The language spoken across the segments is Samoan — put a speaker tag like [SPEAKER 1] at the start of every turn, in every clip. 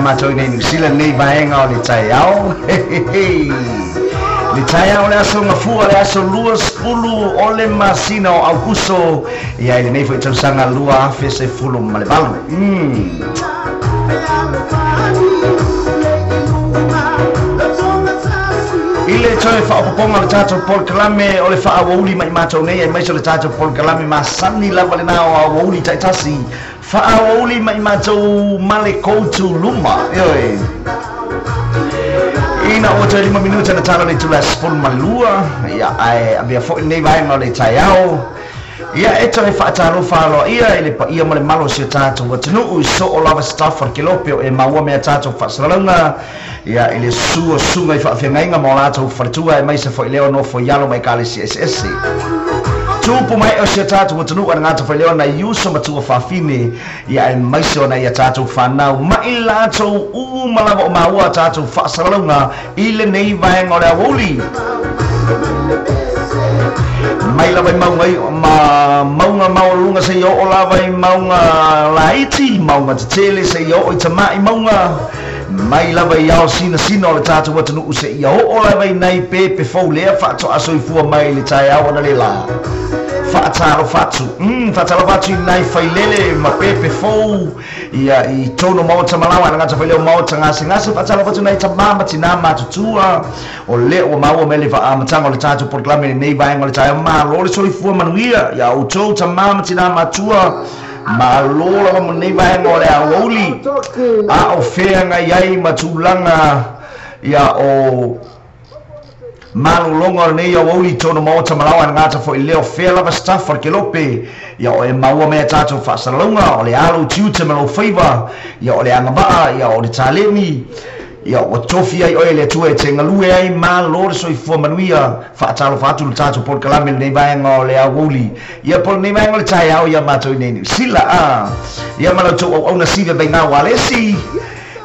[SPEAKER 1] Matou nei New Zealand nei vaega o le taeao. Le taeao le aso gafua le aso 20 o le masina o Aukuso ia i lenei foi tausaga 2018. I le toe faaopopoga o le tatou polokalame o le faauauli mai matou nei aemaise o le tatou polokalame masani lava lenā o auauli taitasi faauauli mai matou ma le koutu luma. Ioe. Ina ua toe 5 minuta na tala le itula 12, ia ae avea foi lenei vaega o le taeao. Ia e toe faatalofa aloaia i le paia ma le malo o si o tatou atunuu i soo lava se tafa o le kelope o e maua mea tatou faasalalauga ia i le susu o susuga i faafeagaiga ma o latou faletua aemaise foi lea o nofo i alo ma ekalesia eseese. Tupu mai o si o tatou atunuu a le gata foi lea ona i uso ma tua faafine ia aemaise ona ia tatou fanau mai latou uma lava o maua tatou faasalalauga i lenei vaega o le aoauli. Mai lava i mauga ma mauga maualuluga seia oo lava i mauga laiti, mauga tetele seia oo i tama'i mauga, mai lava i ao sinasina o le tatou atunuu seia oo lava i nai pepe fou lea faatoa soifua mai i le taeao ona le lā. Faatalofa atu, faatalofa atu i nai failele ma pepe fou ia i tonu maota malawa le gata foi lea o maota gasegase. Faatalofa atu nai tamā ma tinā matutua o lea ua maua mai le faamataga o le tatou polokalame lenei vaega o le taeao. Malo le soifua manuia ia outou tamā ma tinā matua. Malo lava mo lenei vaega o le aoauli a o feagai ai ma tulaga ia o malologa o lenei aoauli i tonu maota malawa le gata foi lea o fea lava se tafa o le kelope ia o e maua mea tatou faasalalauga o le alo utiuta ma lou faiva ia o le agavaa ia o le taleni ia ua tofi ai oe le Atua e te galue ai. Malo le soifua manuia. Faatalofa atu le tatou polokalame lenei vaega o le aoauli ia po lenei vaega o le taeao ia matou i nei Niu Sila a ia ma lautou auauna sive vaigā ualesi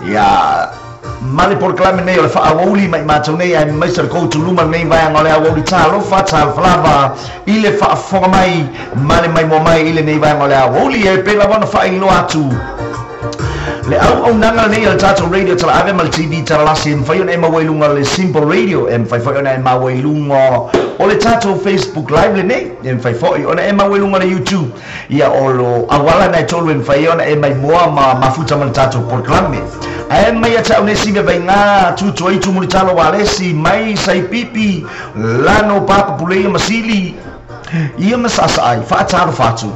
[SPEAKER 1] ia ma le polokalame nei o le faauauli mai matou nei aemaise o le koutuluma lenei vaega o le aoauli. Talofa talofa lava i le faafofoga mai ma le maimoa mai i lenei vaega o le aoauli e pei lava ona faailoa atu. Le auaunaga lenei a le tatou radio talaave ma le TV talalasi e mafai ona e maua i luga o le Simple Radio, e mafai foi ona e maua i luga o le tatou Facebook Live lenei, e mafai foi ona e maua i luga o le YouTube. Ia o lo auala na e tolu e mafai ai ona e maimoa ma mafuta ma le tatou polokalame. Ae mai ia te au nei sive vaiga tutu ai tumulitalo walesi mai saipipi lano papa puleia ma sili ia ma saasaai faatalofa atu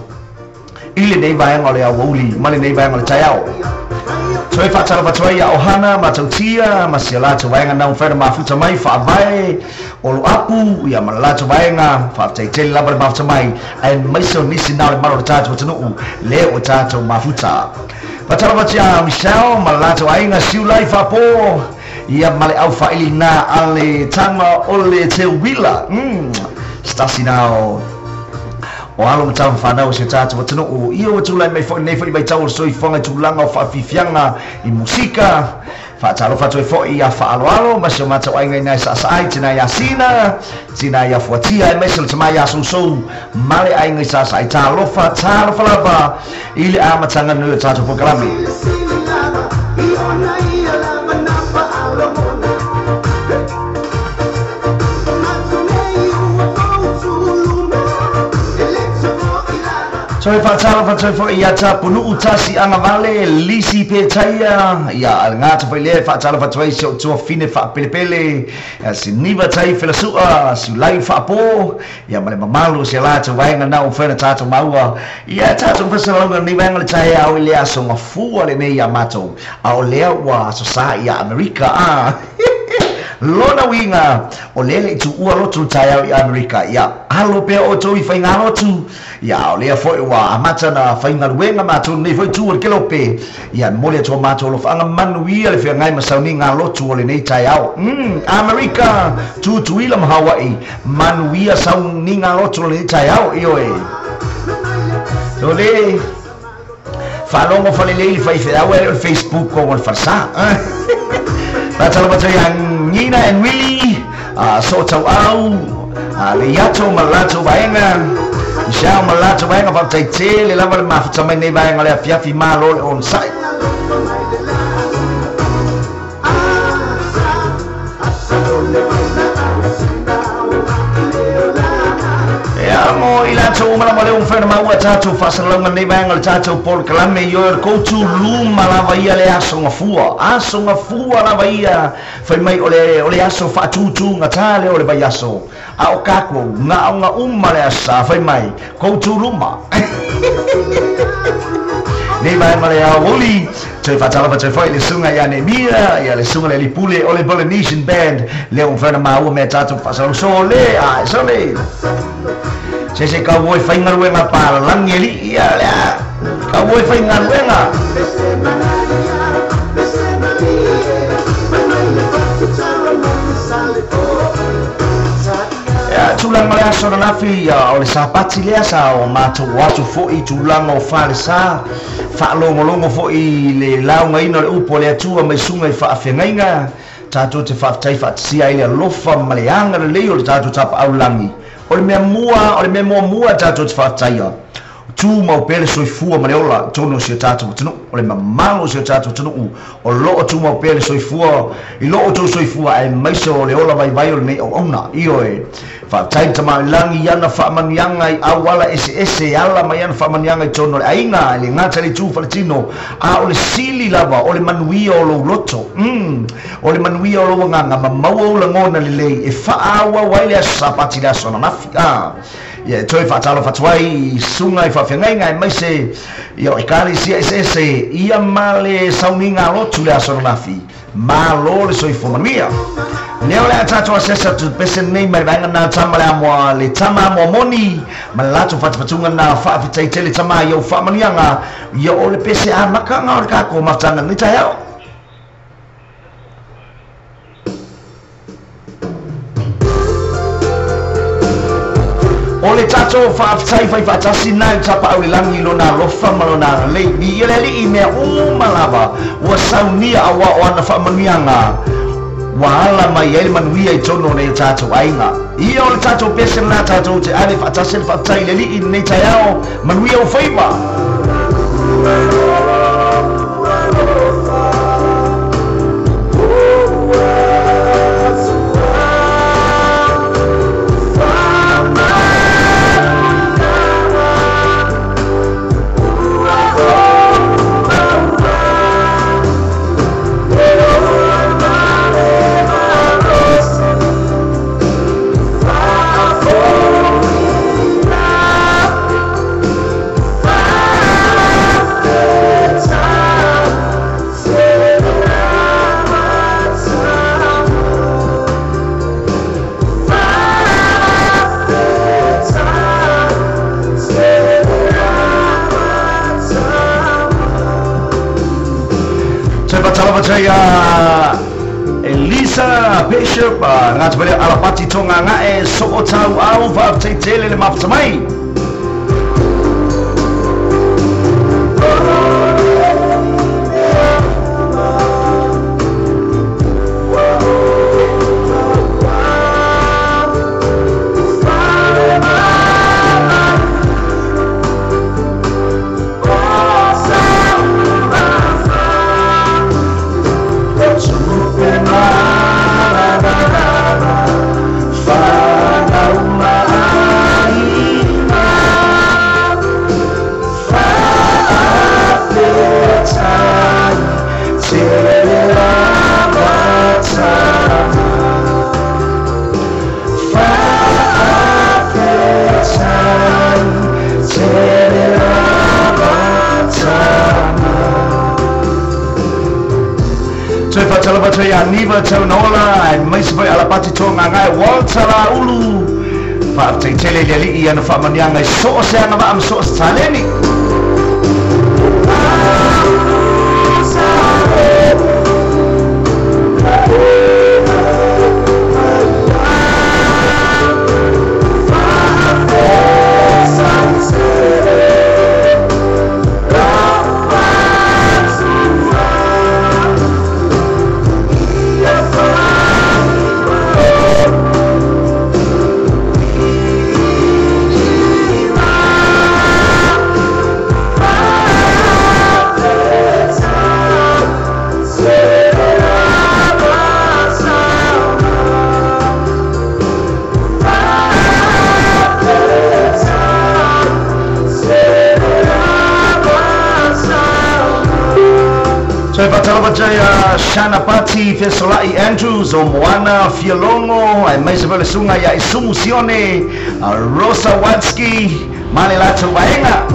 [SPEAKER 1] i lenei vaega o le aoauli ma lenei vaega o le taeao. Toe faatalofa atu ai ia Ohana ma Tautia ma si a latou vaega na mafai ona mafuta mai faavae o lo apu ia ma le latou vaega. Faafetai tele lava le mafuta mai aemaise o nisi na o le malu o le tatou atunuu lea ua tatou mafuta. Faatalofa atu ia Michelle ma le latou aiga Siulai Faapo ia ma le aufaili na a le tama o le Teuila. Stasi nao o alo ma tama fanau o si o tatou atunuu ia ua tulai mai foi lenei foi vaitau o le soifuaga i tulaga o faafiafiaga i musika. Faatalofa atu ai foi ia Faaaloalo ma si o matou aiga ina e saasaai, tina ia Sina, tina ia Fuatia aemaise o le tama ia Sousou ma le aiga i saasaai. Talofa, talofa lava i le amataga nui o tatou polokalame. Toe faatalofa atu ai foi ia Tapunuu Tasi Agavale, Lisi Petaia, ia le gata foi lea e faatalofa atu ai si ou tuafine faapelepele, Siniva Tai Felasua, Siulai Faapo, ia ma le mamalu o si a latou vaega na ua mafai ona tatou maua ia tatou faasalasalauga lenei vaega o le taeao i le aso gafua lenei ia matou, a o lea ua aso sa ia Amerika a. Lona uiga, o lea e le i tuua lotu le taeao i Amerika, ia alo pea outou i faigalotu. Ia, a o lea foi ua amata ona faigaluega matou lenei foi itu o le Kelope, ia, e momoli atu a matou alofaaga manuia le feagai ma sauniga lotu o lenei taeao. Umm, Amerika, Tutuila ma Hawaii, manuia sauniga lotu o lenei taeao, ioe. Sole, faalogo falelei le faifeau ae le o le Facebook o le falesa. Faatalofa atu ia Nina and Willie, Sootauau, Leiato ma le latou vaega, Michelle ma le latou vaega, faafetai tele lava le mafuta mai nei vaega o le afiafi, malo le onosai. Ia, mo i latou uma lava lea ua mafai ona maua a tatou faasalalauga lenei vaega o le tatou polokalame i o le koutu luma lava ia le aso gafua. Aso gafua lava ia, fai mai o le, o le aso faatutugata lea o le vaiaso. A o kakou, gaoga uma le aso sa, fai mai, koutu luma. Nei vaega o le aoauli, toe faatalofa atu ai foi i le susuga ia Nemia, ia le susuga le alii-pule o le Polynesian Band, lea ua mafai ona maua mea tatou faasalalau. Sole, ae sole! Se se kau e faigaluega palalagi alii, ia lea, kau e faigaluega. Ia, tulaga o le aso ananafi, o le Sapati lea sa o matou o atu foi i tulaga o falesa, faalogologo foi i le laugaina o le upu a le Atua mai susuga i faafeagaiga, tatou te faafetai faatasia ai le alofa ma le agalelei o le tatou Tapaau Lagi. O le mea mua, o le mea muamua tatou te faafetaia, tumau pea le soifua ma le ola i totonu o si o tatou atunuu. O le mamalu o si o tatou atunuu o lo o tumau pea le soifua i lo outou soifua aemaise o le ola vaivai o lenei auauna. Ioe, faafetai le Tamaoilagi i ana faamanuiaga i auala eseese e ala mai ana faamanuiaga i totonu o le aiga, e le gata i le itu faletino, a o le sili lava o le manuia o lou loto. Umm, o le manuia o lou agaga ma maua ou lagona lelei e faaauau ai le Aso Sapati i le aso ananafi. A Ia e toe faatalofa atu ai i susuga i faafeagaiga aemaise ia o Ekalesia eseese ia ma le sauniga lotu le aso ananafi. Malo le soifua manuia. Lea o le a tatou asiasi atu pese nei mai vaega na tama le amoa le tama amoa moni ma le latou fatufatuga na faafetai tele tama i ou faamanuiaga ia o le pese amataga o le kakou mafutaga lenei taeao. O le tatou faafetai fai faatasi na i tapaau i le lagi i lona alofa ma lona agalelei. Viia le Alii i mea uma lava ua saunia aua o ana faamanuiaga ua ala mai ai le manuia i totonu o nei o tatou aiga. Ia o le tatou pese lena tatou te ave faatasi le faafetai i le Alii i lenei taeao. Manuia ou faiva! Fatalava ia Elisa Bishop, ngā te wale alapati tonga ngae, so o tau au, whaafetai tele le mafata mai. Niva Taunola e maise foi alapati tonga ngai Walter Laulu faafetai tele i le alii ana faamaniaga i so o se agavaa ma so o se taleni. Shanapati Fesolai Andrews o Moana Fialongo e maise foi le suga ia Isumu Sione Rosa Watski ma le latou vaega.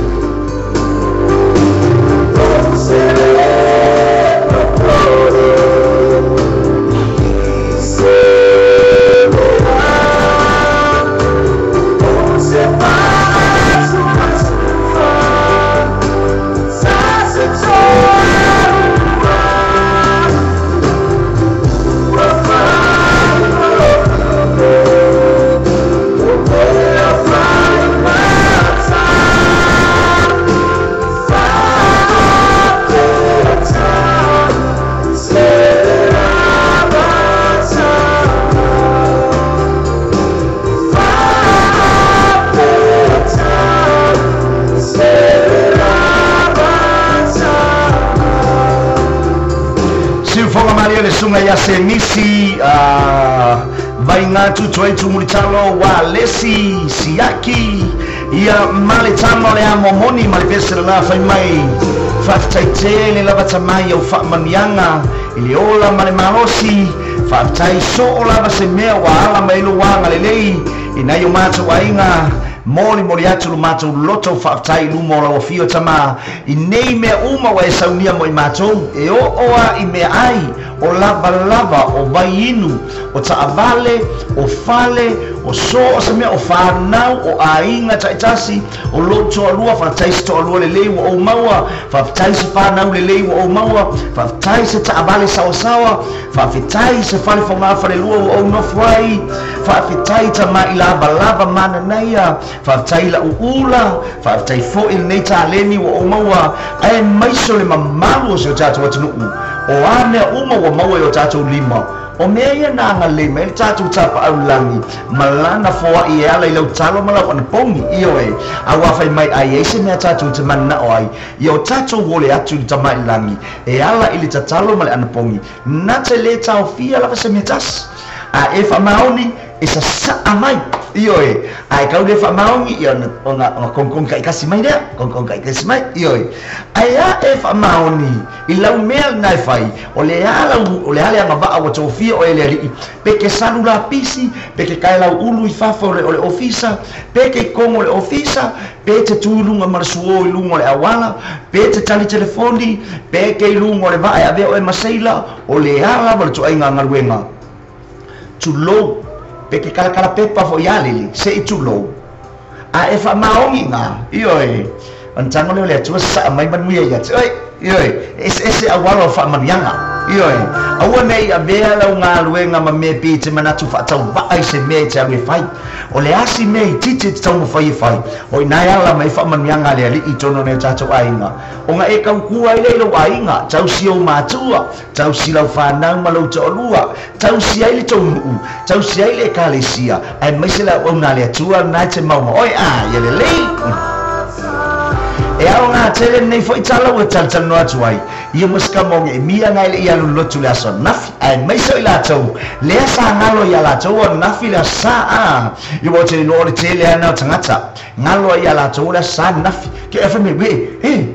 [SPEAKER 1] Ia se misi vaingatu tuaitu mulitalo wa lesi siaki ia maletama le a momoni ma le vese lena fai mai faafetai tele lava tamai au faamaniaga i le ola ma le malosi faafetai soo lava se mea ua ala mai lou agalelei i nai o matou aiga moli moli atu lo matou loto faafetai i luma o lau afio tamā i nei mea uma ua e saunia mo i matou e oo a i mea ai o lava lava o vaiinu o taavale o fale o so o se mea o whanau o aiga taitasi o lou toalua faafetai se toalua lelei ua ou maua faafetai se whanau lelei ua ou maua faafetai se taavale sawasawa faafetai se fale faugā falelua ua ou nofo ai faafetai tama'i lavalava mananaia faafetai la'u ula faafetai fo'i lenei taleni ua ou maua ae maiso le mamalu o se o tatou atunuu o a mea uma ua maua i o tatou lima o mea ia na agalelei mai le tatou tapaʻaulagi ma lana foaʻi e ala i lau talo ma lau anapogi ioe auā fai mai ai ai se mea tatou te mananao ai ia o tatou ole atu i le tamaʻilagi e ala i le tatalo ma le anapogi na te lē taofia lava se mea tasi a e faamaoni e sasaʻa mai ioe ae kau le faamaogi ia ona kongkong kaikasi mai lea kongkong kaikasi mai ioe ae a e faamaoni i lau mea lena e fai o le a lau o le a le agavaa ua tofia o e le aliʻi pe ke salu lapisi pe ke kae lau ulu i fafo o le ofisa pe ke kogo o le ofisa pe te tu i luga ma le suō i luga o le auala pe te tali telefoni pe ke i luga o le vaa e avea oe ma seila o le a lava le toaiga galuega tulou pe ke kalakala pepa fo ia lele se i tulou a e faamaogi gā ioe ona tago lea o le Atua saʻa mai manuia ia te oe ioe eseese auala o faamanuiaga. Ioe, aua nei avea lau galuega ma mea pei e te manatu faatauvaa i se mea e te alu e fai. O le a si mea itiiti e te taumafai e fai, o i ina e ala mai ai faamanuiaga a le Alii i totonu o nai o tatou aiga. Ona e tautua ai lea i lou aiga, tausi ou matua, tausi lau fanau ma lou toalua, tausi ai le tou nuu, tausi ai le Ekalesia, aemaise le auauna a le Atua lena e te maua oe. A, ia lelei! E aoga tele lenei foi tala ua talatalanoa atu ai, ia mo se kama o Nehemia na e le i alu lotu le aso ananafi, aemaise o i latou lea sa galo ia latou o ananafi le aso sa. A, ia ua te iloa o le tele lava lena o tagata galo ai ia latou o le aso sa ananafi. Ke e fai mai, we, e,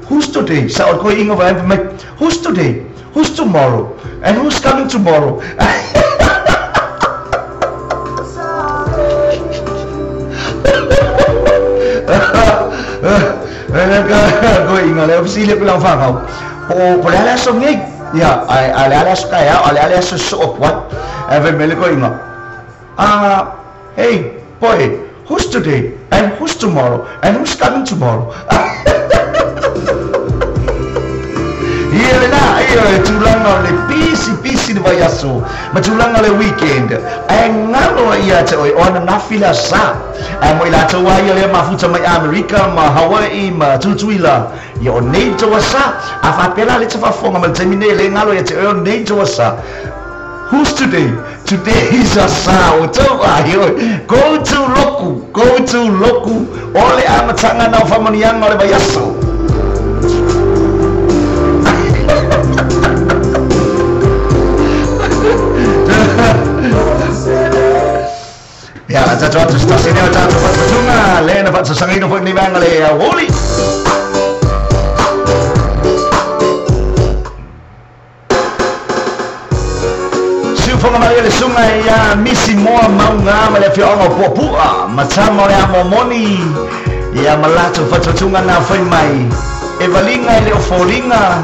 [SPEAKER 1] who's today? Sa o le koe inga vai fai mai, who's today? Who's tomorrow? And who's coming tomorrow? Koe inga le ofisi le pila whangau. Po, po le ale aso ngei. Ia, a le ale aso kai ao, a le ale aso so atu ai. E fai mai le koe inga. Ah, hey, boy, who's today? And who's tomorrow? And who's coming tomorrow? Ia lena, ia e tulaga o le pisi pisi le vaiaso ma tulaga o le weekend ae galo ai ia te oe o ananafi le aso sa. Ae mo i latou lava ia lea mafuta mai Amerika ma Hawaii ma Tutuila, ia o nei tou aso sa. A faapea la le te faafofoga mai le taimi nei le galo ia te oe o nei tou aso sa. Who's today? Today is a sa o tou ai oe. Go to loku, go to loku o le amataga na o faamanuiaga o le vaiaso. Ia, tatou atu se tasi nei o tatou fatufatuga, lea na faasasagaina foi lenei vaega le aoauli. Siufoga mai le susuga ia Misi Moa Mauga ma le afioaga o Puapua ma tama o le Amomoni ia ma latou fatufatuga na fai mai e valiga e le o foliga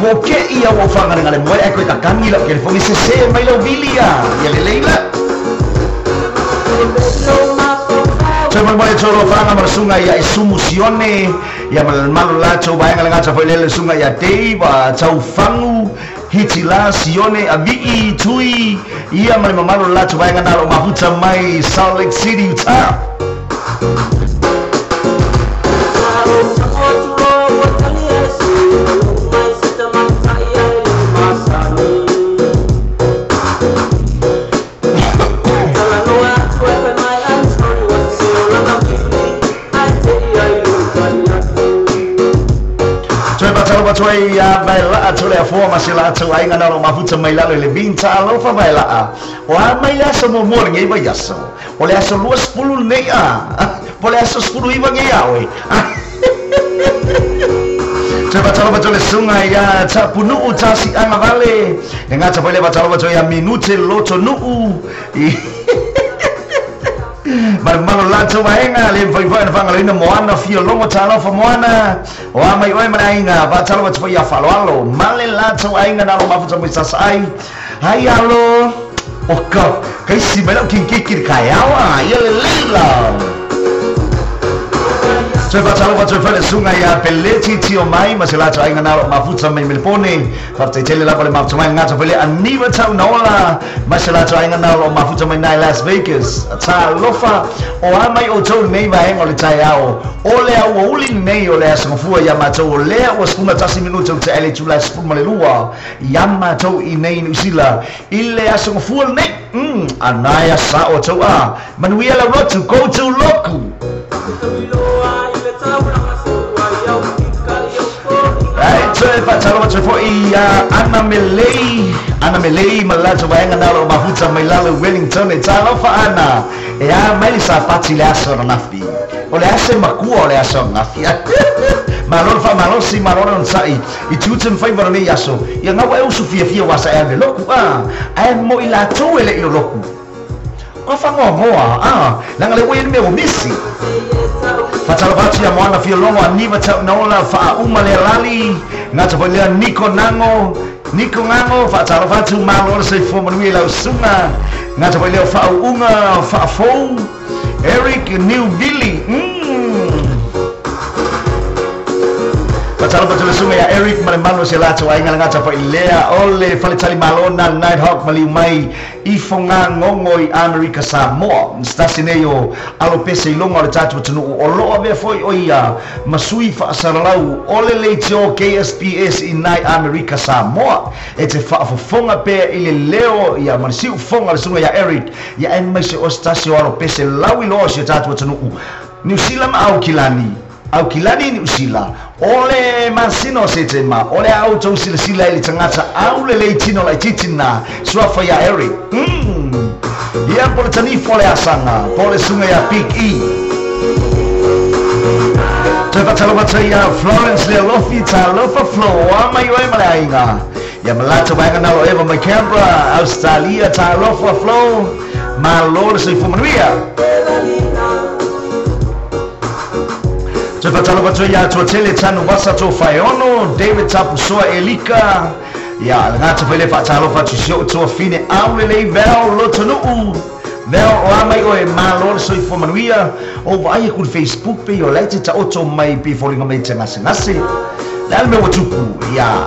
[SPEAKER 1] ua ke'i ia ua faagalegale moe ae koe kakagi lau telefoni sese mai lau vili ia ia lelei la. Toe molemole atu alofaga ma le susuga ia Isumu Sione ia ma le malu latou vaega le gata foi lea le susuga ia Dave Taufagu Hiti la, Sione, Avii, Tui, ia ma le mamalu o le latou vaega na o lo o mafuta mai Salt Lake City, Utah. Toe patalo atu ai ia Vaelaa Toleafoa ma se latou aiga na o lo o mafuta mai lalo i le Vinta Alofa Vaelaa. O a mai le aso muamua o lenei vaiaso? O le aso 20 lenei a? Po o le aso 19 nei a oe? Toe patalo atu le susuga ia Tapunuu Tasiaga Vale, e gata foi le patalo atu ia Minute Lotonuu i Malomalo latou vaega le mafai foi ona faagaloina Moana Fiologo Talofa Moana o a mai oe ma le aiga faatalofa atu foi ia Faaaloalo ma le latou aiga na lo mafuta mo i sasaai ai alo o ka kaisi mai lau kinkiki le kaeao a ia lelei la. Toe faatalofa atu ai foi le susuga ia Peleti Tiomai ma se latou aiga na lo mafuta mai Melepone. Faafetai tele lava le mafuta mai gata foi le Aniva Taunaola ma se latou aiga na o lo o mafuta mai nai Las Vegas. Talofa o a mai outou lenei vaega o le taeao o le auauli lenei o le Aso Gafua ia matou o lea ua 11 minute o tea i le itula e 12 ia matou i nei Niu Sila i le Aso Gafua lenei. Umm anaia sa outou a manuia lau lotu go to loku. Ai toe faatalofa atu foi ia Ana Melei, Ana Melei ma le latou vaega na o lo o mafuta mai lalo i Wellington. E talofa Ana, e a mai le sapati i le aso ananafi. O le aso e makua o le aso ananafi. Malo le faamalosi, malo le onosai i tiute ma faiva o lenei aso. Ia gaua e usu fiafia ua sa e ave loku, a, ae mo i latou e le i o loku. Ka whangoangoa, a, leaga le ua i le mea ua misi. Faatalofa atu ia Moana Fiologo, Aniva Taunaola, Faauma Lealali, gata foi lea Niko Nango, Niko Ngango, faatalofa atu, malo le soifua manuia i lau susuga, gata foi lea o Faauuga Faafou, Eric New Billy, umm. Faatalofa atu le susuga ia Eric ma le malu o si a latou aiga le gata failea o le faletalimalo na le Nighthawk maliu mai i Fogagogo i Amerika Samoa. Se tasi nei o alo pese i luga o le tatou atunuu o lo o avea foi o ia ma sui faasalalau o le leitio KSPS i nai Amerika Samoa. E te faafofoga pea i le leo ia ma le siufofoga o le susuga ia Eric ia aemaise o se tasi o alo pese lauiloa o si o tatou atunuu Niu Sila ma Aukilani. Aukilani Niu Sila, o le masina o Setema, o le a outou silasila i le tagata aulelei tino laitiiti lena, suafa ia Eric. Umm! Ia, po o le tanifo o le asaga, po o le susuga ia Big E. Toe faatalofa atu ai ia Florence Lealofi, talofa Flo, a mai oe ma le aiga. Ia ma latou vaega nalo Eva mai Canberra, Australia, talofa Flo, malo le soifua manuia. Toe faatalofa atu ai ia Atuatele Tanuvasa Tofaeono, David Tapusoa Elika, ia le gata foi lea faatalofa atu i si ou tuafine aulelei Val Lotonuu. Val, o a mai oe, malo le soifua manuia. Ou vaai aku i le Facebook pei o la e te taoto mai pei foliga mai te gasegase. Le a le mea ua tupu? Ia,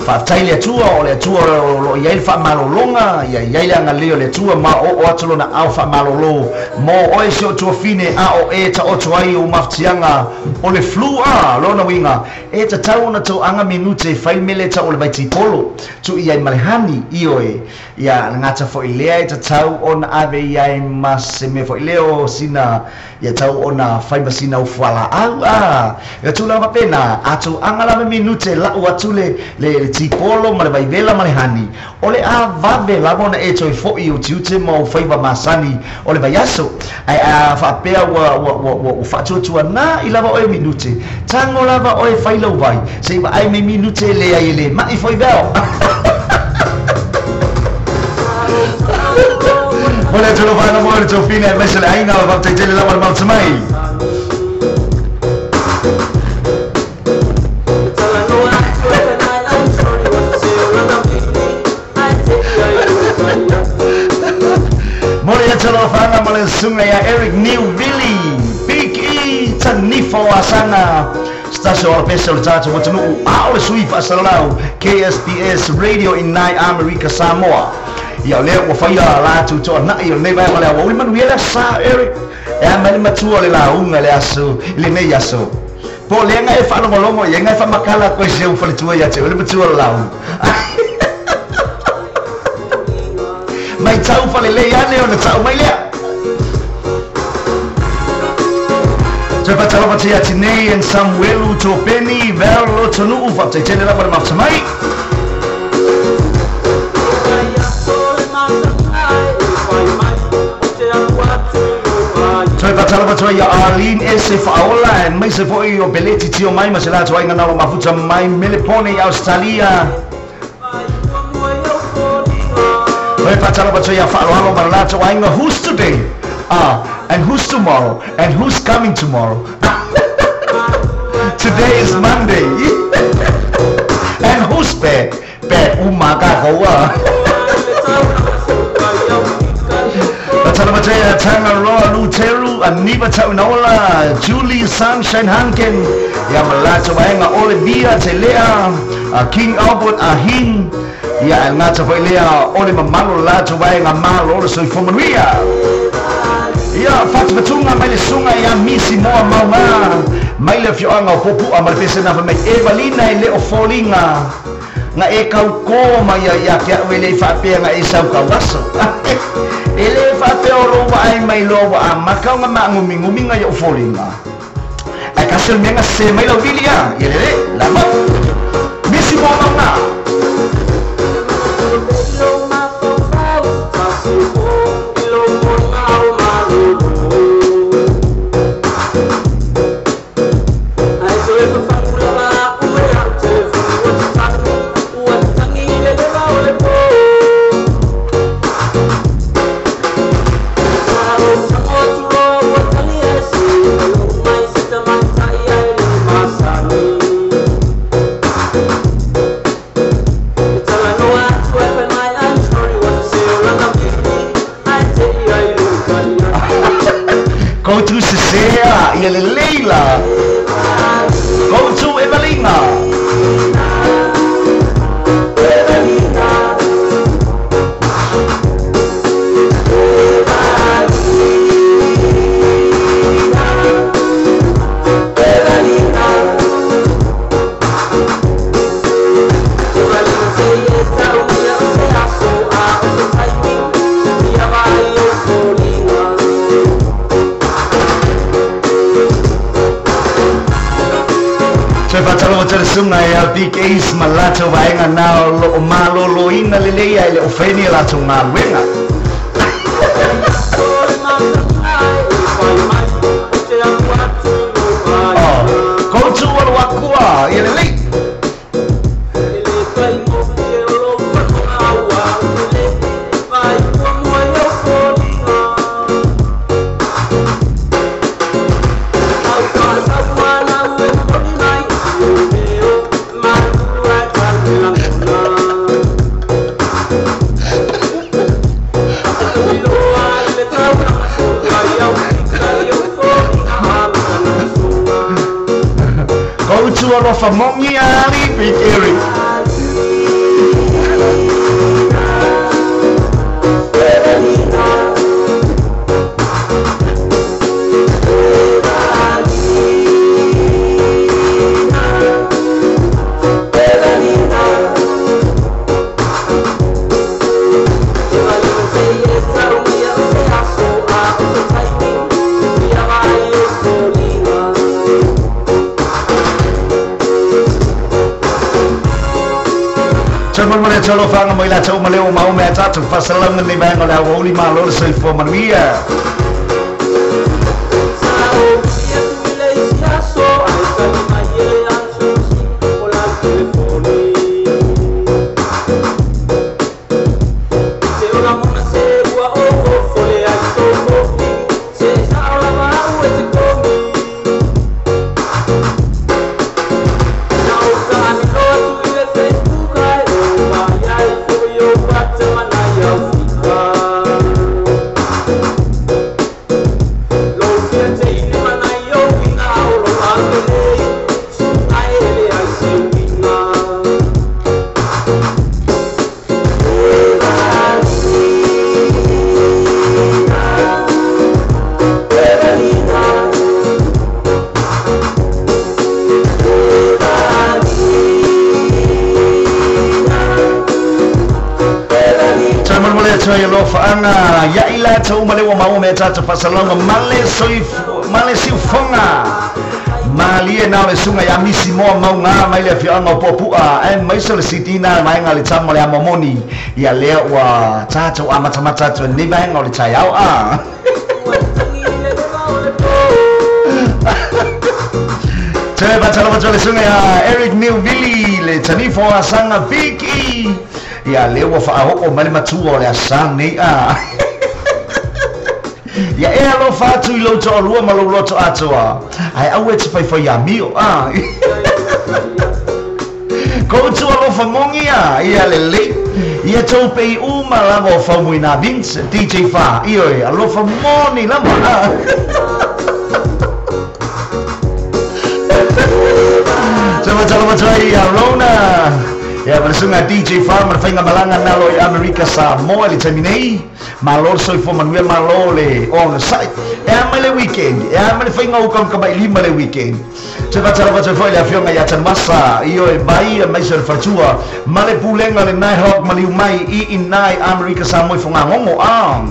[SPEAKER 1] faafetai i le Atua, o le Atua o lo o i ai le faamalologa, ia i ai le agalelei o le Atua ma oo atu lona ao faamalolo mo oe si ou tuafine a o e taoto ai ou mafatiaga o le flu a lona uiga e tatau ona toaga minute e fai le mele tau o le vaitipolo tuu i ai ma le hani ioe ia le gata foi lea e tatau ona ave i ai ma se mea foi lea o sina Ia tau ona fai ma sina ufualaau a ia tulaga faapena a tou aga lava minute lau atu le le tipolo ma le vaivela ma le hani o le a vave lava ona e toe foi i ou tiute ma ou faiva masani o le vaiaso ae a faapea ua ua ua ua ua faatuatuanai lava oe minute tago lava oe fai lau vai se i vaai mai minute leai e le mai foi veo. Mo le atu alofa mo le tofina aemaise le aiga o faafetai tele lava le maota mai. Mo le atu alofaga ma le susuga ia Eric Niuvili, Big E Tanifo Asaga, se tasi o alapese o le tatou atunuu a o le sui faasalalau KSBS Radio i nai Amerika Samoa. Ia o lea ua faia latou toanai o lenei vaega o le aoauli manuia le aso sa Eric. E a mai le matua o le lauga i le aso i lenei aso. Po o lea nga e faalogologo i ai nga e faamakala atu ai si au faletua ia te oe le matua o le lauga. Maitau falelei ane ona tau mai lea. Toe faatalofa atu ia Tinei and Samuelu Topeni Val Lotonuu faafetai tele lava le mafuta mai. Toe faatalofa atu ai ia Arlene Ese Faaola aemaise foi o Beleti Tio Mai ma se latou aiga nalo mafuta mai Melepone i Ausetalia. Toe faatalofa atu ai ia Faaaloalo ma le latou aiga Who's today? Ah, and who's tomorrow? And who's coming tomorrow? Today is Monday. And who's bad? Bad uma kākou ah. Faatalofa atu ai ia Tangaroa Luteru, Aniva Taunaola, Julie Sunshine Hanken, ia ma le latou aiga Olivia Telea, King Albert Ahin, ia ae gata foi lea o le mamalu o le latou vaega malo o le soifua manuia. Ia fatufatuga mai le susuga ia Misi Moa Mauga mai le afioaga o Puapua ma le pese na fai mai Evalina e le o foliga na e kaukō mai ai ia te au e le i faapea na e sau kau aso. E le faapea o lou vaai mai loa ua amata ona maagumingumiga i ou foliga. Ae kasi o le mea na sese mai lau vili a, ia lelei, lava. Misi Moa Mauga. Koutou sese a, ia lelei la. Koutou Evalina. Suga ia Big Ace ma latou vaega na o loo maloloina lelei ae le o faia ni a latou galuega. Oh, kou tu alu aku a, ia lelei. Kou tu alofa mongi ali, Big Eric. Tolo fanga mai la tau maleo mau mea tatu fasalanga ni vaenga o le aoauli malo le soifua manuia. Ia ila tau malewa mau mea tatu fasalanga male soifu male siufonga malie na le sunga ia misi moa mau ngā mai le afioaga o Puapua ae maise le sitina vaega le tama le amomoni ia lea ua tatou amatamata atu nei vaega o le taeao a. Toe fatalofa le suga ia Eric Newvili le tanifo asaga Viki ia lea ua faaoo mai le matua o le asaga nei a. Ia e alofa atu i lou toalua ma lou loto atoa ae aua e te faifai amio a. Kou tu alofa mogi a ia lelei ia tou pei uma lava o faumuina Vince DJ Fa ioe alofa moni lava a. Tama ia Rona ia ma le suga DJ Fa ma le faiga malaga nalo i Amerika Samoa le taimi nei. Malo le soifua manuia malo le on site. E a mai le weekend, e a mai le faiga uka mai lima le weekend. Te fatalofa foi le afioga ia Tanumasa io e mai mai se le faletua ma le pulega le Nighthawk maliu mai i inai Amerika Samoa i Fogagogo a.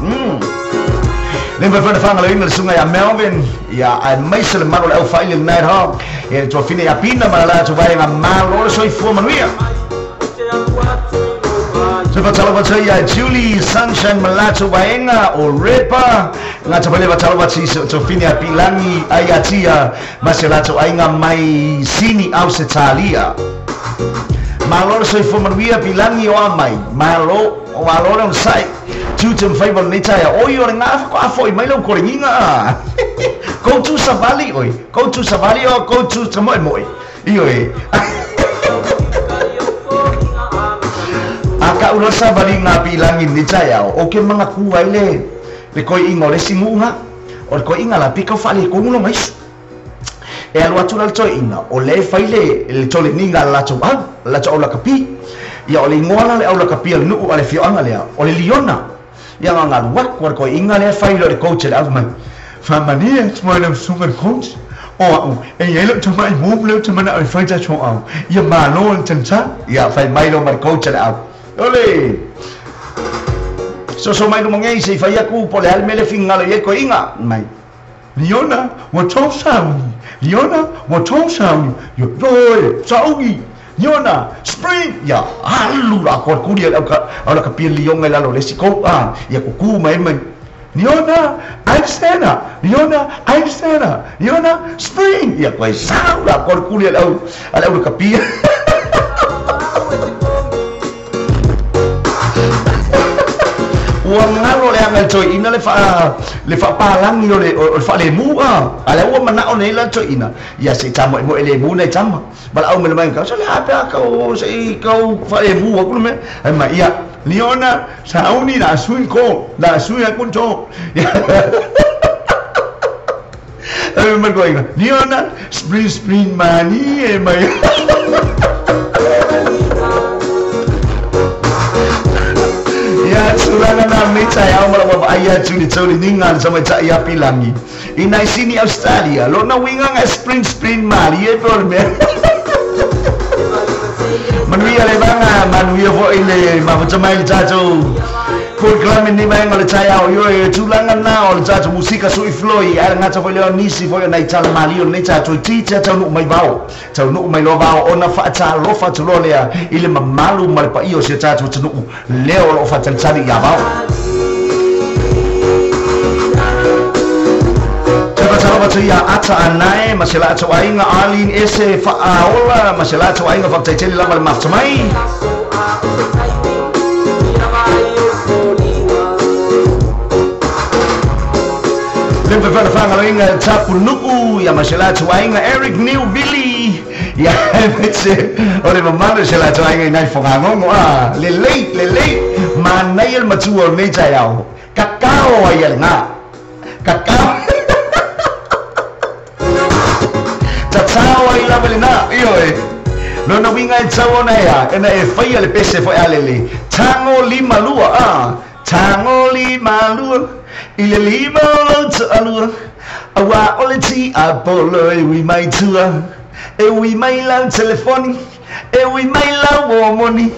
[SPEAKER 1] Le mafai ona faagalauina le suga ia Melvin ia ae maise le malo le aufaili le Nighthawk ia le tuafine ia Pina ma le latou vaega malo le soifua manuia. Se fatalofa ia Julie Sunshine Malato vaega o Repa ngata pale fatalofa tuafine ia Pilangi Aiatia ma se latou aiga mai Sini Ausetalia. Malo le soifua manuia Pilangi o amai malo malo le onosai tu te mwhai wala nei taia oi o le ngā whako i mai lau korengiga a. Kou tu savali oi, kou tu savali o kou tu tamoe moe ioe. A ka ula savali ngā pilangi ni taia o ke mga kua i le koi inga o le singunga o le koi inga la pika o whaale kongulo mais. E alu atu la le toi inga o le whai le tole ninga la latou au, la latou au lakapi. Ia o le ingoa la le au lakapi a le nuu a le fioanga lea o le Liona. Ia ngā ngā luaku a le koi inga lea whai le coach le au mai. Whamania te mai lau sunga le coach. O au, e iai lau tamai mōmu leu te mana au i whai tatou au. Ia malo le tangata. Ia whai mai lau ma le coach le au. Ole! So so mai lumangei se i whai aku po le alme le fingalo i e koi inga. Mai. Liona, ua tou sauni. Liona, ua tou sauni. Ia, ioe, sauni. Liona, spring. Ia, alu la atoa le kuli a le au lakapia lioga i lalo o le isi kou, a. Ia kukū mai ai mai. Liona, I'm Santa. Liona, I'm Santa. Liona, spring. Ia toe sau la atoa le kuli a le au a le au lakapia. Ua galo leaga e le toeaina le faa le faapalagi o le o le faalemu a. A lea ua manao nei la le toeaina, ia se i tamoemoe lemu nai tama. Valaau mai le mai so le a pe a kau se i kau faalemu aku le mea. Ai mai ia, Liona, sauni la sui ko, la sui aku to. Ai mai ko inga, Liona, spring spring mani e mai. Ia tulaga na lenei taeao ma lau vaavaai atu i le tauliniga a le tamaitai ia Pilagi i nai Sini Australia. Lona uiga ga e spring spring malie pe o le mea. Manuia le vaga, manuia foi le mafuta mai le tatou polokalame lenei vaega o le taeao. Ioe, tulaga na o le tatou musika sui floi, ae le gata foi lea o nisi foi o nai tala malie o lenei tatou iti a taunuu mai vao. Taunuu mai loa vao ona faatalofa atu loa lea i le mamalu ma le paia o si o tatou atunuu lea o lo o faatalitali iā vao. Toe faatalofa atu ia Ata Anae ma se latou aiga Arlene Ese Faaola ma se latou aiga faafetai tele lava le mafuta mai. Le mafai ona faagaloina e le tapunuu ia ma se latou aiga Eric Neil Billy ia aemaise o le mamalu o se latou aiga i nai Fogagogo. A lelei, lelei, manaia le matua o lenei taeao, kakao ai ia lena, kakao tatao ai lava lena, ioe. Lona uiga e tau ona ea, ena e faia le pese foi a lele, tago lima lua, a, tago lima lua, i le lima o lou toalua, auā o le tiapolo e ui mai tua, e ui mai lau telefoni, e ui mai lau omoni.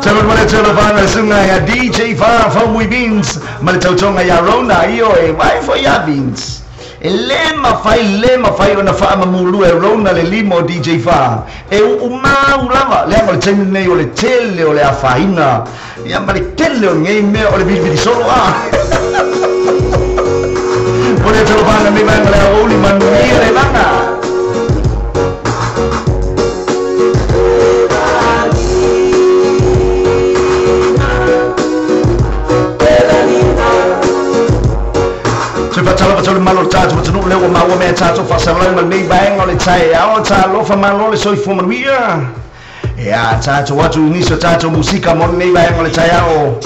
[SPEAKER 1] Tau ma le taulavana le suga ia DJ Fa Faumui Beans ma le tautoga ia Rona, ioe, vai foi ia Beans. E le mafai, le mafai ona faamamulua e Rona le lima o DJ Fa. E uumau lava, leaga o le taimi lenei o le tele o le afaina, ia ma le tele o lenei mea o le vilivili solo a. O le taulavana lenei vaega le aoauli manuia le vaga. Toe faatalofa tau le malo o le tatou atunuu lea ua maua mea tatou faasalalauga lenei vaega o le taeao. Talofa malo le soifua manuia. Ia tatou atu i nisi o tatou musika mo lenei vaega o le taeao.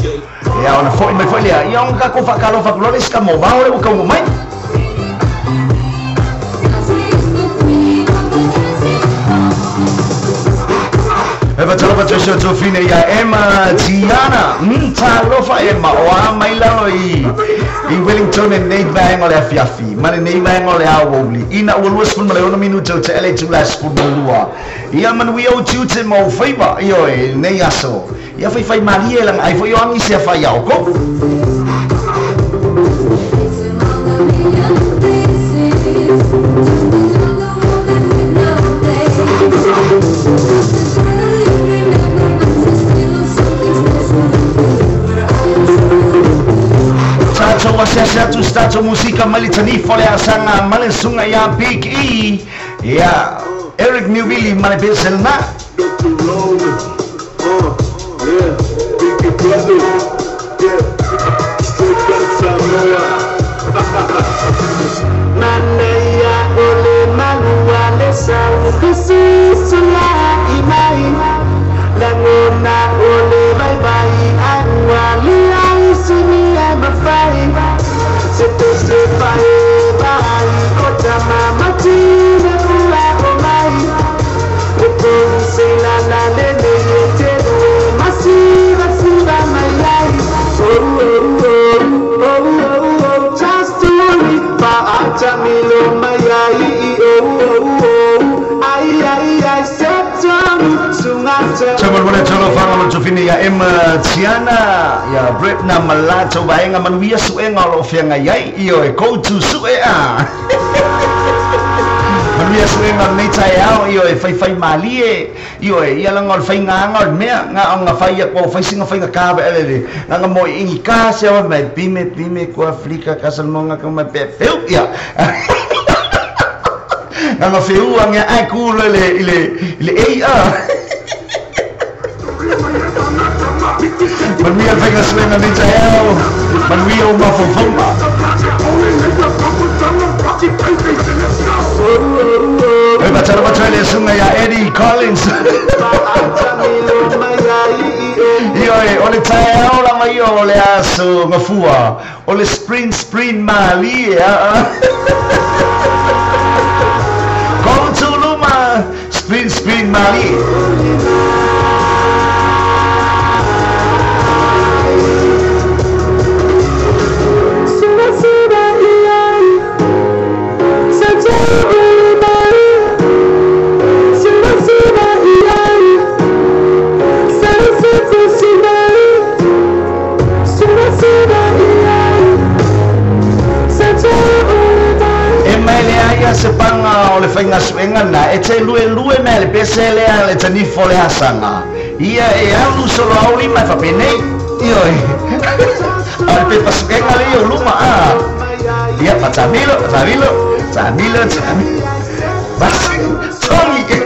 [SPEAKER 1] Ia ona foi mai foi lea, ia ona tatou faatalofa atu loa le isi tama o vao lea ua taunuu mai. E faatalofa atu i si o tuafine ia Emma Tiana. Talofa Emma, o a mai lalo i Wellington i lenei vaega o le afiafi ma lenei vaega o le aoauli. Ina ua 26 minute o tea le itula e 12. Ia manuia ou tiute ma ou faiva, ioe, i lenei aso. Ia faifai malie laga ai foi o agi se afa ia outou. Tatou asiasi atu se tatou musika mai le tanifa o le asaga ma le susuga ia Big E, ia Eric Newville ma le pese lena. Taumalumale taulofaga ma le tofine ia Emma Tiana ia Bretna ma latou vaega manuia suega o loo feagai ai ioe koutu sue a manuia suega o lenei taeao ioe faifai malie ioe ia laga o le faigaaga o le mea gaoga fai aku au faisiga faigata vaelele gaga moiigi ka se mai pime pime kua Afrika kasalmoga ka mai pe feu ia gaga feua gea ae ku lo i le ei a manuia le faiga suega nei taeao manuia o mafaufauga. E fatalofa atu ai le suga ia Eddie Collins ioe o le taeao lava ia o le aso gafua o le sprint sprint malie a go to luma sprint sprint malie. E mai le aia se paga o le faigasuega na e te luelue mea le pese lea le tanifo le asaga ia e alu solo aulima e fapenei ioe a le pepa suega le ia luma a ia fatamilo fatamilo tamilo tamilo basi togi.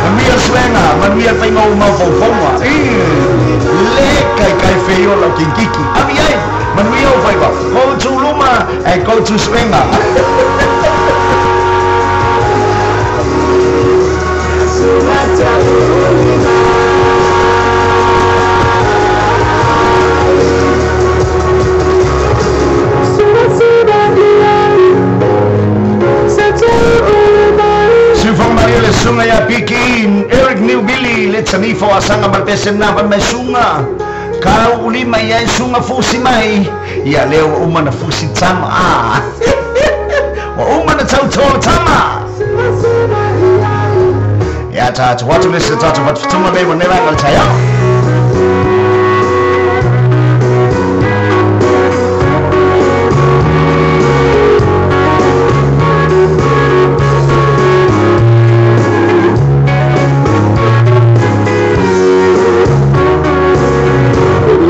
[SPEAKER 1] Manuia suega, manuia faiga o mafaufauga le kaikai feio lau kinkiki avi ai manuia o faiva koutu luma e koutu suega. Siufaga maria le suga ia Piki Eric New Billy le tanifo asaga ma le pesena fa mai suga kau ulima ia suga fusi mai ia lea ua uma na fusi tama a ua uma na tautola tama ia tatou atu le se tatou fatufutuga nei ua nei vaega le taeao.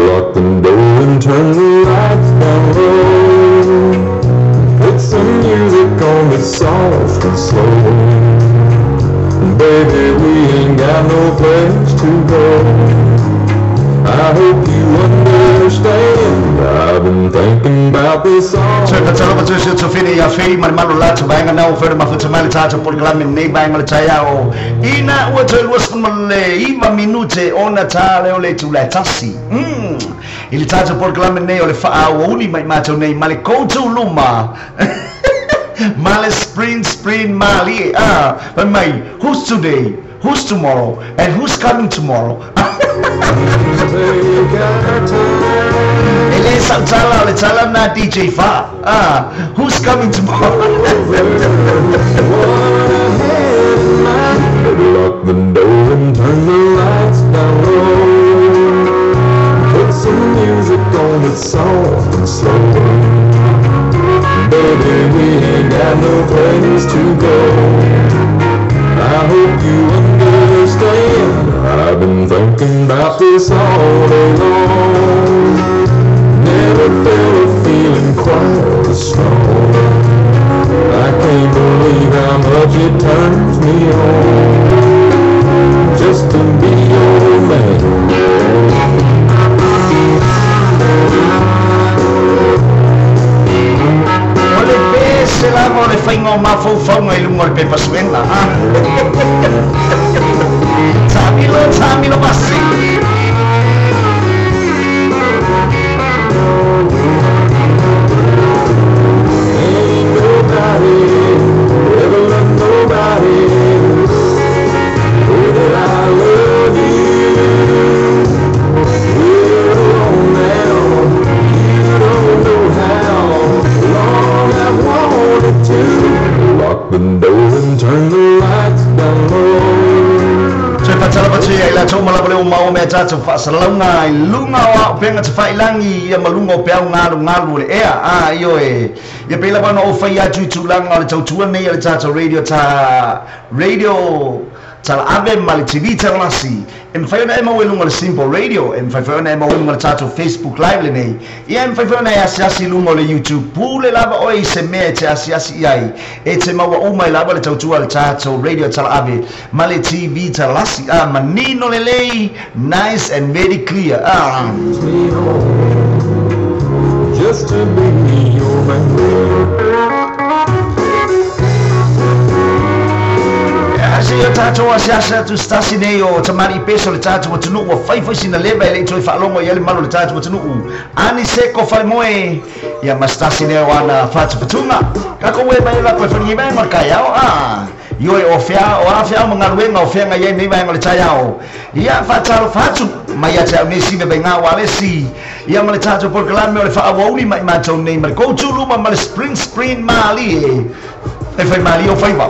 [SPEAKER 2] Lock the door and turn the lights down low. Put some music on that's soft and slow. Baby, we ain't got no place to go. I hope you understand. I've been thinking about this all.
[SPEAKER 1] Toe fatalofa toe se tofine ia fei ma le malo latou vaega na o fere mafuta mai le tatou polokalame nei vaega le taeao ina ua toe 29 minute ona tā leo le itula e 1 i le tatou polokalame nei o le faaauauli mai matou nei ma le koutou luma ma le sprint sprint malie a fai mai who's today, who's tomorrow and who's coming tomorrow.
[SPEAKER 2] Take our time.
[SPEAKER 1] E le sautala o le tala na DJ Fa ah who's coming tomorrow.
[SPEAKER 2] What I had in mind. Baby, lock the door and turn the lights down low. Put some music on that's soft and slow. Baby, we ain't got no place to go. I hope you understand. I've been thinking about this all day long. Never felt a feeling quite as strong. I can't believe how much it turns me on just to be your man.
[SPEAKER 1] O le pese lava o le faiga o mafaufauga i luga o le pepa suega ah tamilo tamilo basi.
[SPEAKER 2] Ain't nobody ever loved nobody the way that I love you. We're alone now. You don't know how long I've wanted to lock the door and turn the
[SPEAKER 1] tatou faasalauga i luga o aopega tafailangi ia ma luga o peau galugalu o le ea a ioe ia pei lava ona ou fai atu i tulaga o le tautua nei a le tatou radio ta radio talaave ma le TV talasi e mafai ona e maua i luga o le Simple Radio, e mafai foi ona e maua i luga o le tatou Facebook Live lenei, ia e mafai foi ona e asiasi i luga o le YouTube. Pule lava oe i se mea e te asiasi i ai, e te maua uma ai lava le tautua a le tatou radio talaave ma le TV talasi. Ah, manino lelei, nice and very clear. Ah.
[SPEAKER 2] Me home just to be your man.
[SPEAKER 1] Se o tatou asiasi atu se tasi nei o tamalii pese o le tatou atunuu ua fai foi sina leva e le'i toe faalogo i ai le malu o le tatou atunuu ani seko falemoe ia ma se tasi nei o ana fatufatuga takou e mai lako e faligi vaega o le taeao a ioe o fea o a feao ma galuega o feagai ai nei vaega o le taeao ia faatalofa atu mai ia te au nei Sive Vaigā Ualesi ia ma le tatou polokalame o le faaauauli ma i matou nei ma le koutuluma ma le spring spring malie e fai malie o faiva.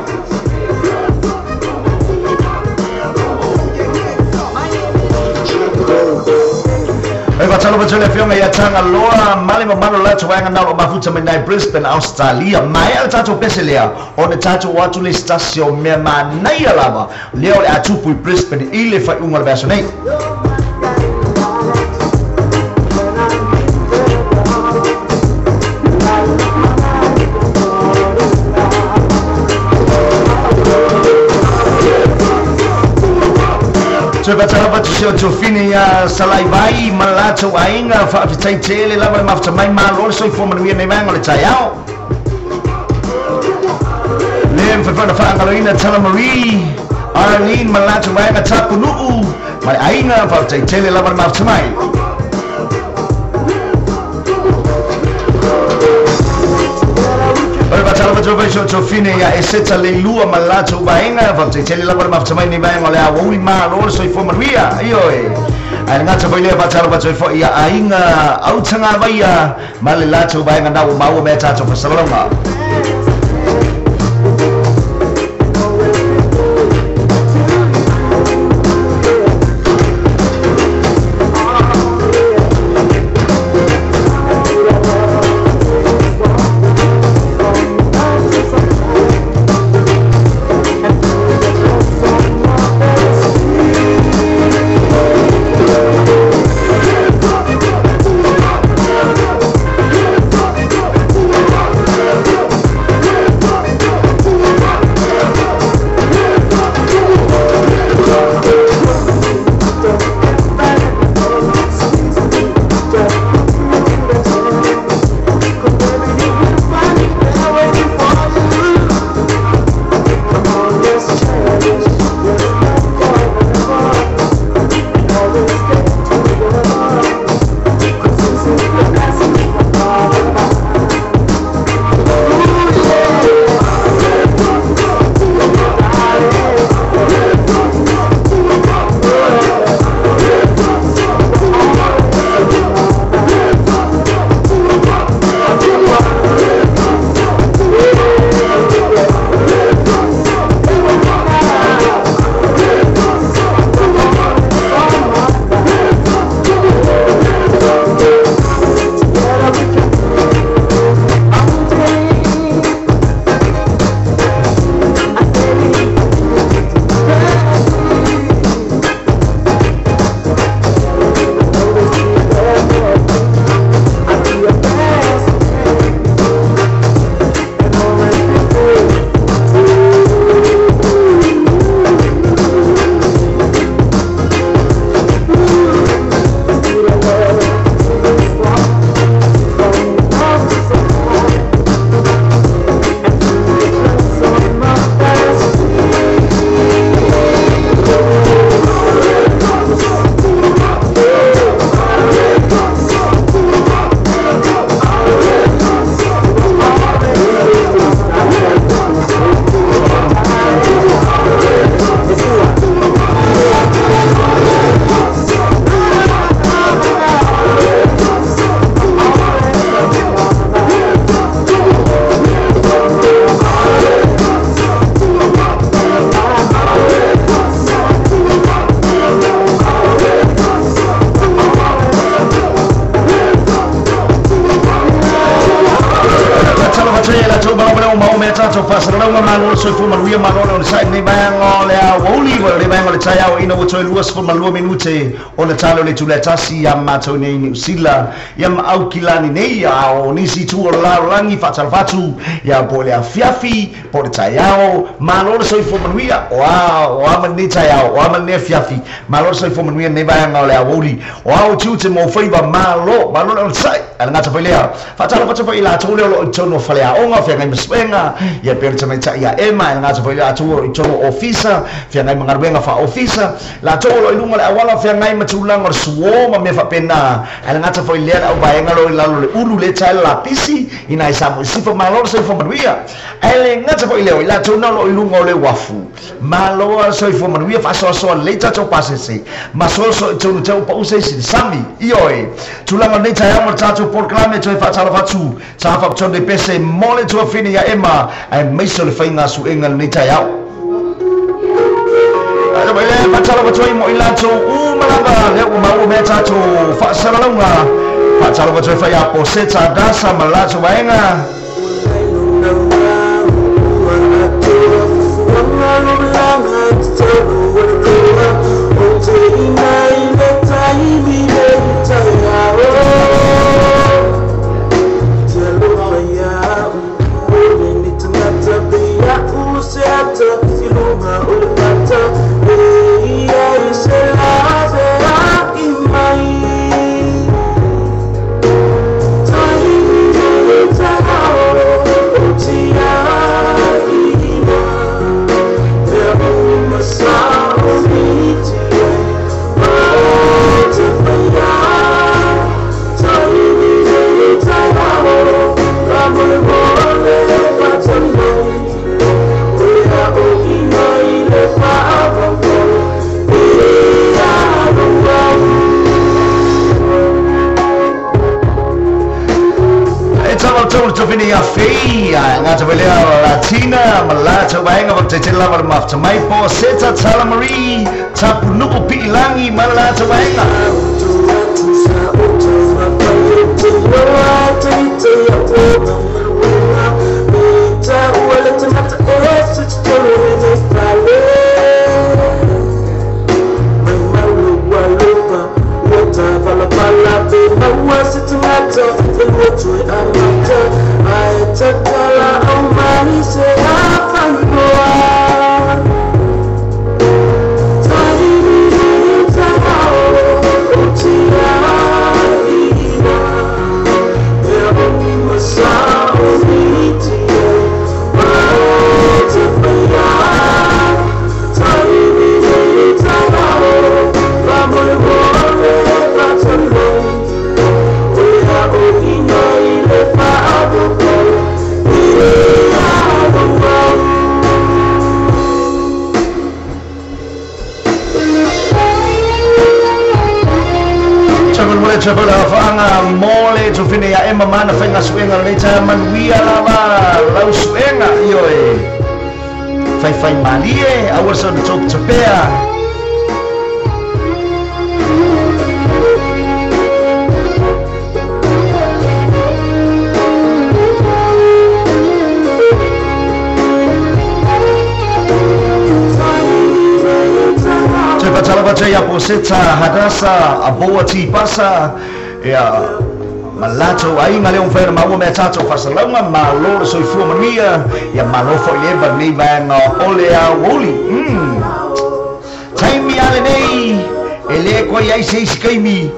[SPEAKER 1] E faatalofa atu le afioga ia Tagaloa ma le mamalu o le latou vaega na o loo mafuta mai nai Brisbane, Australia. Maea le tatou pese lea ona tatou o atu le isi tasi o mea manaia lava lea o le a tupu i Brisbane i le faaiuga o le vaiaso nei. Toe faatalofa atu si o tofine ia Salaivai ma le latou aiga faafetai tele lava le mafuta mai malo le soifua manuia nei vaega o le taeao. Le mafai foi ona faagaloina Tala Marie, Arlene ma le latou vaega Tapunuu ma le aiga faafetai tele lava le mafuta mai. O le faatalofa atu ai si o tofine ia Eseta Leilua ma le latou vaega faafetai tele lava le mafuta mai nei vaega o le aoauli malo le soifua manuia ioe. Ae le gata foi lea faatalofa atu ai foi ia aiga Autagavaia ma le latou vaega na ua maua mea tatou fasalalauga. latou malava lea ua maua mea tatou faasalalauga malo le soifua manuia malo le onosai lenei vaega o le aoauli ua lenei vaega o le taeao ina ua toe 22 minute ona talo le itula e tasi ia matou nei i Niu Sila ia ma Aukilani nei a o nisi itu o le lalolagi faatalofa atu ia po o le afiafi po o le taeao malo le soifua manuia o a o a ma lenei taeao o a ma lenei afiafi malo le soifua manuia lenei vaega o le aoauli o a o tiute mo faiva malo malo le onosai ae le gata foi lea faatalofa atu foi i latou lea o loo i totonu o faleaoga o feagai ma suega ia pei o le tamaitai ia Ema e le gata foi lea latou o loo i totonu o ofisa feagai ma galuega faaofisa latou o loo i luga o le auala o feagai ma tulaga o le suo ma mea faapena ae le gata foi lea le auvaega lo i lalo o le ulu lea tae le lapisi ina e sa mo i sifa malo le soifua manuia ae le gata foi lea o i latou na o loo i luga o le uafu malo le soifua manuia faasoasoa lelei tatou pasese ma soasoa i totonu tau pau se isi le sami ioe tulaga o lenei taeao ma le tatou polokalame toe faatalofa atu sa faapitoa nei pese mo le tuafine ia Ema aemaise o le faiga suega lenei taeao. Faatalofa atu ai mo i latou uma lava lea ua maua mea tatou faasalalauga faatalofa atu ai fai a Poseta Adasa ma latou vaega. Tofini ia fei ngata foi lea Latina ma latou vaega faapetaitele lava le mafuta mai po Seta Tala Marie Tapunu'u Pi'ilangi ma le latou vaega. Mole tofine ia Ema mana faiga suega lenei taeao manuia lava lau suega ioe faifai malie aua le saona topetopea. Toe faatalofa atu ai ia Poseta Hadasa Aboa Tipasa ia ma latou aiga lea ua mafai ona maua mea tatou faasalalauga malo le soifua manuia ia malo foi le eva lenei vaega o le aoauli. Taimi a lenei e lē koe ai se isi kaimi.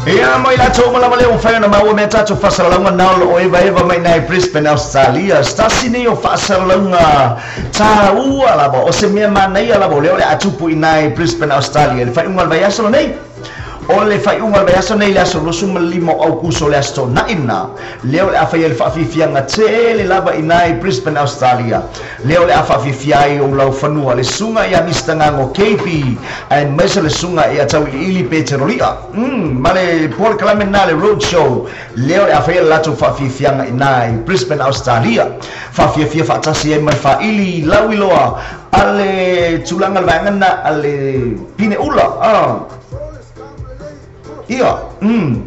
[SPEAKER 1] Ia mai latou uma lava lea ua mafai ona maua mea tatou faasalalauga na o loo evaeva mai nai Brisbane Australia stasi nei o faasalalauga tāua lava o se mea manaia lava o lea o le a tupu i nai Brisbane Australia le faaiuga o le vaiaso lenei. O le faaiuga o le vaiaso nei le aso 25 o Aukuso le aso Toonai lena, lea o le a faia le faafiafiaga tele lava i ina i Brisbane, Australia. Lea o le a faafiafia ai ou laufanua, le susuga ia Mister Gago KB, aemaise le susuga ia Tauiliili Peteroli'a. Umm, ma le polokalame lena le Road Show, lea o le a faia le latou faafiafiaga i ina i Brisbane, Australia. Faafiafia faatasi ai ma le faaili lauiloa a le tulaga le vaega lena a le pine ula. Ah. Ia, umm.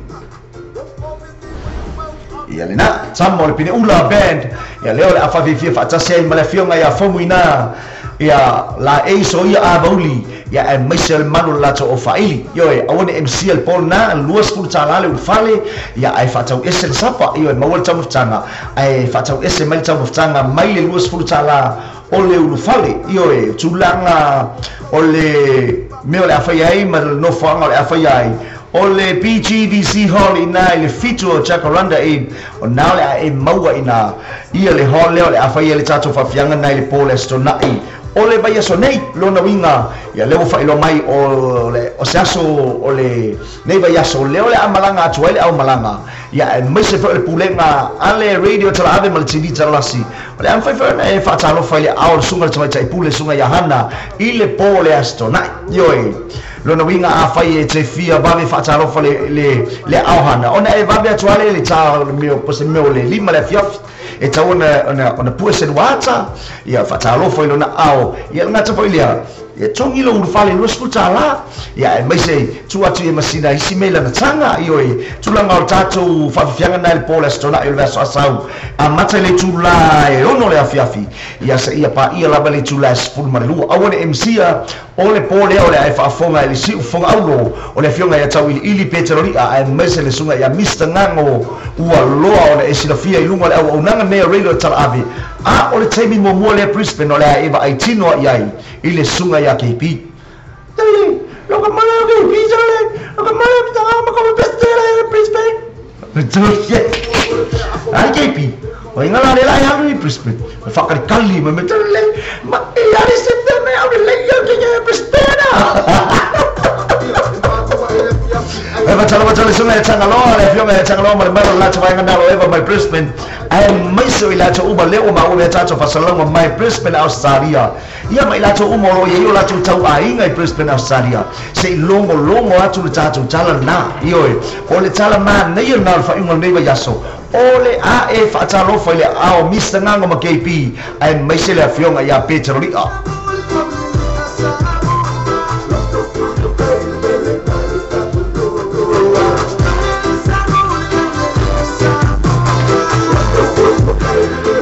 [SPEAKER 1] Ia lena, tama o le pine ula band. Ia lea o le a faafiafia faatasi ai ma le afioga ia Fomuina, ia Laei Soia Avauli, ia aemaise o le malu o le latou aufaili. Ioe, aua ne i MC a le po lena, $20 le ulufale, ia ae faatau ese le sapa. Ioe, maua le taumafataga, ae faatau ese mai le taumafataga mai le $20 o le ulufale. Ioe, tulaga o le mea o le a faia ai ma le nofoaga o le a faia ai, o le PGDC Hall ina i le 7 o Jacaranda Ave, o na o le a e maua ina ia le hall lea o le a faia ai le tatou faafiaga na i le po o le Aso Toonai o le vaiaso nei. Lona uiga, ia lea ua faailoa mai o le o se aso o le nei vaiaso lea o le a malaga atu ai le aumalaga, ia aemaise foi o le pulega a le Radio Talaave ma le TV Talalasi. O le a mafai foi ona e faatalofa i le ao o le Susuga i le Tamaitai Pule, Susuga ia Hana, i le po o le Aso Toonai. Ioe. Lona uiga afai e te fia vave faatalofa le, le, le ao Hana, ona e vave atu lava le le tā o le mea, po o se mea o le 5 le afiafi, e tatau ona, ona, ona pue se lua ata, ia faatalofa i lona ao. Ia le gata foi lea, Ia togi lou ulufale $20, ia aemaise tuu atu ia ma sina isi mea i lana taga. Ioe, tulaga o le tatou faafiafiaga na i le po o le Aso Toonai o le vaiaso asau, amata i le itula e 6 le afiafi, ia seia paia lava le itula e 12. Aua ne i misia o le po lea o le a e faafofoga i le siufofoga aulo o le afioga ia Tauiliili Peteroli'a, aemaise le susuga ia Mister Gago ua loa ona e silafia i luga o le auaunaga nei a Radio Talaave, a o le taimi muamua lea Brisbane o le a e vaai tino i ai i le susuga ia KB. Tele, lo ka male o KB tele, lo ka male o tanga ma ko best tele Brisbane. Ai KB. O inga la le la ya ni Brisbane. Ma whakalikali ma me tele, ma e ale se te me au le lei ke ke Brisbane. E fatalofa atu le susuga ia Tagaloa, le afioga ia Tagaloa ma le malo le latou vaega nalo eva mai Brisbane, aemaise o i latou uma lea ua maua mea tatou faasalaga mai Brisbane, Australia. Ia ma i latou uma o lo o i ai o latou tauaiga i Brisbane, Australia, se i logologo atu le tatou tala lena. Ioe, o le tala manaia lena o le faaiuga o lenei vaiaso, o le a e faatalofa i le aao Mister Gago ma KB, aemaise le afioga ia Petero Li'a.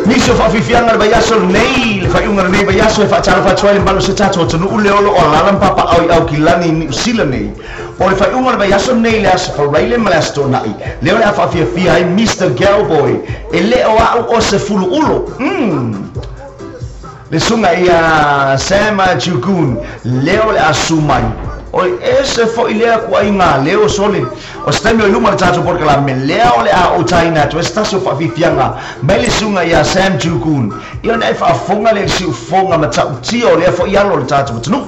[SPEAKER 1] Nisi o faafiafiaga le vaiaso lenei, le faaiuga o lenei vaiaso e faatalofa atu ai le mamalu o se tatou atunuu lea o lo o alaala ma papaao i Aukilani i Niu Sila nei. O le faaiuga o le vaiaso lenei le Aso Faraile ma le Aso Toonai, lea o le a faafiafia ai Mister Galboy, e le o au o se fuluulo. Umm! Le susuga ia Sam Jugun, lea o le a su mai. Oi, ese foi lea kuaiga leo sole. O se taimi o i luma le tatou polokalame, lea o le a ou taina atu ai se tasi o faafiafiaga mai le susuga ia Sam Jugun. Ia ona e faafofoga lea i le siufofoga matautia o lea foi alo o le tatou atunuu.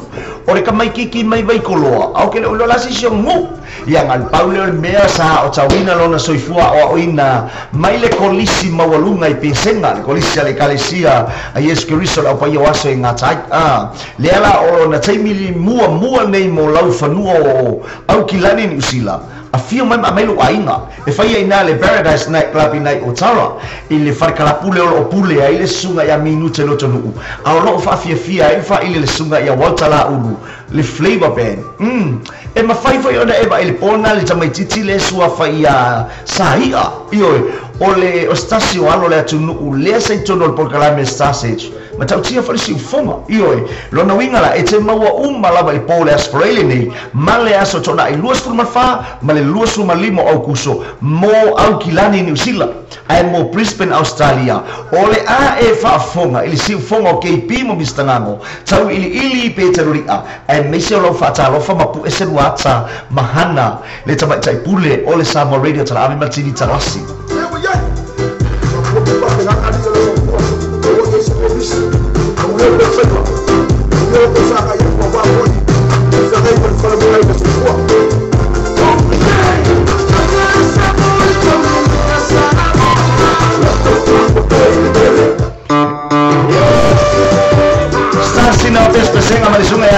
[SPEAKER 1] O le tamaikiki mai Waikoloa, a o ke le ulo la sisi o gu. Ia ngan pau lea o le mea sa aotauina lona soifua aoaoina mai le kolisi maualuga i Pesega, le kolisi a le Ekalesia a Iesu Keriso le Aupaia o Aso e gata ai. A, lea la o lona taimi muamua nei mo laufanua o Aukilani Niu Sila. Afio mai ma aumai lou aiga e fai ai ina le Paradise Night Club i nai Otara i le fale kalapule o loo pule ai le susuga ia Minute Lotonuu a o loo faafiafia ai le faaili le susuga ia Walter Laulu le Flavour Band. Umm e mafai foi ona e vaai le po lena le tamaititi le suafa ia Saia. Ioe, o le o se tasi o alo o le atunuu lea sa i totonu o le polokalame Star Search. Matautia foi le siufofoga. Ioe, lona uiga la, e te maua uma lava i le po o le Aso Faraile lenei ma le Aso Toonai 24 ma le 25 o Aukuso mo Aukilani, Niu Sila, ae mo Brisbane, Australia. O le a e faafofoga i le siufofoga o KB mo Mister Gago, tauiliili pe taluli'a, aemaise o lau faatalofa ma pue se luata ma hana le tamaitai pule o le Samoa Radio Talaave ma le TV Talasi.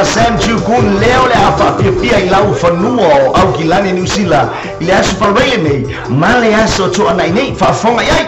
[SPEAKER 1] ia Sam Chukun leo le a faafiafia i lau fanua o Aukilani Niu Sila i le aso Palavaile nei ma le aso toanai nei faafofoga i ai.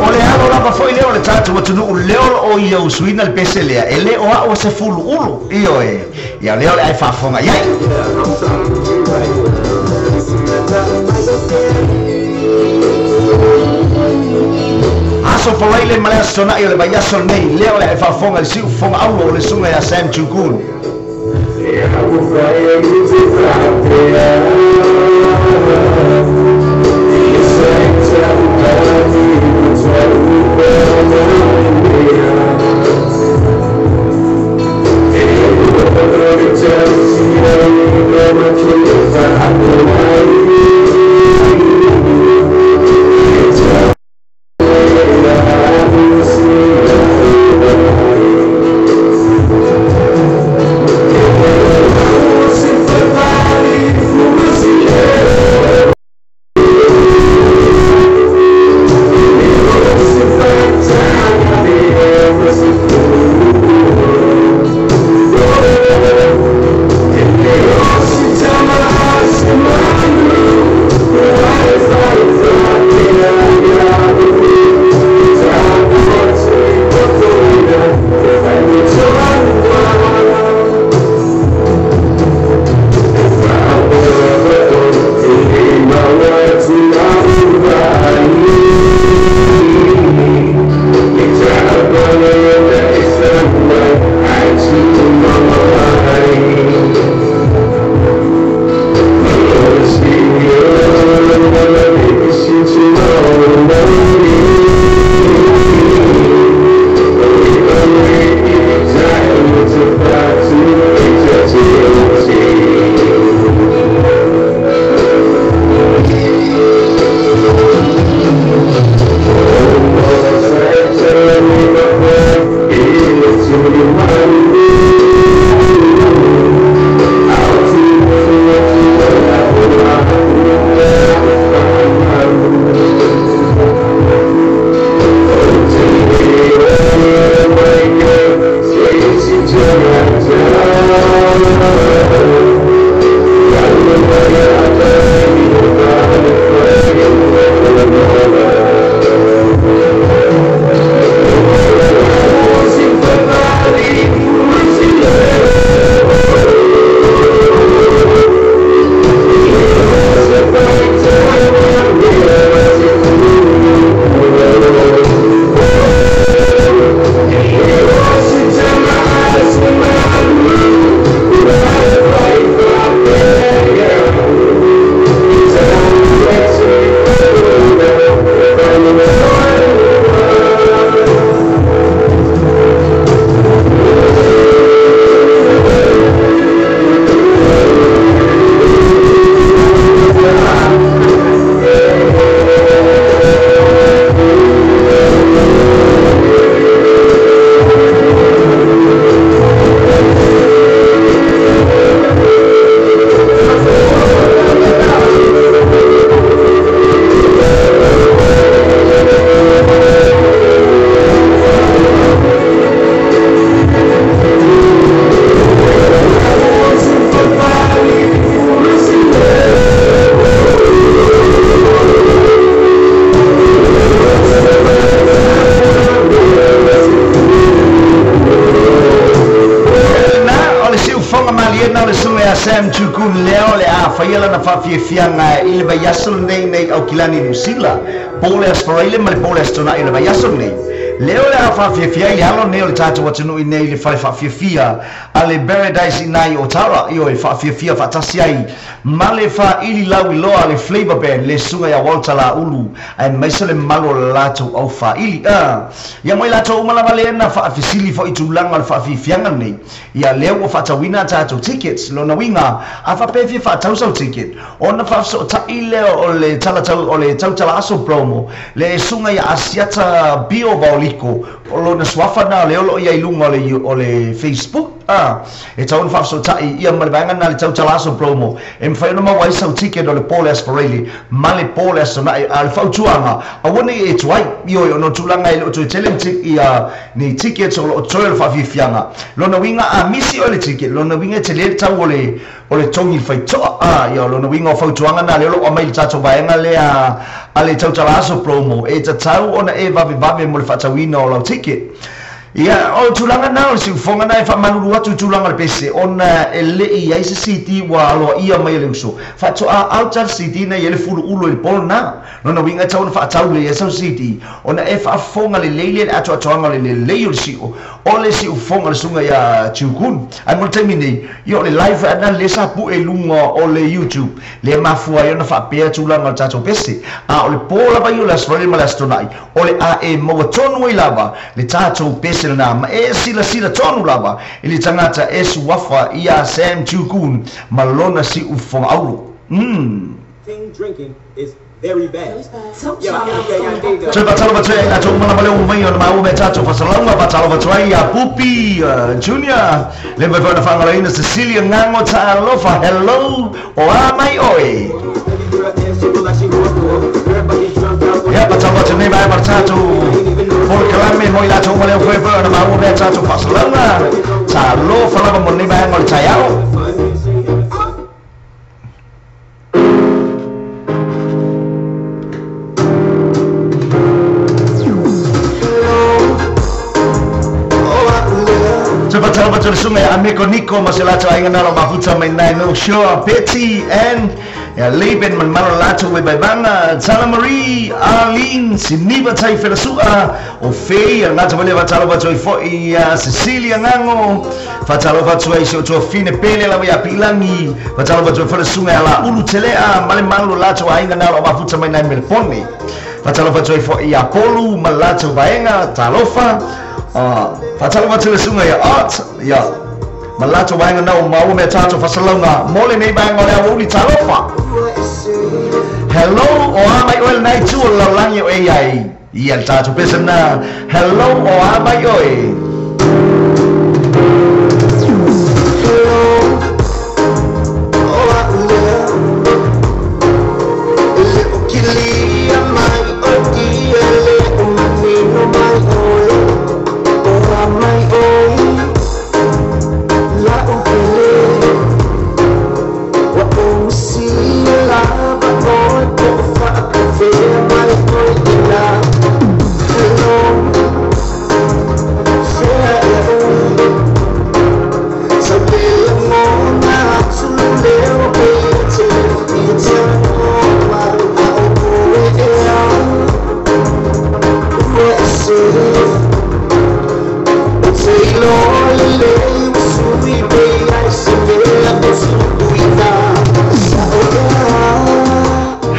[SPEAKER 1] O le alo lava foi lea o le tatou atunuu leo o ia usuina le pese lea e le o a'o se fuluulu ioe ia lea o le ai faafofoga i ai. Aso Palaile ma le aso Tona'i o le vaiaso lenei lea o le ai faafofoga i le siufofoga aulo o le susuga ia Sam Chukun. Sam Chukun leo le a faia lana faafiafiaga i le vaiaso lenei nei Aukilani Niu Sila po le aso Faraile ma le po le aso Tona'i o le vaiaso lenei. Leo le a whaafiafia i alo nei o le tātou atunuu i nei le whare whaafiafia a le Paradise i nai o Tara i o e whaafiafia whaatasi ai ma le whaili lau i loa le Flavor Band le sunga ia Walter La Ulu ai maise le malo le latou au whaili. Ia mai latou umalava le na whaafisili fo i tūlanga le whaafiafianga nei. Ia leo ua whaatawina tātou tickets lona winga a whapewhia whaatausau ticket ona whaafso tai leo o le talatau o le tautala aso promo le sunga ia Asiata Bio Vaoliko o lona suafa na leo lo ia ilunga o le Facebook. E tau na whaafso tai ia ma le vaenga na le tautala aso promo e mwhai ona maua ai sau ticket o le Paul Asfarelli ma le Paul Asonai a le whautuanga a wane e tuai i oi ono tūlanga i le o tui tele ia ni tickets o lo toi o le whaafiafianga lona winga a misi o le ticket lona winga e te le tau o le tongi le whaitoa ia lona winga o whautuanga na le olo o mai le tātou vaenga le a le tautala aso promo e tatau ona e vave vave mo le whaatawina o lau ticket. Ia, o tūlanga nā o le siufonga nā e whamanuru atu tūlanga le pese ona e le i ai se CD wa aloa ia mai le uso. Whaatoa au tala CD na i ele fulu ulu e le polo nā. Nona winga tau na whaatau le ia sau CD. Ona e whaafonga le leile le atu atoanga le lelei o le sio. O le siufonga le sunga ia Tiukun. Ai mo le taimi nei, ia o le live ana le sa pu e lunga o le YouTube. Le mafua ia na whaapea tūlanga le tātou pese. A o le pōla vai o le asfrele ma le astonai. O le a e maua tonu ai lava le tātou pese na ma e sila sila tonu lava i le tangata e suafa ia Sam Tiukun ma lona si ufonga auro.
[SPEAKER 3] Thing drinking is very bad.
[SPEAKER 1] Toe whatalo watu e ato umana male umai o na maua me tātou whasalauga whatalo watu ai a Pupi Junior le mai whaona whangalaina Cecilia Ngango Ta'alofa. Hello o a mai oe. Ia whatalo watu nei mai mar tātou Paul Kalame moi latou uma leo whai whaona maua me tātou whasalauga Ta'alofa lava mo nei mai ngol taiao. Sunga Ameko Nico maselato ainga nalo mafuta mai nai no sure Betty and ya Leben man malo lato we baibanga Tala Marie Arlene Siniva tai felasua o Fei ngata wale fatalo fatoi foi Cecilia Ngango fatalo fatoi so to fine pele la ya pilangi fatalo fatoi felasunga la ulu telea male malo lato ainga nalo mafuta mai nai melpone fatalo fatoi foi Apollo malato vaenga talofa. Whatalo watu le sunga ia art ia malato waenga nau maua mea tātou whasalauga mo le nei vaenga o le aouli talofa. Hello o a mai oe lenai tu o le lalolagi o AI ia le tātou pese na. Hello o a mai oe.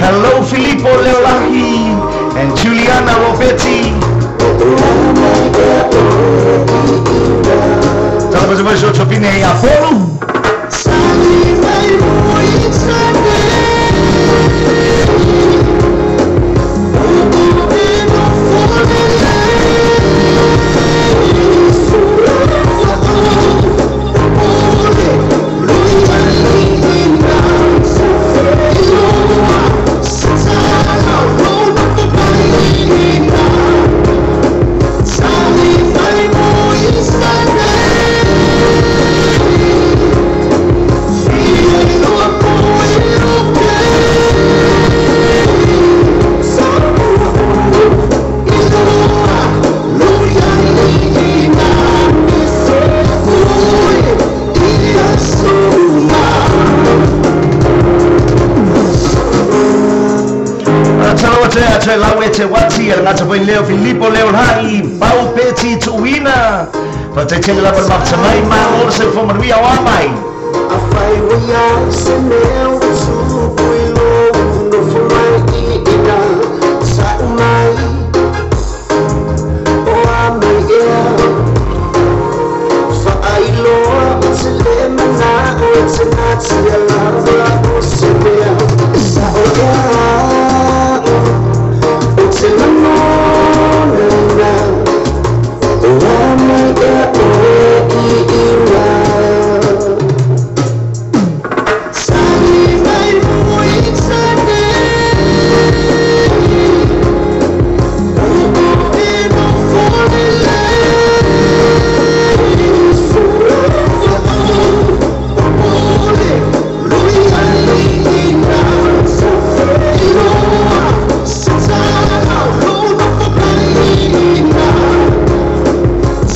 [SPEAKER 1] Hello Filippo Leolahi and Juliana Roberti. Tala mais uma vez o Apollo. Te lau e te wati Le gata foi leo Filipo leo hai pau peti tuuina. Faafetai lava le mafuta mai, malo le soifua manuia o a mai.
[SPEAKER 4] Afai ua iai se mea ua tupu i lou nofo mai i ina Sa'u mai o a mai ea Faailoa o te le mana'o e te natia lava o se mea Sa'o ea o te lagona ina O a mai ea oe i ina Tali mai muitane O e no fole Ole lui alina Iloa se tala luna fokaina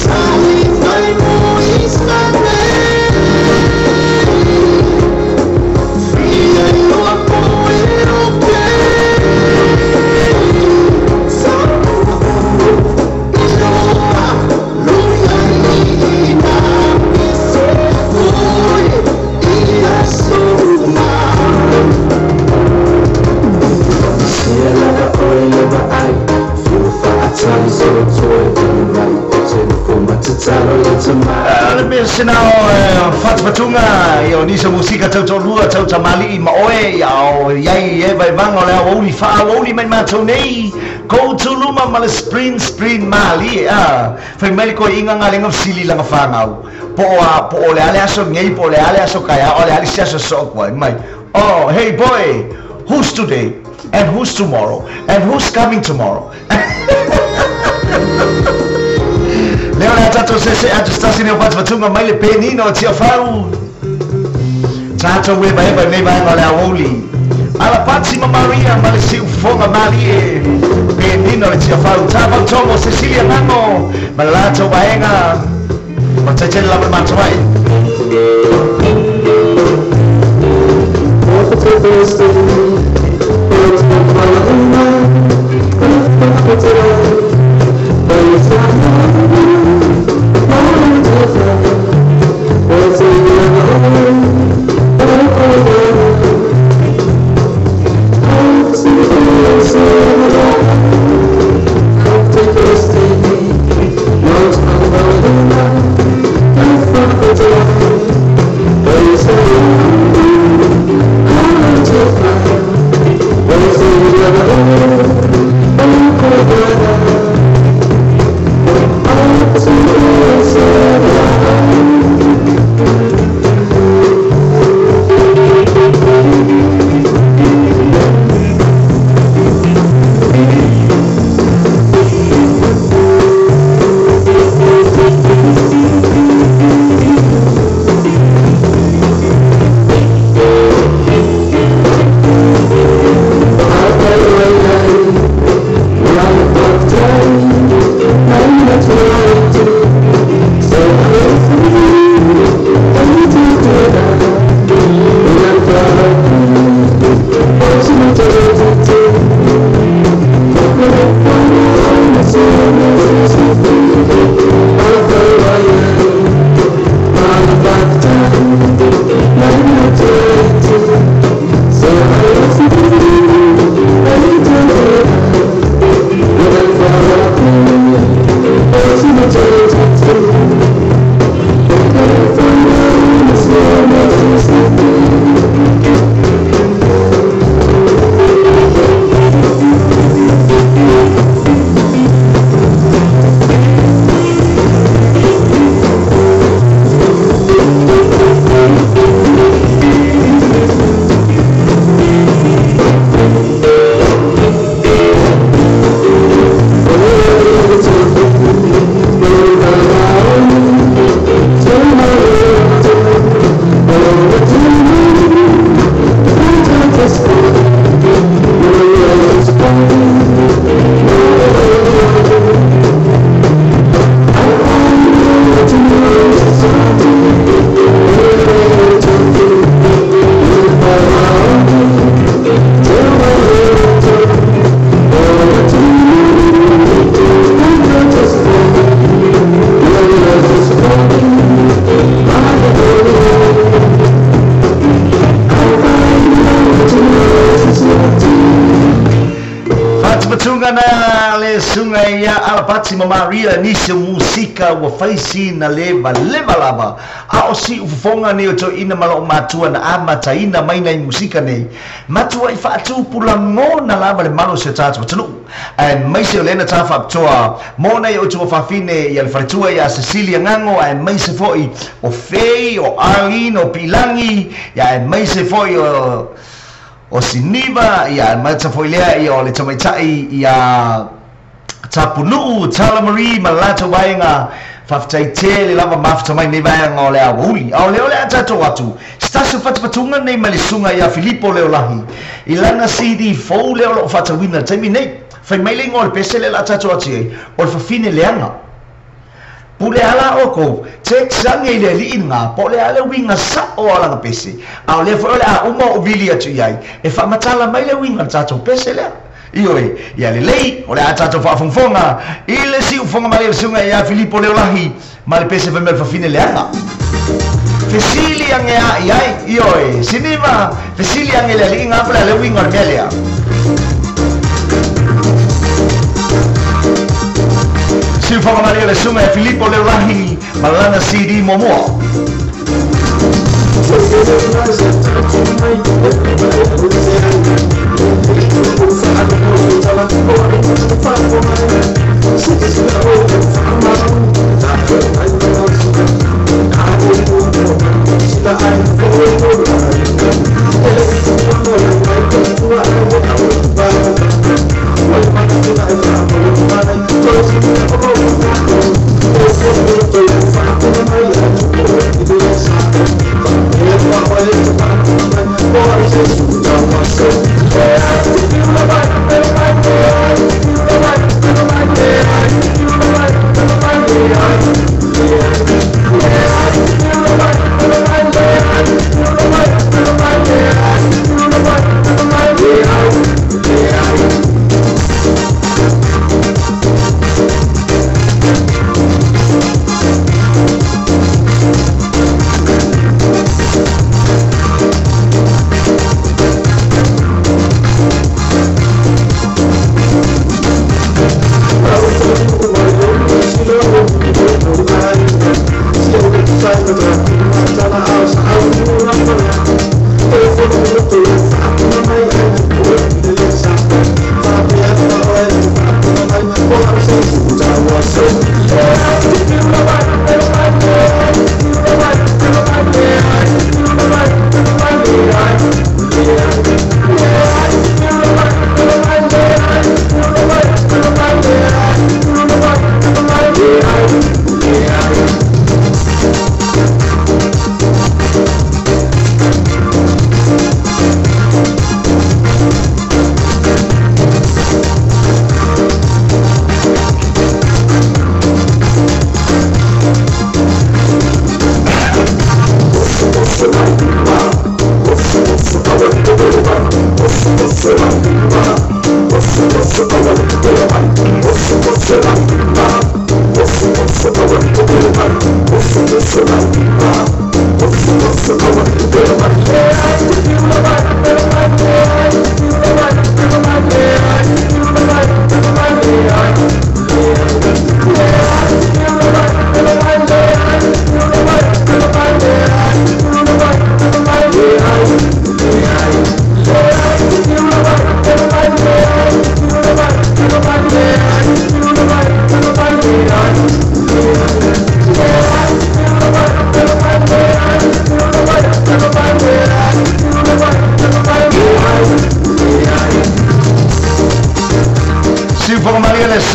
[SPEAKER 4] Tali mai muitane Fia iloa po e oke Iloa lui alina Se fui ia suma Sia lava oi lava ai Fiu faatali so toi mai O te nofo matatalo le tamai
[SPEAKER 1] Le mea sena o fatufatuga ia o nisi o musika tautolua tautamali'i ma oe ia o iai e vaevaga o le aoauli faaauauli mai matou nei koutuluma ma le sprin sprin malie a fai mai le koi'iga galega fesili laga fagau po o a po o le a le aso nei po o le a le aso kaea o le a le isi aso so'o mai. Oh, hey boy, who's today and who's tomorrow and who's coming tomorrow? Leo le tatou sese atu stasi o fatufatuga mai le penina o Tiafau. Tatou evaeva nei vaega o le aoauli. Alapati ma Maria ma le siufoga malie. Penina o le Tiafau. Tavau Tomo Cecilia Gago ma le latou vaega. Faafetai lava le matou ai. suga ia Alapati ma Maria nisi o musika ua faisina leva leva lava a o si ufofoga nei o toeʻina ma lo'o matua na amataina mai nai musika nei matua i faatupulagona lava le malo o se tatou atunuu aemaise o lena tafaapitoa mo nai o tuafafine ia le faletua ia Cecilia Gago aemaise fo'i o Fei o Arlene o Pilagi ia aemaise fo'i o Siniva ia maita foi lea ia o le tamaita'i ia Tapunuu Tala Marie ma latou vaega faafetaitele lava mafuta mai nei vaega o le auauli a o lea o le a tatou atu se tasi o fatufatuga nei ma le suga ia Filipo Leolahi i lana CD fou lea o loo faatauina le taimi nei fai mai le igoa o le pese lea la tatou atu ai o le fafine leaga pule ala oukou text age i le alii lagā po o le a le uiga sa'o a lana pese a o lea foi o le a uma o vili atu i ai e faamatala mai le uiga o le tatou pese lea ioe ia lelei o le a tatou faafogafoga i le siufoga ma le suga ia Filipo Leolahi ma le pese fai mai le fafine leaga fesili age a'i ai ioe Siniva fesili age le alii gā po le a le uiga o le mea lea siufoga malia le suga ia Filipo Leolahi ma lana CD muamua.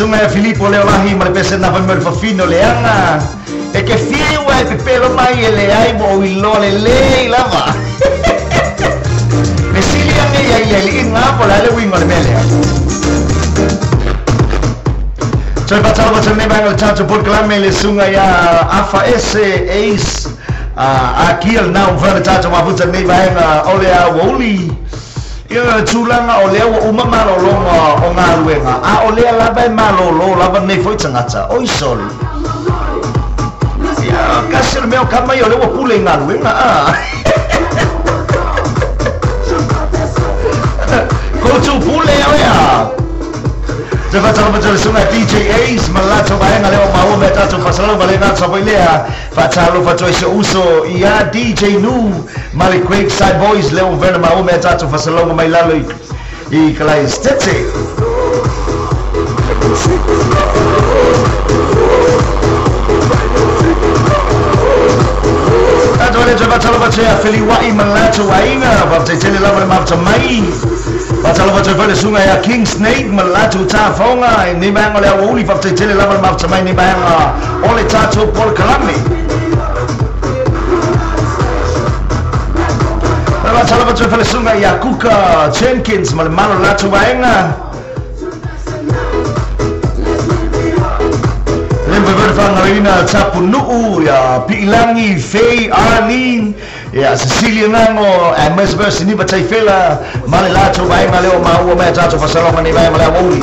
[SPEAKER 1] Suga Filipo Leolahi ma le pese na fai mai le fafino leaga e ke fiu ai pepelo mai e le ai mo iloa lelei lava fesili age ia ia liiga po le a le uiga o le mea lea toe faatalofa nei vaega o le tatou polokalame le suga ia Afa Ese Ace akia lenā ua fai le tatou mafuta nei vaega o le auauli ia tulaga o lea ua uma malōlōga o galuega a o lea lava e malōlō lava nei foi tagata oi soli ia kasi o le mea o kama ia o lea ua pule i galuega a koutou pule oea. Te whaatalofa le suga DJ Ace ma le latou vaega lea o maua mea tatou faasalauga le gata foi lea faatalofa atu ai se uso ia DJ Nu ma le Great Side Boys lea ua vena maua mea tatou faasalauga mai lalo i kalai stete. Tatou le faatalofa atu ia Feliua'i ma le latou aiga faafetaitele lava le mafuta mai. Faatalofa atu ai foi le suga ia King Snake ma le latou tafoga i nei vaega o le auauli faafetaitele lava le mafuta mai nei vaega o le tatou polokalame. Faatalofa atu ai foi le suga ia Kuka Jenkins ma le malo le latou vaega. Whangarina Tapunuu, ia Pi'ilangi, Faye, Arlene, ia Cecilia Ngango, a Miss Versi Nipa Taifela, ma le latou vaega lea o maua mea tatou faasalaga nei vaega o le auauli.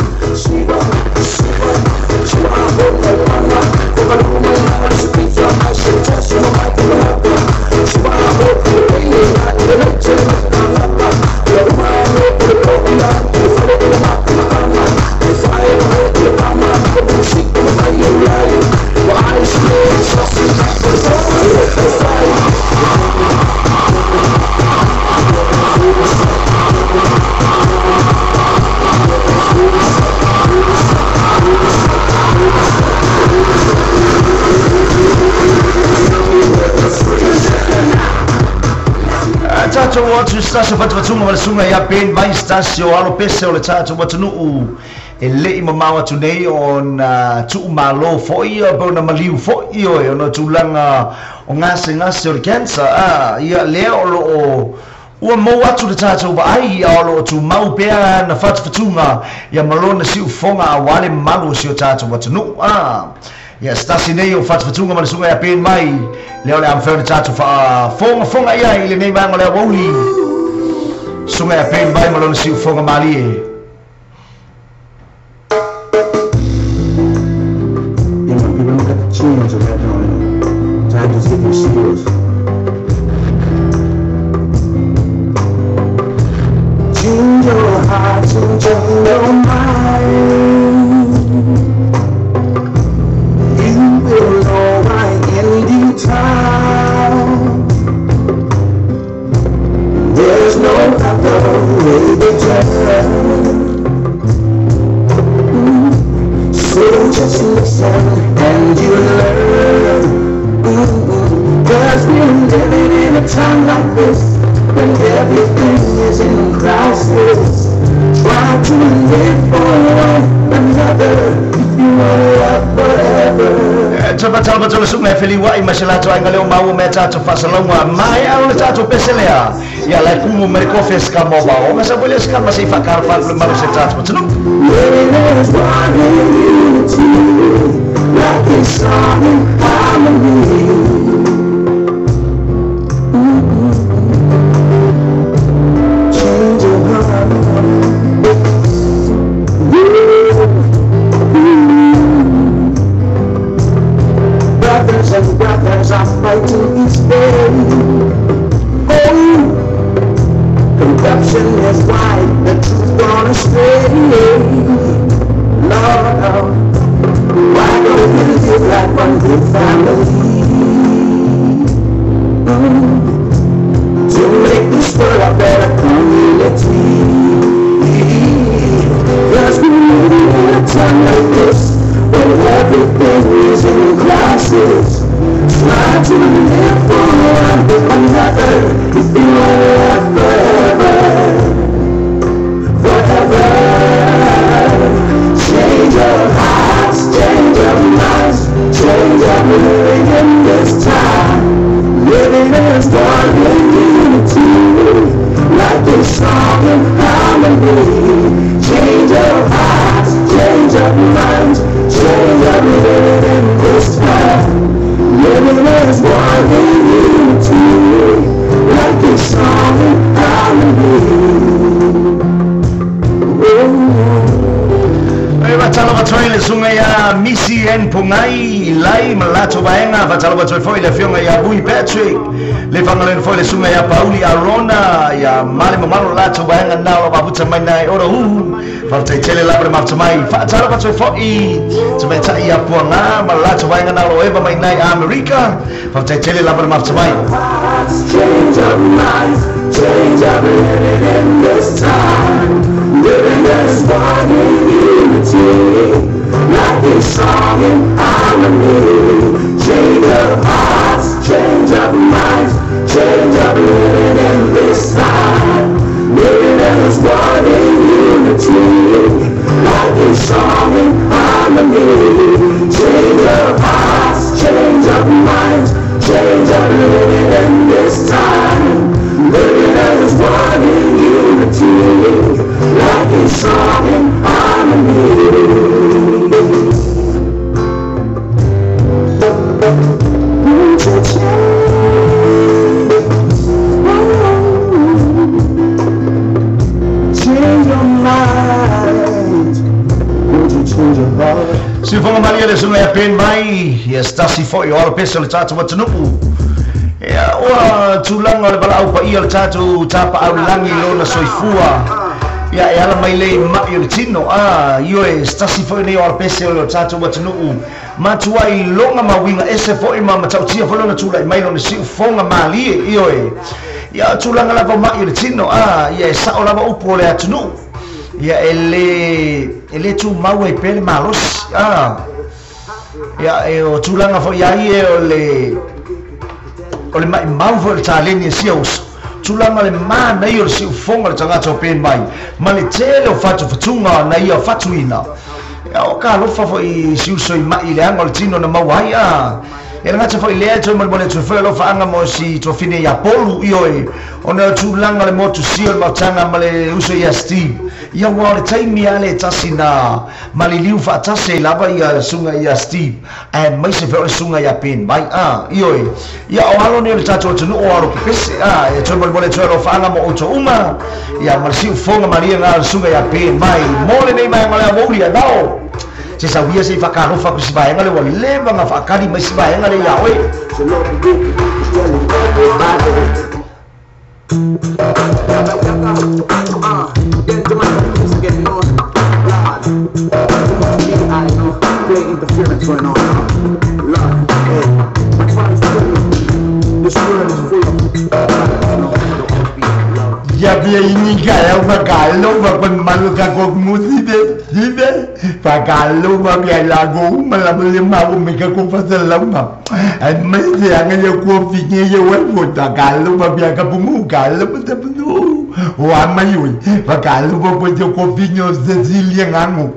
[SPEAKER 1] Tatou atu stasi fatufatuga ma le suga ia Ben mai stasi o alo pese o le tatou atunuu e le'i mamao atu nei ona tu'umālō fo'i pe ona maliu fo'i oe ona tulaga o gasegase o le cancer a ia lea o loo ua mou atu le tatou vaai ia o loo tumau pea na fatufatuga ia ma lona siufoga auā le malu o si o tatou atunuu a ia stasi nei o fatufatuga ma le suga ia Ben mai lea o le amafai ona tatou faafogafoga ia i lenei vaega o le auauli suga ia Ben mai ma lona siufoga malie.
[SPEAKER 4] You know, people don't got the chance of that doing. Time is getting serious. Change your heart and change your mind. You will know why in due time. There's no other way to turn. So just listen and you learn. Cause we're living in a time like this, when everything is in crisis. Try to live for one another if you want to love forever.
[SPEAKER 1] Talofa atu le suga e Feliua'i ma se latou aiga lea o maua mea tatou faasalauga mai a o le tatou pese lea ia lae kumu ma le kofe skama o vaoga sa foi lea skama se i faakalafatu le malo se tatou atunuu.
[SPEAKER 4] Living as one in unity, like a song in harmony. Change your heart. Brothers and brothers are fighting each day. Oh, corruption is wide, the truth gone astray. Lord, why don't we live like one big family? To make this world a better community. Cause we live in a time like this, when everything is in crisis. Try to live for one another if you want to live forever. Forever.
[SPEAKER 1] suga ia Missy N Pongai lai ma latou vaega. Faatalofa atu ai foi le afioga ia Vui Patrick, le fagalena foi le suga ia Pauli Arona ia ma le mamalu o latou vaega na o lo mafuta mai na e Orohuhu. Faafetai tele lava le mafuta mai. Faatalofa atu ai foi tamaitai ia Puaga ma le latou vaega na o lo eva mai na i Amerika. Faafetai tele lava le mafuta mai.
[SPEAKER 4] Change of minds, change of living in this time, living as one in unity, like a song in harmony. Change of hearts, change of minds, change of living in this time, living as one in unity, like a song in harmony. Change of hearts, change of minds, change of living in this time, living as one in unity, like a song in harmony. Won't you change? Change your mind. Won't you change your heart?
[SPEAKER 1] Siufoga malia le suga ia Ben Mai ia se tasi fo'i o alo pese o le tatou atunuu. Ia ua tulaga o le valaau paia o le tatou tapaau i le lagi i lona soifua. Ia e ala mai lea i ma'i o le tino. A ioe, se tasi foi nei o alo pese o le tatou atunuu matuai iloga ma uiga ese foi ma matautia foi lona tulai mai lona siufoga malie. Ioe, ia o tulaga lava o ma'i o le tino. A ia e sa'o lava upu o le atunuu. Ia e lē tumau ai pea le malosi. A ia e o tulaga foi ia ia o le maʻimau foi o le taleni e sia uso. Tulaga le manaia o le siufoga o le tagata o Ben Mai ma le tele o fatufatuga na ia fatuina. Ia o ka alofa foi i si uso i maʻi i le aga o le tino na maua ai. A e le gata foi lea e toe molemole atu foi alofaaga mo si tofine ia Polu. Ioe, ona o tulaga o le motusia o le maotaga ma le uso ia Steve. Ia ua o le taimi a le tasi na maliliu faatasi ai lava ia suga ia Steve ae maise foi o le suga ia Ben Mai. A ioe, ia o alo nei o le tatou atunuu o alo pepese. A e toe molemole atu alofaaga mo outou uma ia ma le siufoga malia ga o le suga ia Ben Mai mo lenei vaega o le aoauli anao. Se sauia se i whakalofa ku si vaega le ua leva nga whaakari mai si vaega le ia oe. Ya pia ini kaya fakalo fa malu ka ko musi de dibe fakalo fa pia lago mala mala ma o me ka ko fa salama ai me se anga yo ko fi ni yo we ko ta kalo fa pia ka pumu kalo pa ta punu o ama yo fakalo fa ko yo ko fi nyo Cecilia ngango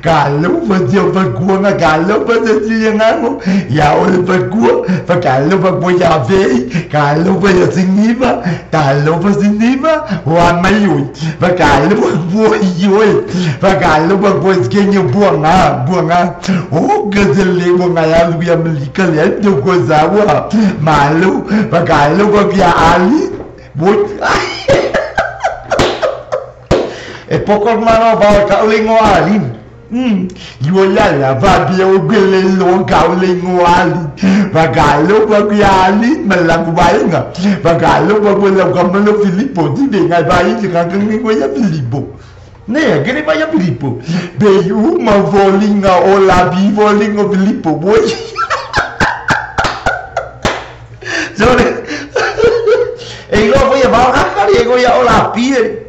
[SPEAKER 1] Kalau fa dia fa kuanga kalau fa Cecilia ngango ya o fa ku fa kalau fa ku ya ve kalau fa ya siniva kalau fa siniva o amayu fa kalau fa ku yo fa kalau fa ku skenyo buanga buanga o gazelle buanga ya lu ya melika le do ko zawa malu fa kalau fa ya ali bo e poko mano ba ka lengo ali. Yo la la va bien au gele lo ka lengo ali. Va galo va ali malangu bainga. Va galo va la kamalo Filippo di venga va i ka ngi ko ya Filippo. Ne, gele va ya Filippo. Be yu ma volinga o la vi volingo Filippo boy. Sorry. E lo voy a va a e go ya o la pie.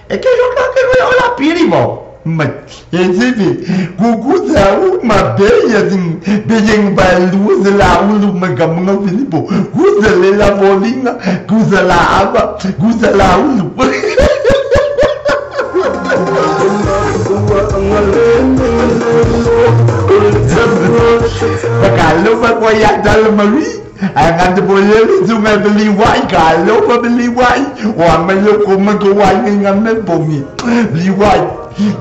[SPEAKER 1] E che lo ka ke o la pie mo. Ma e zibi kuku sa u ma be ya din be yeng ba lu ze la u lu ma ga mga Filippo. Ku ze le la volinga, ku ze la aba, ku ze la u lu. Kalau pa ko ya dal mari Angan boleh sungai beli wai kalau pa beli wai wa melo ko ma ko wai ngan me bomi beli wai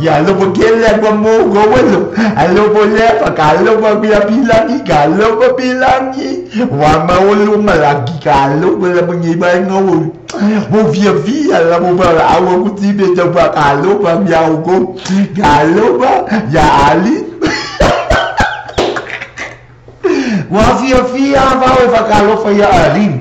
[SPEAKER 1] ya lo bokele ko mo go welo alo boleh pa kalau pa bia bilangi kalau pa bilangi wa ma olu malagi kalau bela bengi ba ngo mo via via la mo ba awa ku ti be ta pa kalau pa bia ko kalau pa ya ali. Ua fiafia vao e faakalofa ia Alini.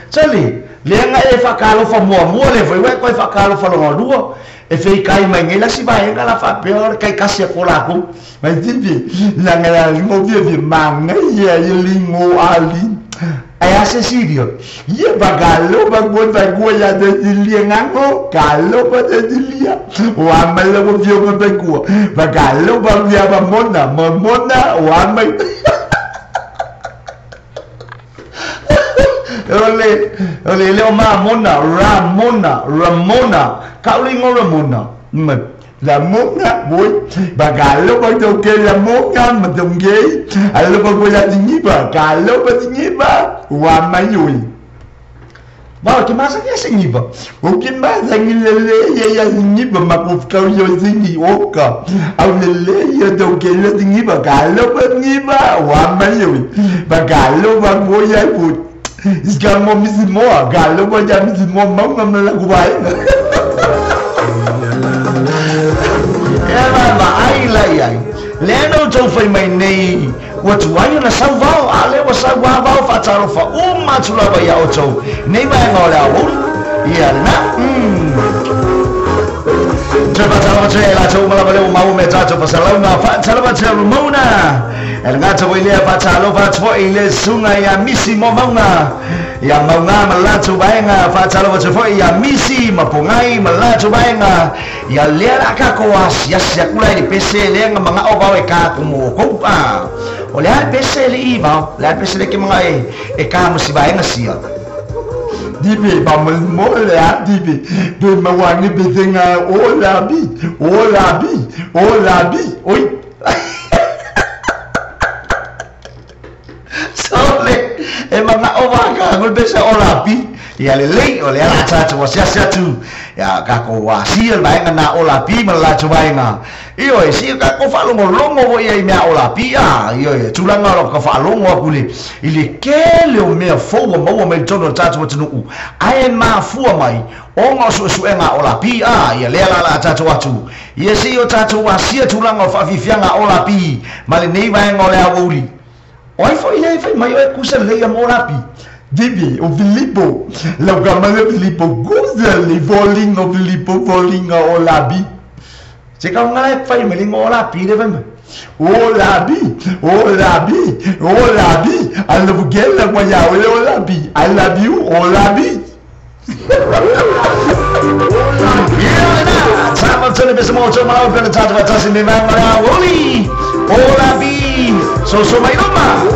[SPEAKER 1] Sali, lea e faakalofa muamua le foi, ua e koe faakalofa logalua. E feikai mai nei lasi vaega la faapea o le kaikasi a ko lakou. Mai tipi, laga la ligo fiafia magaia i ligo Alini. Ai a se sirio. Ia bagalo bagua bagua ya de dilia ngango, kalo ba de dilia. O amai la wo fio bagua. Bagalo ba via ba mona, mamona o amai. Ole, ole leo ma mona, Ramona, Ramona. Kaulingo Ramona. La mona, boy. Bagalo ba toke la mona, madonge. Alo ba la dingiba, kalo ba dingiba. Wa mayui. Ba ke masa ke singiba. O ke masa ngilele ye ya dingiba makufka yo dingi oka. Au lele yo toke la dingiba, kalo ba dingiba. Wa mayui. Bagalo ba boya but. Isgamo misimo, galo ba ya misimo mama la guai. Ai lai ai. Le no tau fai mai nei. Ua tuai na sau vao, a le ua sau vao whaatalofa o matulava ia o tau. Nei vaenga o le aouli. Ia na. Te whaatalofa te la tau malava leo mau me tātou pasalaunga. Whaatalofa te Ramona. E le ngata wai lea whaatalofa atoa i le sunga ia misi mo maunga. Ia maunga ma lātou vaenga. Whaatalofa te foi ia misi mapongai ma lātou vaenga. Ia lea la kako asiasi akula i le pese lea nga mga o vao e kā kumu o koupa. O lea le pese le i vao. Lea le pese le ke mga e kā musi vaenga sia. Dibe ba mo le a dibe be mawangi be tenga o la bi o la bi o la bi oi. Sole e mga o vaka ngol pese o la bi. Ia le lei o le ala tātou asiasi atu. Ia kako asia vaenga na o la pi ma la lātou vaenga. Ioe, si kako whaalongolongo wo ia i mea o la pi a. Ioe, tūlanga o ka whaalongo aku le. I le kele o mea fōua maua mai tono tātou atunuu. Ae mafua mai, o ngā suesuenga o la pi a. Ia lea la la tātou atu. Ia si o tātou asia tūlanga o whaafifianga o la pi. Ma le nei vaenga o le awouri. Oi fo i le whai mai oe kusa leia mo la pi. Dibi, o Filippo, la gamana Filippo, gusa le voling o Filippo, voling o labi. Se ka ngai fai me lingo o labi le fai. O labi, o labi, o labi. I love gela kwa ya o labi. I love you, o labi. Yeah, na. Tama tele bese mo to mau pele tata tasi me manga oli. O labi. So so mai loma.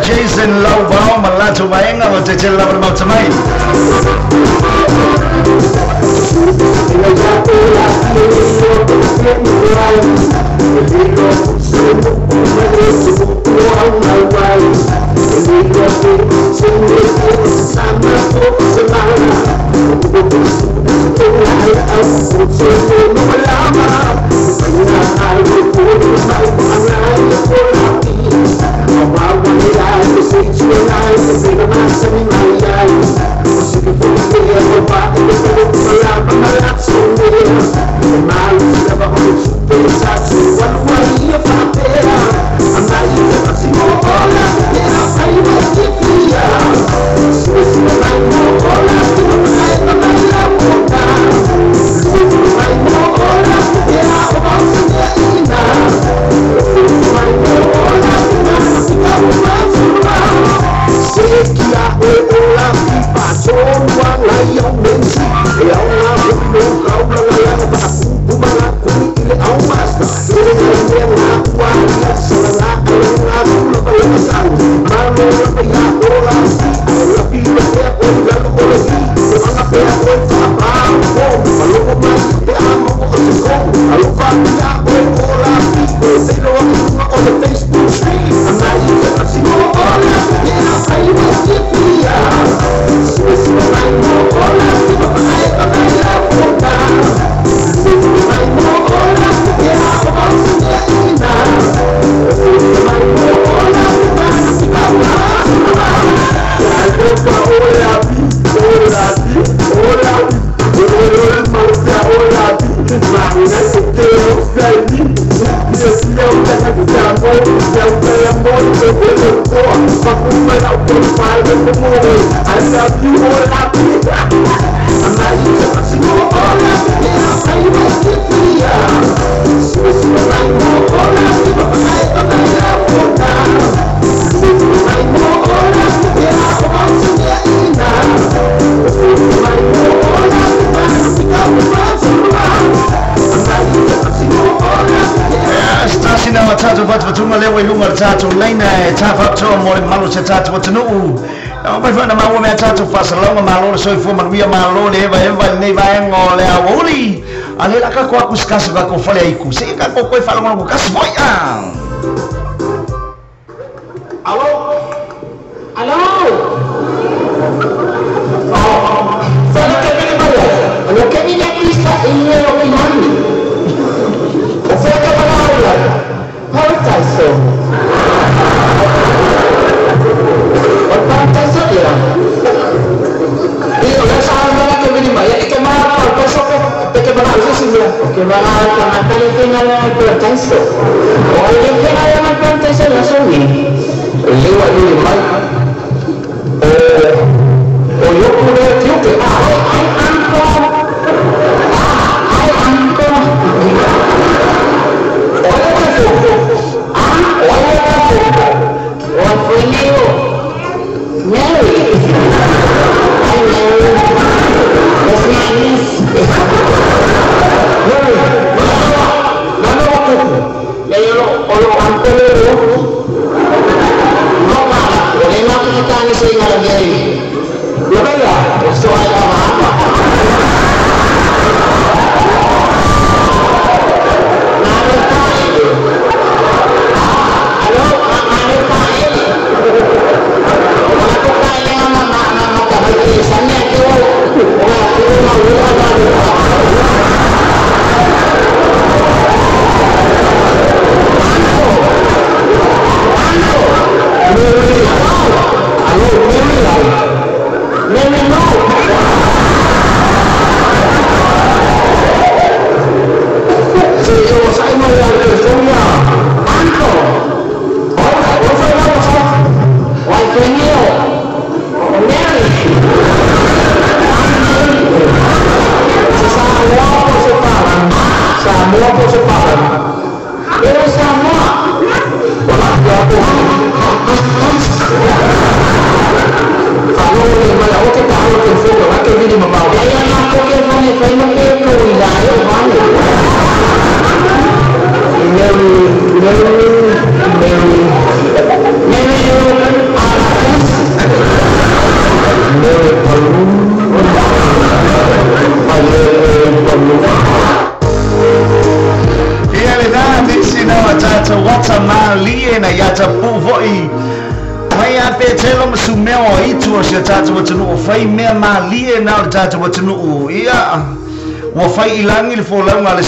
[SPEAKER 1] Jason Lauvao Malato Vaenga o te tele lava mau tamai.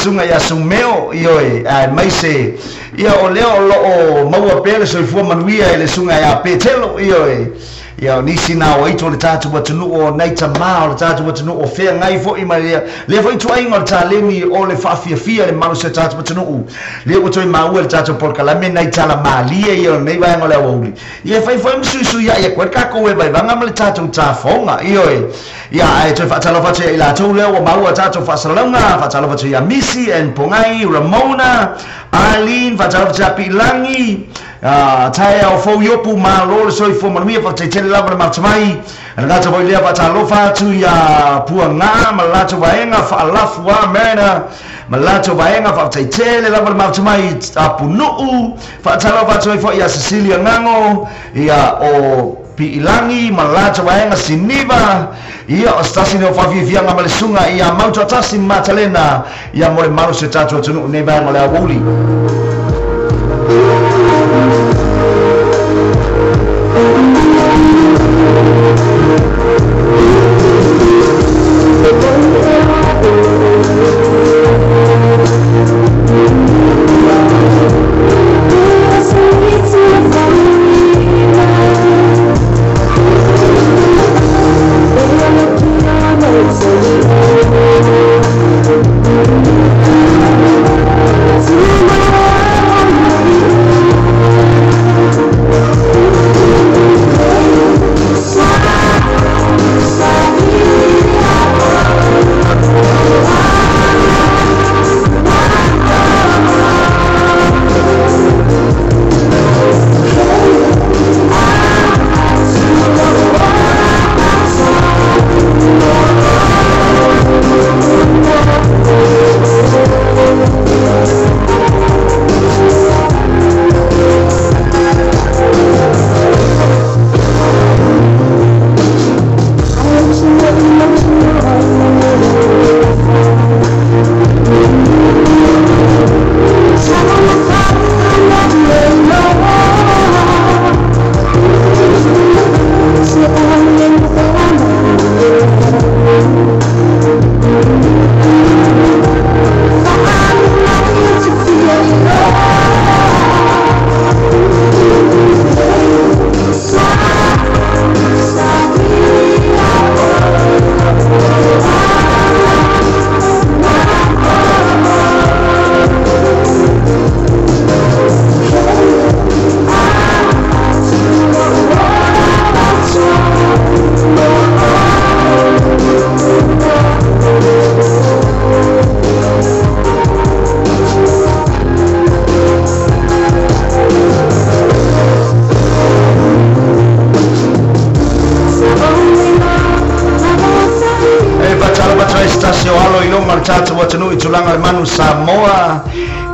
[SPEAKER 1] Sunga ia sumeo ioe ai maise ia o leo loo maua pele soifua manuia ile sunga ia Petelo ioe ia nisi na o ito le tatu atunu o naita ma o le tatu atunu o fea ngai foi mai le foi tuai o talemi o le faafia le malo se tatu atunu le o toi maua le tatu por kalame naita la malia ia nei vai ngole o ia fai foi msusu ia ia kwa ko we vai vanga le tatu tafonga ioe ia ai toi faatalofa atu i latou lea ua maua tatou faasalalauga faatalofa atu ia Misi and Pongai Ramona Eileen faatalofa atu ia Pilangi tae au fou iopu malo le soifua manuia faataitele lava le matamai le gata foi lea faatalofa atu ia Puagā ma le latou vaega faalafu a Marina ma le latou vaega faataitele lava le matamai Apunuu faatalofa atu ai foi ia Cecilia Gago ia o Piilagi ma le latou vaega Siniva. Ia o se tasi lenei o faafiafiaga ma le susuga ia Mautoatasi Matalena ia mo le mamalu o si o tatou atunuu i lenei vaega o le aoauli. E faatalofa atu ai se tasi o alo i luma o le tatou atunuu i tulaga o le manu Samoa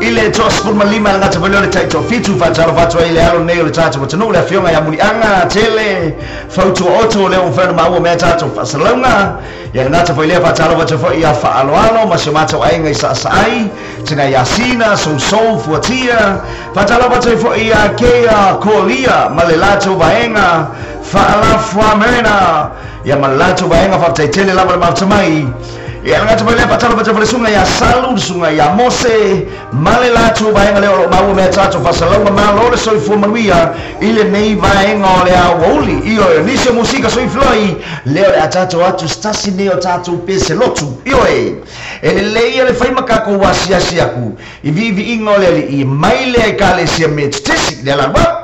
[SPEAKER 1] i le 25 e le gata foi lea o le taitoafitu. Faatalofa atu ai i le alo nei o le tatou atunuu, le afioga ia Muliaga Tele Fautuaoto, o lea ua mafai ona maua mea tatou faasalauga. Ia le gata foi lea, faatalofa atu foi ia Faaaloalo ma si o matou aiga i Saasaai, tina ia Sina, Sousou, Fuatia. Faatalofa atu ai foi ia Kea Kolia ma le latou vaega Faalafuamena. Ia ma le latou vaega, faafetai tele lava le mafuta mai. Ia le gata foi lea, faatalofa atu foi le susuga ia Salu, le susuga ia Mose ma le latou vaega lea o lo o maua mea tatou faasalauga. Malo le soifua manuia i lenei vaega o le aoauli. Ioe, o nisi o musika soifloi lea o le a tatou atu se tasi nei o tatou pese lotu. Ioe, e lelei ia le fai ma takou asiasi aku i viiviiga o le Alii mai le Ekalesia Metotisi le ala.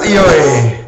[SPEAKER 1] Ioe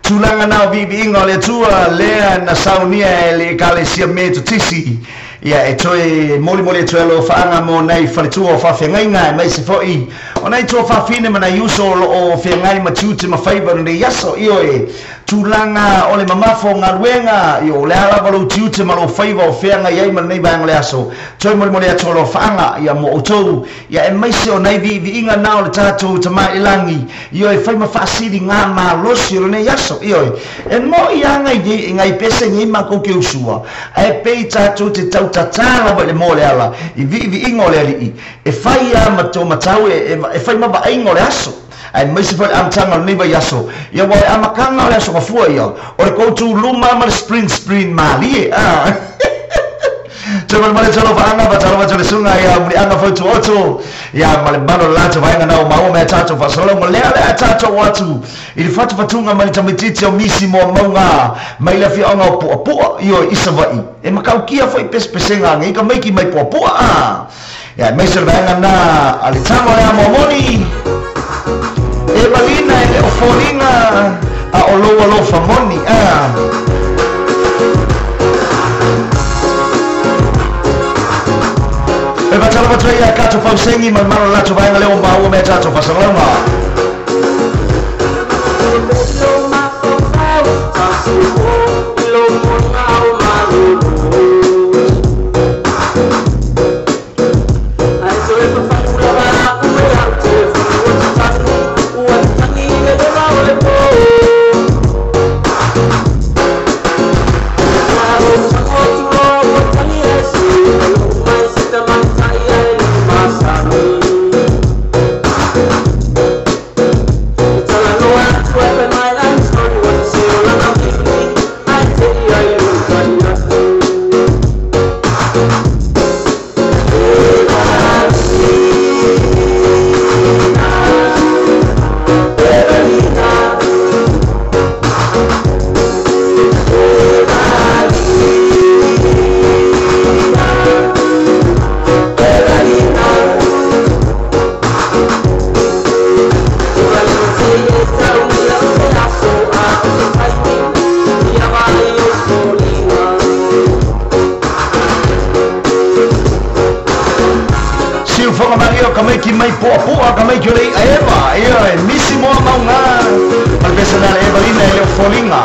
[SPEAKER 1] tulaga na o viiviiga o le Atua lea na saunia e le Ekalesia Metotisi. Ia e toe molimoli atu ai alofaaga mo nai faletua o faafeagaiga, aemaise foʻi o nai tuafafine ma nai uso o loo feagai ma tiute ma faiva o lenei aso. Ioe tulaga o le mamafo o galuega, io o le a lava lou tiute ma lou faiva o feagai ai ma lenei vaega o le aso. Toe molimoli atu alofaaga ia mo outou, ia aemaise o nai viiviiga na o le tatou tamaʻi lagi. Ioe fai ma faasiliga malosi o lenei aso. Ioe e moʻi aga i ngai pese nei makou ke usua, ae pei tatou te tautatā lava i le moa o le ala i viiviiga o le alii e fai a ma to matau e fai ma vaaiga o le aso, aemaise foi le amataga o lenei vaiaso. Ia ua e amataga o le aso gafua ia o le koutou luma ma le spring spring malie a. Toe malemale talo faaga faatalofa atu le suga ia muliaga fautuoto ia ma le malo le latou vaega na o maua mea tatou faasalalauga lea lea tatou atu i le fatufatuga ma le tamaititi o misi moa mauga mai le afioaga o Puapua io i Savaʻi e makaukia foʻi pesepesega agei ka maiki mai Puapua a. Ia aemaise o le vaega na a le tama o le amoamoni e malina e le o foliga a o lou alofa moni a. E faatalofa atu ai ia tatou fauseigi ma le malo le latou vaega lea ua maua mea tatou faasalalauga. Siufoga maria o kamaiki mai Puapua, kamaiki o le iʻa eva. Ia e misi moa mauga ma le pesa na le Evalina e le o foliga.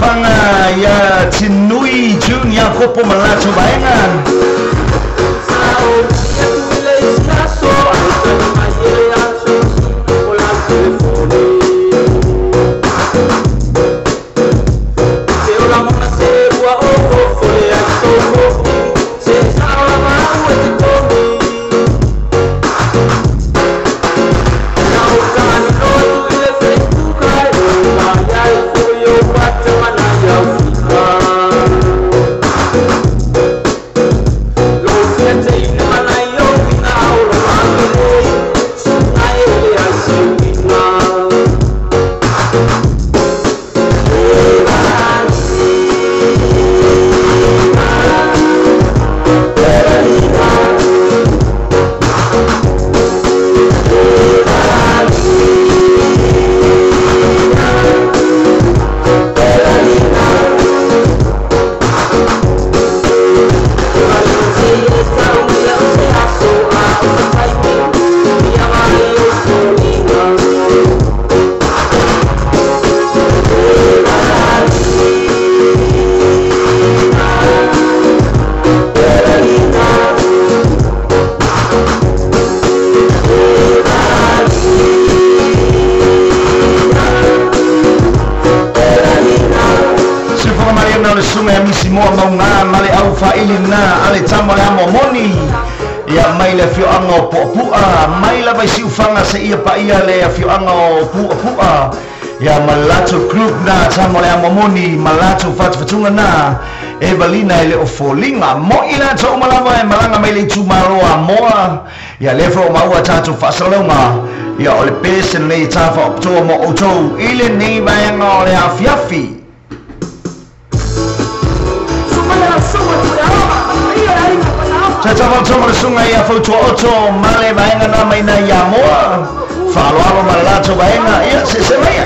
[SPEAKER 1] Fanga ia Tinui Junior Kopo ma latou vaega.
[SPEAKER 3] Lo
[SPEAKER 1] Simoa Mauga ma le aufaili lena a le tama o le amo moni. Ia mai le afioaga o Puapu'a, mai lava i Siufaga seia paia le afioaga o Puapu'a. Ia ma le latou group na tama o le amo moni ma latou fatufatuga na Evalina e le o foliga. Mo'i latou uma lava e malaga mai le itumalo Amoa. Ia lea foi ua maua tatou faasalalauga. Ia o le pese lenei e tafaopitoa mo outou i lenei vaega o le afiafi. Sa tafaotoa ma le suga ia fautua oto ma le vaega na mai na i Amoa. Faaaloalo ma le latou vaega. Ia sese maia.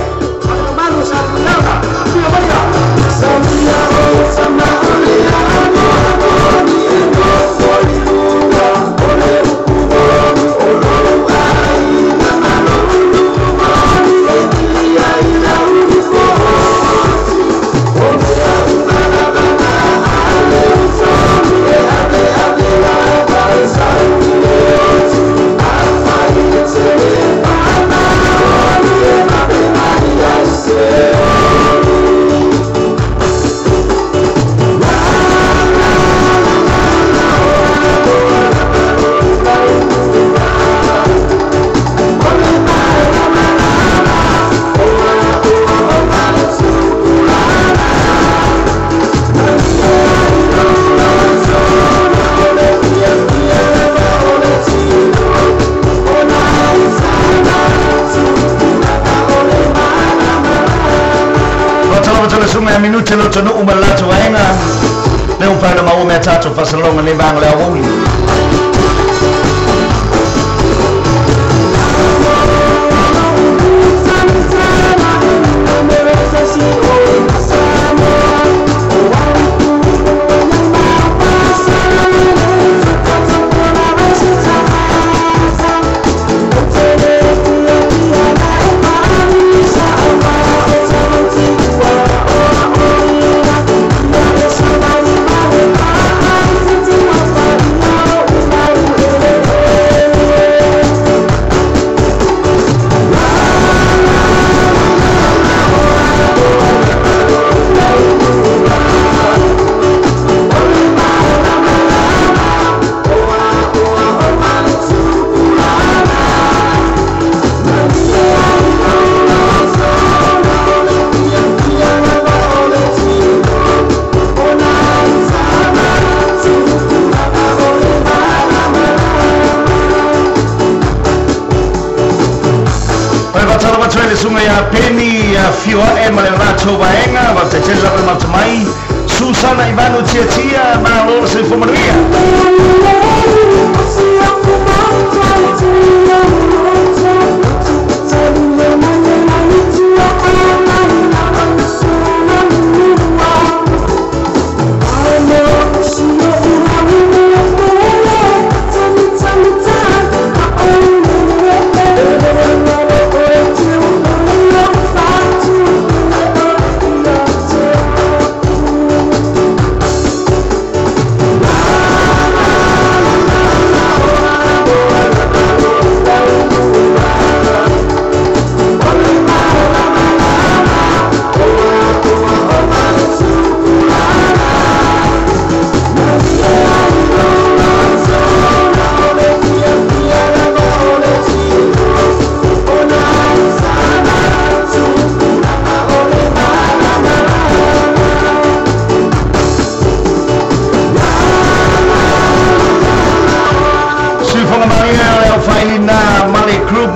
[SPEAKER 1] Suga minute lo tonu ma latou vaega le umpaina maua mea tatou faasalaga nei vaega o le aoauli. Suga ia Peni Fioa'e ma le latou vaega faafetai lava le maota mai. Susana Ivano Tiatia, malo le soifua manuia.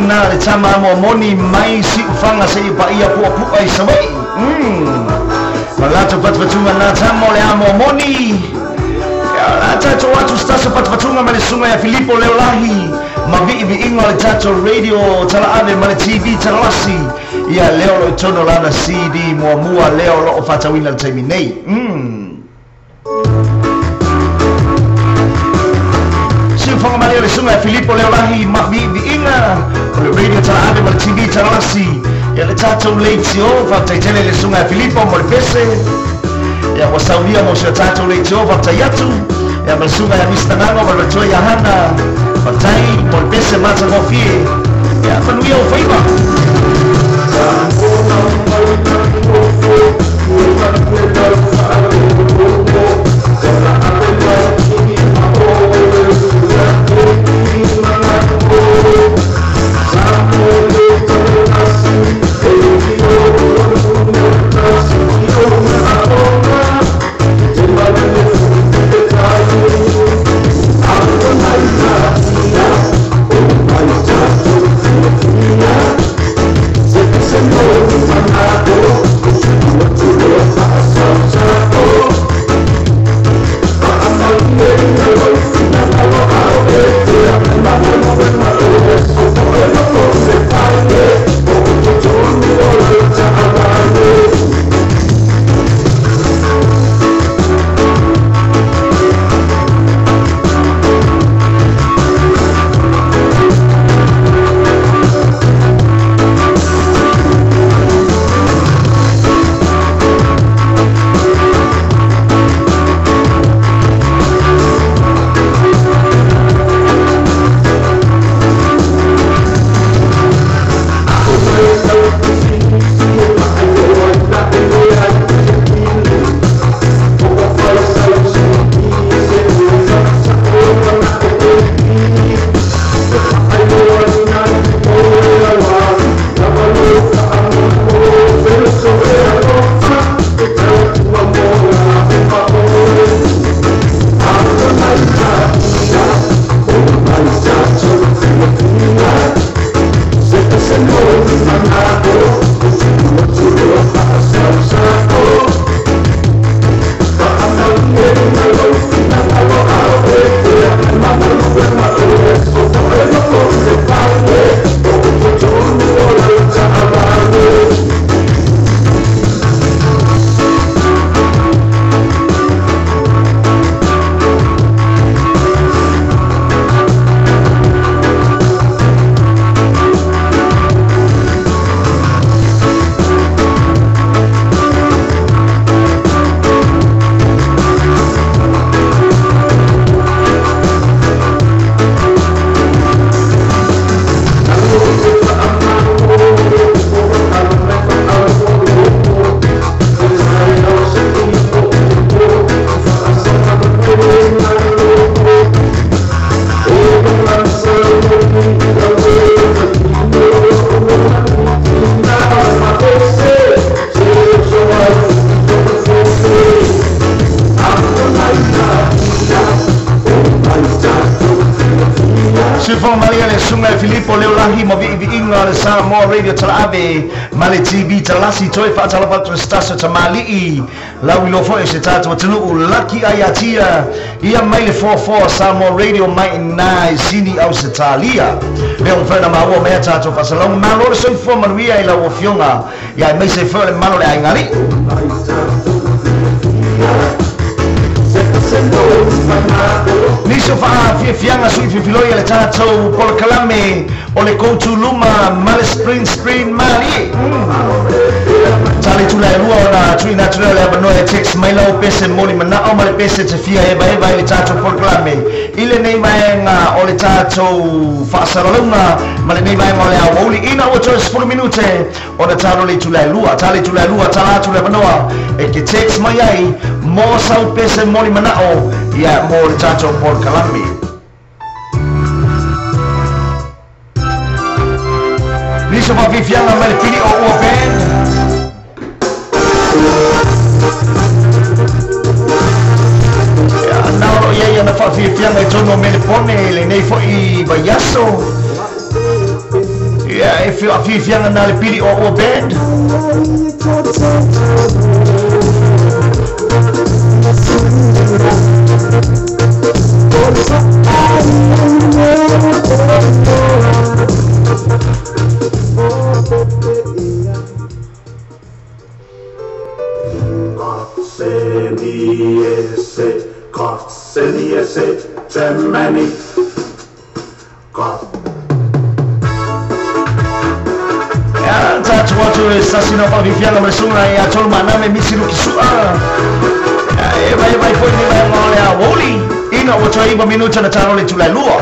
[SPEAKER 1] Na le tama amo moni mai Siufaga seia paia Puapu'a i Savaii. Ma latou fatufatuga na tama o le amo moni. Ia la tatou atu se tasi o fatufatuga ma le suga ia Filipo Leolahi ma viiviiga o le tatou radio talaave ma le TV talalasi. Ia lea o loo i tonu lana CD muamua lea o loo faatauina le taimi nei. Siufaga malie o le suga ia Filipo Leolahi ma viiviiga o le radio talaave ma le TV talalasi. Ia le tatou leitio faafetai tele le suga ia Filipo mo le pese. Ia ua saunia mo si o tatou leitio faafetai atu. Ia ma le suga ia Mr. Gago ma le matua ia Hana faafetai mo le pese matagofie. Ia manuia o faiva. Faafofoga malia le susuga e Filipo Leolahi ma viiviiga o le Samoa Radio Talaave ma le TV Talasi toe faatalofa atu i se tasi o tamalii lauiloa foi o se tatou atunuu laki ai atia ia mai le foafoa Samoa Radio mai ina i Sini Ausetalia. Lea ua mafai ona maua mai a tatou faasalauga. Malo le soifua manuia i lau afioga ia aemaise foi o le mamalu o le aiga alii. Nisi o faafiafiaga sui fifiloi a le tatou polokalame o le go-to luma ma le spring spring malie. Tali tula e lua ona tuuina atu lea o le avanoa e text mai lau pese moli manao ma le pese te fia hevaheva i le tatou polokalame i lenei vaega o le tatou faasalalauga ma lenei vaega o le aoauli ina ua toe 10 minute ona talo le itula e lua. Tali itula e lua tala atu le avanoa e ke text mai ai mo sau pese moli manao ia mo le tatou polokalame. Nisi o faafiafiaga mai le pili o ua band. Ia, na o loo iai ana faafiafiaga i tonu o Melepone lenei foi vaiaso. Ia, e faafiafiaga na le pili o ua band. Ia, tatou atu e sasina faafiafiaga ma le susuga ia tolu maname misi lukisua. Ia, e vaivai foi ni vaega o le aoauli ina ua toe 9 minuta na talo le itula e lua.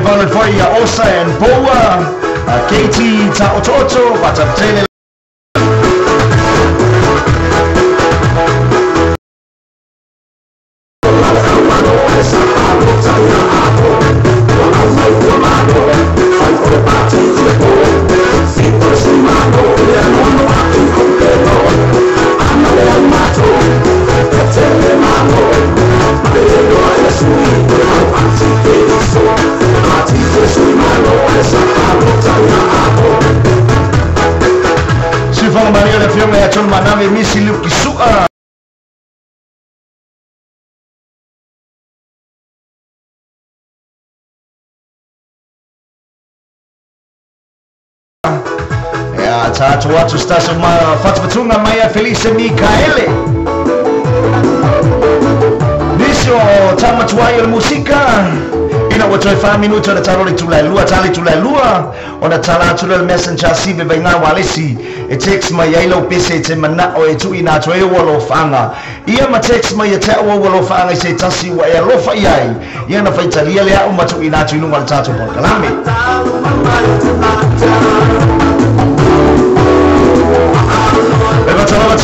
[SPEAKER 1] Vale foi ia Osa and Poua, Katie Taoto'oto, faatafetele. Tatu atu stasa ma fatufatuga mai a Felice Mikaele. Nisi o tamatuai o le musika. Ina ua toe 4 minuta ona talo le tulailua, tali tulailua. Ona tala atu le messenger sive vainga walesi. E text mai ai lau pese e te mana'o e tu'uina atu ai ua alofaga. Ia ma text mai e te a'u ua alofaga i se tasi ua e alofa i ai. Ia na faitalia le a'u ma tu'uina atu i luga o le tatou polokalame.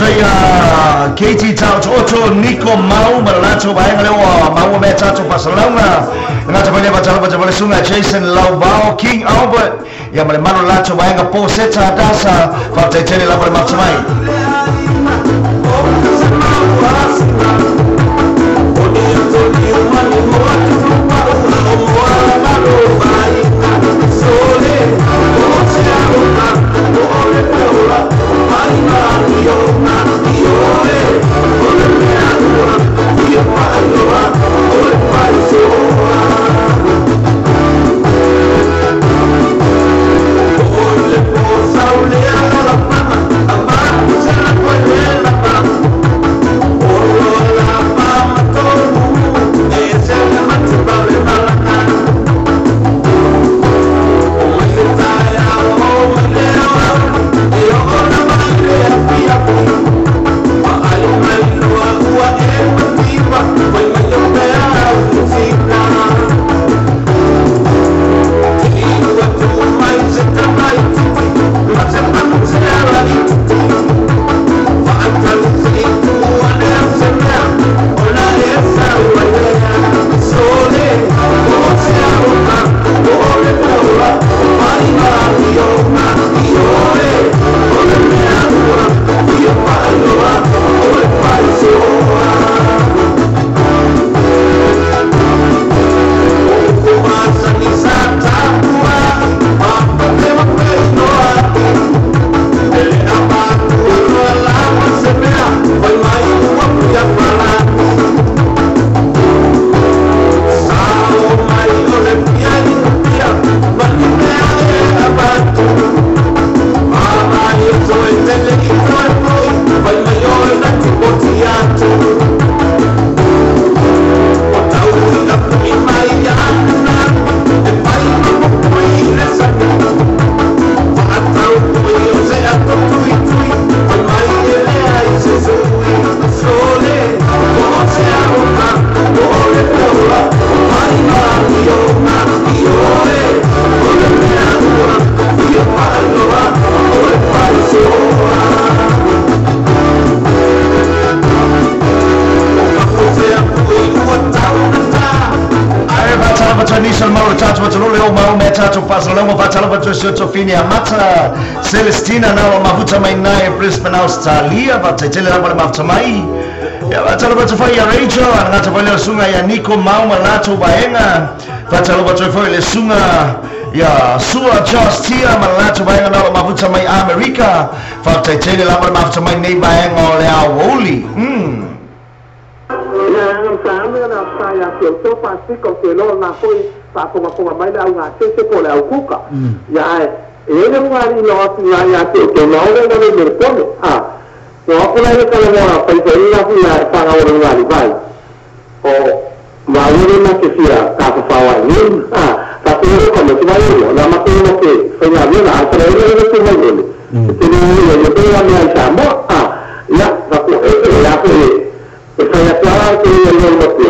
[SPEAKER 1] Ia Katie Tauto'oto, Nico Mau, ma le latou vaega lea ua maua mea tatou faasalalauga. E gata foi lea faatalofa le suga Jason Lauvao, King Albert, ia ma le malu le latou vaega Po Seta Adasa, faafetaitele lava le mafuta mai. Fini Amata Celestina na o mafuta mai nai Brisbane Australia faataitele lava le mafuta mai. Ia faatalofa atu foi ia Rachel, agata foi le suga ia Nico Mau ma latou vaega. Faatalofa atu foi le suga ia Sua Josh Tia ma latou vaega na o mafuta mai Amerika. Faataitele lava le mafuta mai nei vaega o le aouli.
[SPEAKER 5] Faafogafoga mai le augatese po o le aukuka. Ia ae e ele ugali no atu ngai ia te o na ole na le merpone. A no aku lai le kala mo pai pai na fu ya pa ga ole ngali vai. O ma ole na ke fia ka fa wa ni. A ka te le ko me vai yo la ma te no ke fa ya ni na ta le le te mai ole. Te le le te ya me ai sa mo a ya va ko e ya ko e fa ya ta te le le mo te.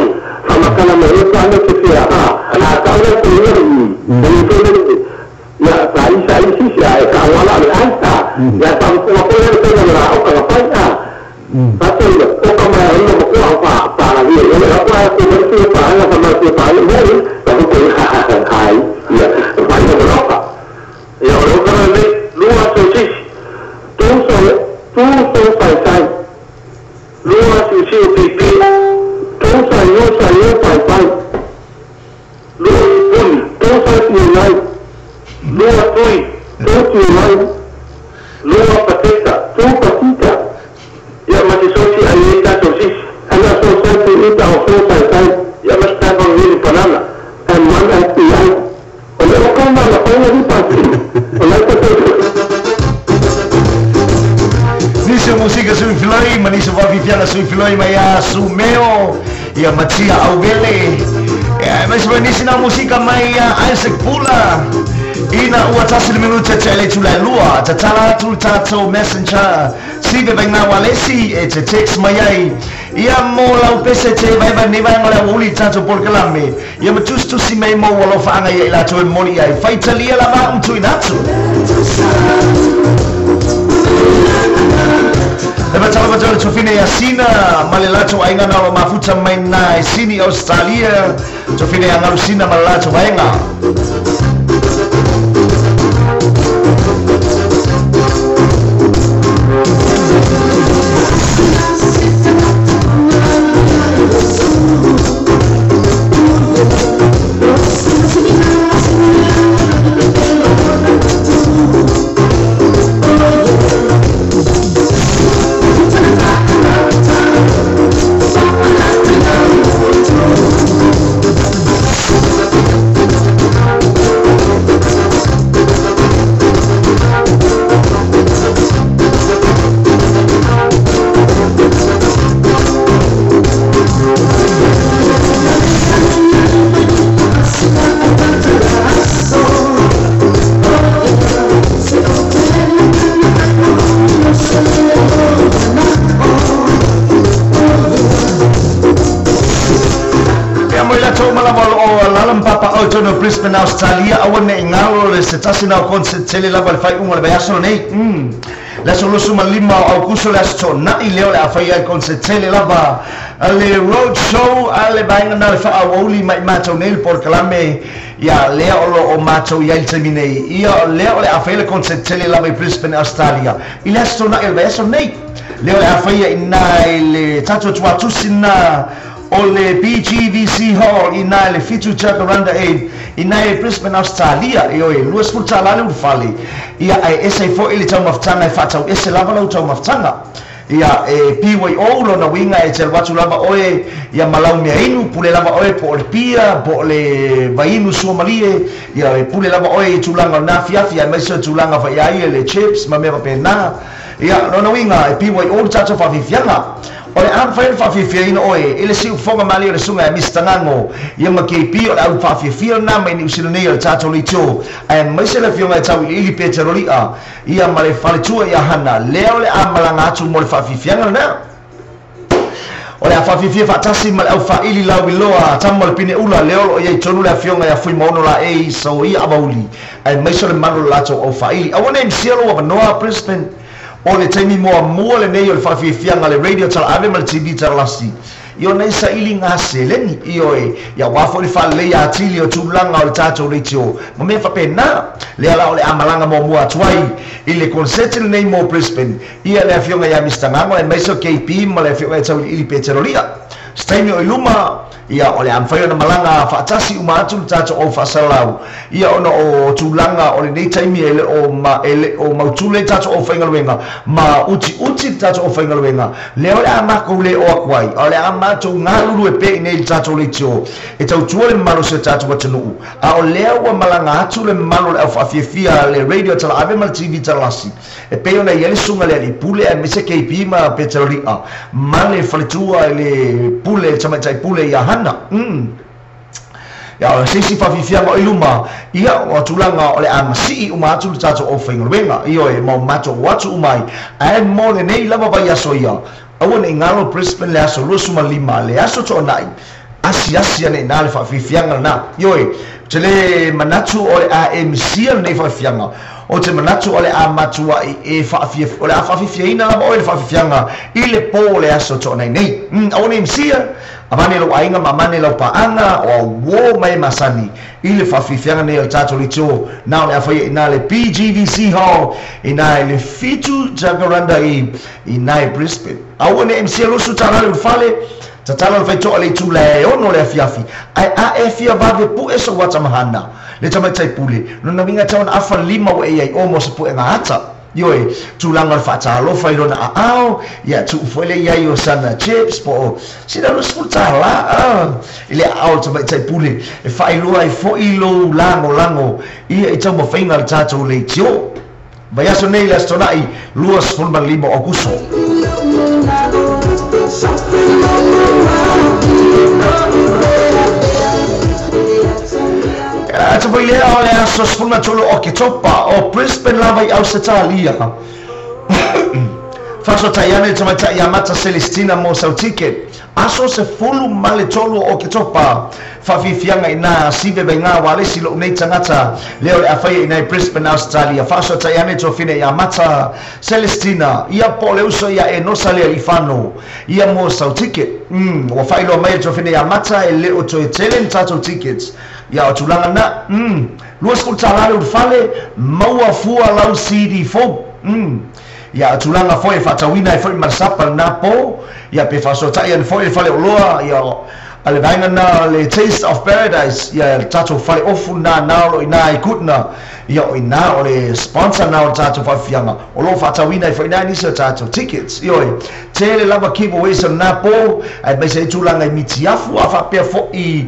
[SPEAKER 5] kala me e pa me te fia a a ka le ko ni ni ko ni ya sa i sa i si sa e ka wala le ai sa ya sa ko ko le ko na o ka pa a pa te o ka ma ro ko ko pa pa la vi le ko ko ko ko pa la pa ma ko pa le ni pa ko ko ha ha ai ya pa ni ko ka
[SPEAKER 6] Ya o ka le lua so si
[SPEAKER 5] tu so tu so sai sai
[SPEAKER 6] lua si si pi pi
[SPEAKER 5] tu sai yo sai yo pai pai
[SPEAKER 6] lua un
[SPEAKER 5] tu sai si nai
[SPEAKER 6] lua tui
[SPEAKER 5] tu si nai
[SPEAKER 6] lua pateta
[SPEAKER 5] tu patita
[SPEAKER 6] ya ma si so si ai ta so si
[SPEAKER 5] ana so sai si ita o so sai sai
[SPEAKER 6] ya ma sta con ni panana
[SPEAKER 5] and one at the end o le o ka ma la pa ni pa si o le ko
[SPEAKER 1] Nisi o musika sui filoi, ma nisi o wafifianga sui filoi mai a Sumeo, ia Matia Auvele. Ia, mas ma nisi na musika mai a Isaac Pula. Ina ua tasi le minuta te le tula lua, tatala atu le tātou messenger, sive vai ngā walesi e te text mai ai. Ia mō lau pese te vai vai ne vai ngā uli tātou polokalame. Ia ma tusi mai mō alofa anga ia i lātou e moli ai. Whaitalia lava umtuina atu. E matala matala tofine ia sina ma le latou aiga na o lo mafuta mai na e Sini Australia tofine ia galu sina ma le latou aiga. Brisbane, Australia, aua ne ngalo le se tasi na concert tele lava le fai unga le vaiaso nei. Le aso 25 o Aukuso le aso tona'i leo le afai ai concert tele lava le road show a le vaega na le fa'auauli mai matou nei le polokalame ia lea o lo o matou iai le taimi nei. Ia lea o le afai le concert tele lava i Brisbane, Australia i le aso tona'i o le vaiaso nei. Lea o le afai ai ina i le tatou tuatusi na o le BGVC Hall i nai le 7 Jacaranda Ave i nai Brisbane, Australia. E oe, 20 tāla le ulufale. Ia e ese fo'i le taumafataga e fa'atau ese lava lau taumafataga. Ia e BYO lona uiga e te alu atu lava oe ia malau mea inu, pule lava oe po o le pia, po o le vainu suamalie, ia e pule lava oe i tulaga o na fiafi ai maise o tulaga fa'iai e le chips ma mea faapena. Ia lona uiga e BYO le tatou fa'afiafiaga. O le amfai le fa'afiafiaina oe e le si'ufoga mali o le suga e Mr. Gango ia ma KP o le au fa'afiafia lena mai Niu Sila nei o le tatou leitio ae maise le afioga e tauiliili Peteroli'a ia ma le faletua ia Hana lea o le amalaga atu mo le fa'afiafiaga lena. O le a fa'afiafia fa'atasi ma le au fa'ili lauiloa tama o le pine'ula lea o lo'o iai tonu le afioga ia Fuimaono la e soia avauli ae maise o le malu o le latou au fa'ili. Aua nei misia lou avanoa Brisbane o le taimi muamua lenei o le fa'afiafiaga le radio talaave ma le TV talalasi. Ia ona i sa'ili gaseleni ioe ia uā fo'i le fa'alelei atili o tulaga o le tatou leitio ma mea fa'apena. Lea la o le amalaga muamua atu ai i le konseti lenei mo Brisbane ia le afioga ia Mr. Gago ae maise o KP ma le afioga e tauiliili Peterolia. Se taimi o i luma ia o le amafai ona malaga fa'atasi uma atu le tatou ou fa'asalalau ia ona o tulaga o lenei taimi e le o ma e le o mautule tatou ou faigaluega ma utiuti le tatou ou faigaluega lea o le a makou le o aku ai o le a matou galulu e pe'i nei le tatou leitio e tautua le mamalu o se tatou atunu'u a o lea ua malaga atu le mamalu o le au fa'afiafia le radio talaave ma le TV talalasi e pei ona iai le suga le alii pule aemaise KP ma Peteroli'a ma le faletua i le pule tamaitai pule ia Hana. Ia o se isi fa'afiafiaga o i luma ia o tulaga o le a masi'i uma atu le tatou ou faigaluega ioe ma o matou o atu uma ai ae mo lenei lava vaiaso ia aua ne'i galo Brisbane le aso 25 le aso to'ona'i Asiasi ane i na le faafiafiaga lenā. Ioe, ou te lē manatu o le a e misia lenei faafiafiaga. Ou te manatu o le a matuaʻi e faafia o le a faafiafiaina lava oe le faafiafiaga i le pō o le aso toʻanai nei. Aua nei misia, avane lou aiga ma amane lau paaga o auō ma e masani i le faafiafiaga nei o le tatou leitio na o le a faia iinā le PGVC Hall iinā i le 7 Jacaranda i iinā i Brisbane. Aua nei misia lusu tālā le ulufale, tatalo le faitoa le itula e 6 le afiafi, ae a e fia vave puʻe sou ata mahana le tamaitai pule, lona uiga tau ona afa lima ua e iai o mo se puʻega ata. Ioe, tulaga o le faatalofa i lona aao, ia tuu foi le iai o sana chips po o sina $20 i le aao o le tamaitai pule e faailoa ai foi lou lagolago ia i taumafaiga a le tatou leitio. Vaiaso nei le Aso Tonaʻi 25 o Aukuso. Atu foi lea o le aso 13 o Oketopa o Brisbane lava i Ausetalia. Faasoatai ane le tamaitai ia Mata Celestina mo sau ticket. Aso 13 o Oketopa, faafiafiaga inā sive vaigā ualesi loʻu nei tagata lea o le a faia inā i Brisbane, Ausetalia. Faasoatai ane tofine ia Mata Celestina ia po o le uso ia Enosa le alifano ia mo sau ticket. Ua faailoa mai e tofine ia Mata e le o toe tele ni tatou tickets. Ia o tulaga na. $20 le ulufale, maua fua lau CD fou. Ia o tulaga foi e faatauina ai foi ma le sapa lenā pō, ia pe faasoatai ane foi le faleoloa, ia a le vaega na le Taste of Paradise, ia le tatou fale ofu lenā na o lo o inā i Goodna, ia o inā o le sponsor na o le tatou faafiafiaga, o lo o faatauina ai foi inā nisi o tatou tickets. Ioe, tele lava giveaways o lenā pō, aemaise ai tulaga i mitiafu a faapea foi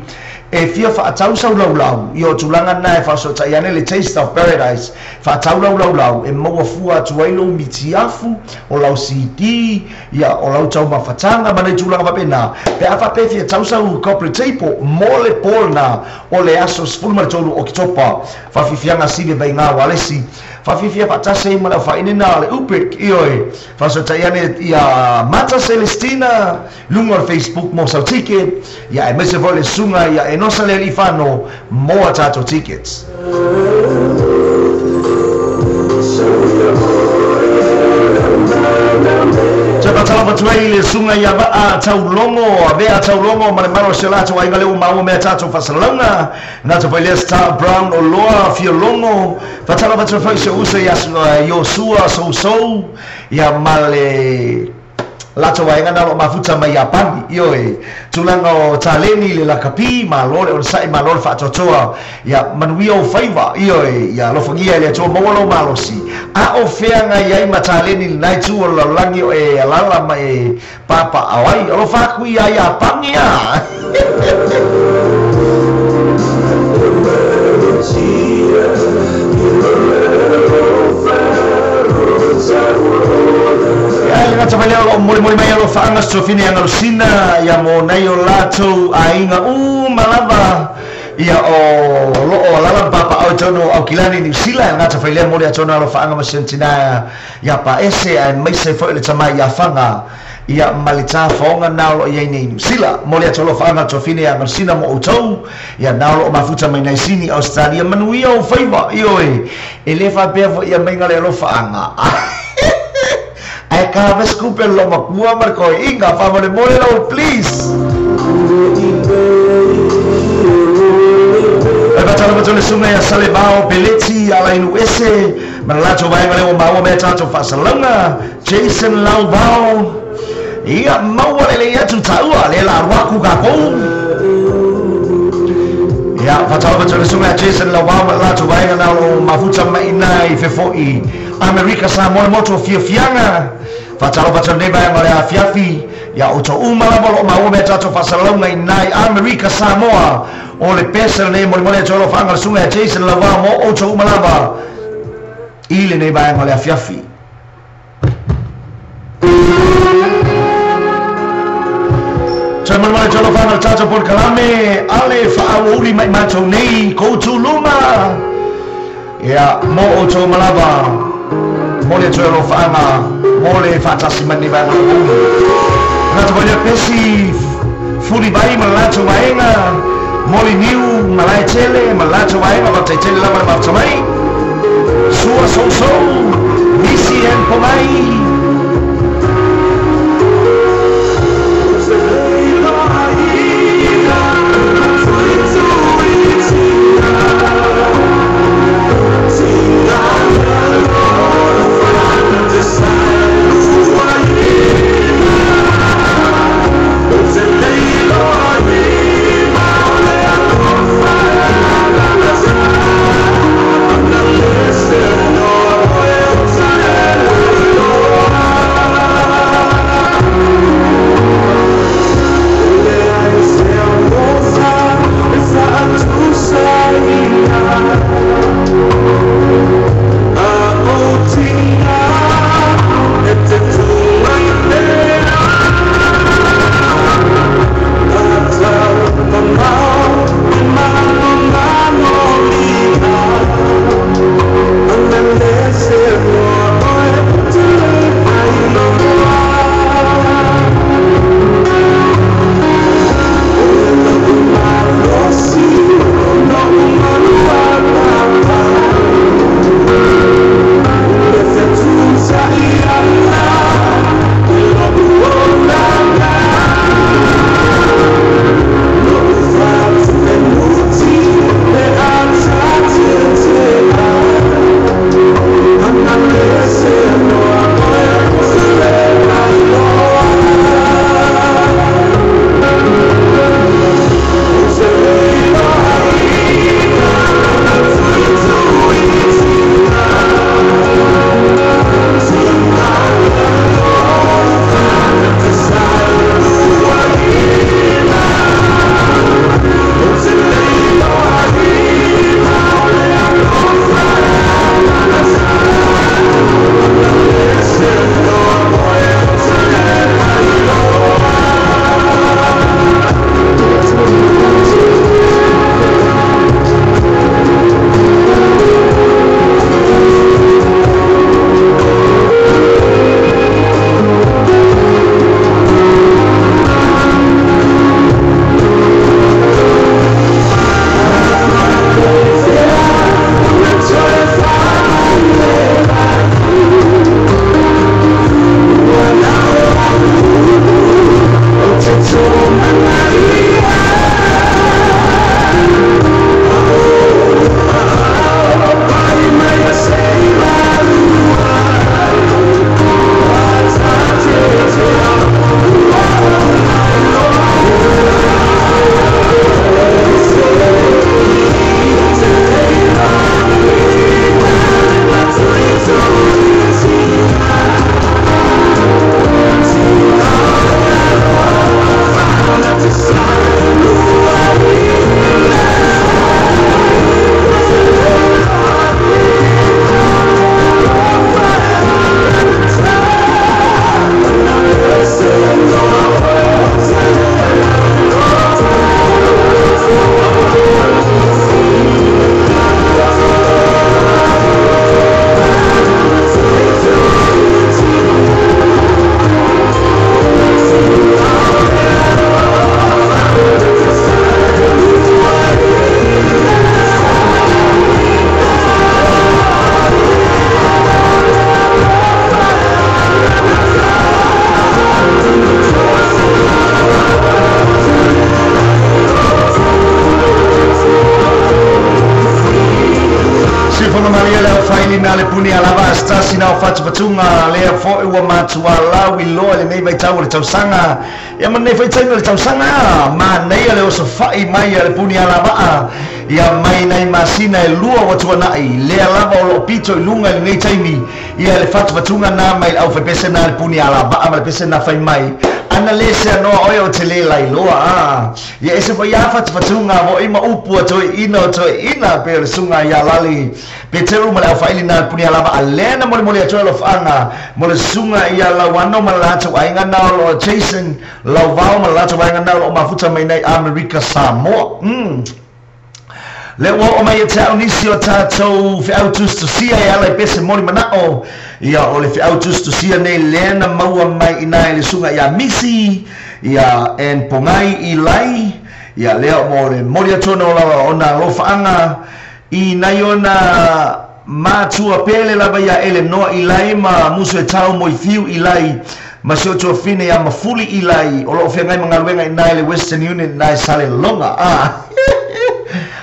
[SPEAKER 1] E fia faatau sau laulau i o tulaga na e faasoatai ane le Taste of Paradise, faatau lau laulau e maua fua atu ai lou mitiafu, o lau CD, ia, o lau taumafataga ma nai tulaga faapena. Pe a faapea e fia tau sau corporate table mo le po lena o le aso 13 o Oketopa, faafiafiaga sive vaiga ualesi, faafiafia faatasi ai ma le aofainina o le UPEC, ioe, faasoatai ane ia Mata Celestina, luga o le Facebook mo sau ticket, ia aemaise foi le susuga ia Enosa Lealiifano mo a tatou tickets. Toe faatalofa atu ai i le susuga ia Vaa Taulogo, Avea Taulogo ma le mamalu o si o latou aiga lea ua maua mea tatou faasalalauga. Nata foi lea Star Brown Oloa Fiologo. Faatalofa atu ai foi i si ou uso ia Iosua Sousou ia ma le latou vaega na o lo o mafuta mai Iapani. Ioe, tulaga o taleni le lakapi, malo le onosai, malo le faatoatoa, ia manuia ou faiva. Ioe, ia alofagia e le Atua maua lou malosi. A o feagai ai ma taleni i lena itu o le lalolagi o e alala ma e papaao ai. Alofa aku ia Iapani a! Ia le gata mai lea o lo o molimoli mai alofaaga se tuafine ia Galusina ia mo nai o latou aiga uma lava ia o lo o alala ma papaao i totonu o Aukilani Niu Sila. Ia le gata fai lea moli atu ona alofaaga ma si ona tina ia Paese aemaise foi o le tama ia Faga ia ma le tafaoga na o lo o i ai nei i Niu Sila. Moli atu alofaaga tuafine ia Galusina mo outou ia na o lo o mafuta mai nai Sini Ausetalia manuia ou faiva. Ioe, e le faapea foi ia maiga le alofaaga. Ae ka veskupe lo makua ma le koiiga faamolemole lou please. E faatalofa atu le susuga ia Salevao Peleti Alainu Ese ma le latou vaega lea ua maua mea tatou faasalalauga Jason Lauvao ia maua lelei atu taua lea la alu aku kakou. Ia faatalofa atu le susuga ia Jason Lauvao ma le latou vaega na o lo o mafuta mai ina i fefo'i Amerika Samoa le motu o fiafiaga. Faatalofa atu lenei vaega o le afiafi ia outou uma lava o lo o maua mea tatou faasalalauga i ina i Amerika Samoa. O le pese lenei molimoli atu ai alofaaga le susuga ia Jason Lauvao mo outou uma lava i lenei vaega o le afiafi. Toe molimoli atu alofaaga le tatou polokalame a le faaauauli mai matou nei kou luma. Ia, mo outou uma lava, momoli atu ai alofaaga mo le faatasi mai lenei vaega o le aoauli. Gata foi lea pesi Fulivai ma le latou vaega, Moliniu Malaetele ma le latou vaega, faafetai tele lava le mafuta mai. Sua Sousou, Misi and Pomai. Fatuga lea fo'i ua matualau iloa i lenei vaitau o le tausaga ia ma lenei foi taimi o le tausaga manaia le osofa'i mai a le puni alava'a ia mai nai masina e lua ua tuana'i lea lava o lo'o pito i luga i lenei taimi ia le fatufatuga na mai le aufaipese na le puni alava'a ma le pese na fai mai ana lē seanoa oe o te lē lailoa a ia ese fo'i a fatufatuga fo'i ma upu a toe'ina o toe'ina pe o le suga ia lali Peteru ma le aufaili na le puni alava a lea na molemole atu ai alofaga mo le suga ia lauano ma le latou aiga na o loo Jason Lauvao ma le latou aiga na o loo mafuta mai nei Amerika Samoa. Le ua oo mai e te au nisi o tatou feau tusitusia e ala i pese moli mana'o ia o le feau tusitusia nei lea na maua mai i na i le suga ia Misi Ia and Pongai Ilai, ia lea mo le moli atu ona ona alofaaga i nai ona matua pele lava ia Elenoa Ilai ma Musu e Tau Moifiu Ilai ma si o tuafine ia Mafuli Ilai o loo feagai ma galuega i ina i le Western Union ina i Salelologa.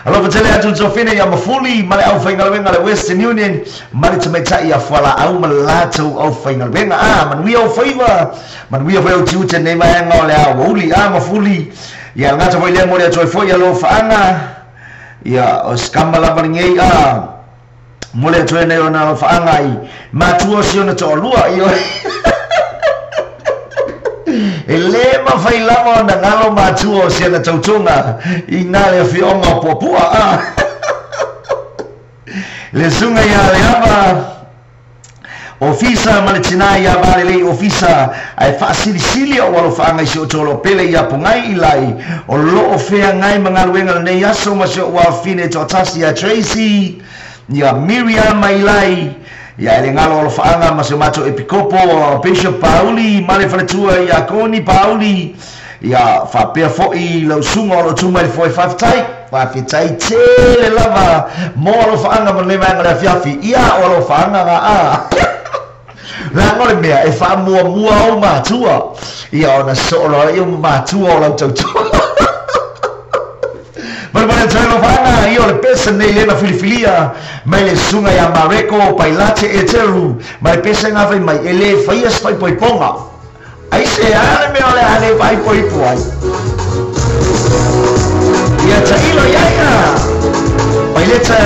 [SPEAKER 1] Alofa tele atu le tuafine ia Mafuli ma le aufaigaluega le Western Union ma le tamaitai ia Fualaau ma le latou aufaigaluega. Manuia ou faiva, manuia foi ou tiute i lenei vaega o le aoauli. Mafuli, ia le gata foi lea momoli atu ai foi alofaaga. Ia, o se kama lava lenei a momoli atu ai nei ona alofaaga i matua o si ona toalua. Ioe. E lē mafai lava ona galo matua o si ana tautoga i na le afioaga o Puapua. Le susuga ia Leava Ofisa ma le tinā ia Valelei Ofisa, ae faasilisili ou alofaaga i si ou toaloa pele ia Pogai Ilai o loo feagai ma galuega lenei aso ma si ou afafine toatasi ia Tracy, ia Miriama Ilai, ia e le galo alofaaga ma si o matou Epikopo Bishop Pauli ma le faletua ia Koni Pauli, ia faapea foi lau susuga o loo tu mai le foe. Faafetai, faafetai tele lava mo alofaaga ma lenei vaega o le afiafi. Ia o alofaaga ga a leaga o le mea e faamuamua ou matua, ia ona soo loa lea ma matua o lau tautua. Molemole atu ai alofaaga, ia o le pesa lenei lea na filifilia mai le susuga ia Mareko Pailate Eteru, ma le pesa e gafai mai e lē faia se faaipoipoga. Aisea le mea o le a lē faaipoipo ai? Ia tailo ia ia Paileta,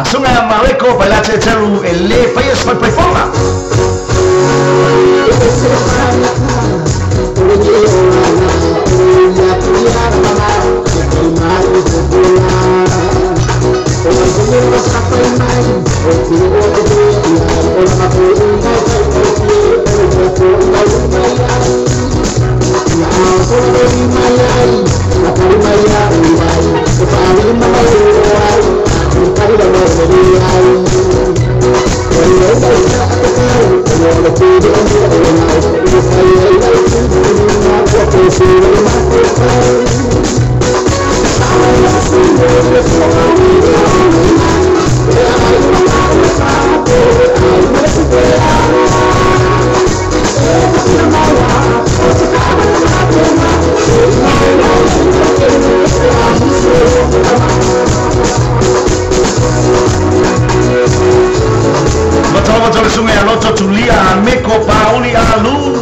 [SPEAKER 1] susuga ia Mareko Pailate Eteru, e lē faia se faaipoipoga. Matalamatala le susuga ia Loto Tulia Meko Pauli Alu.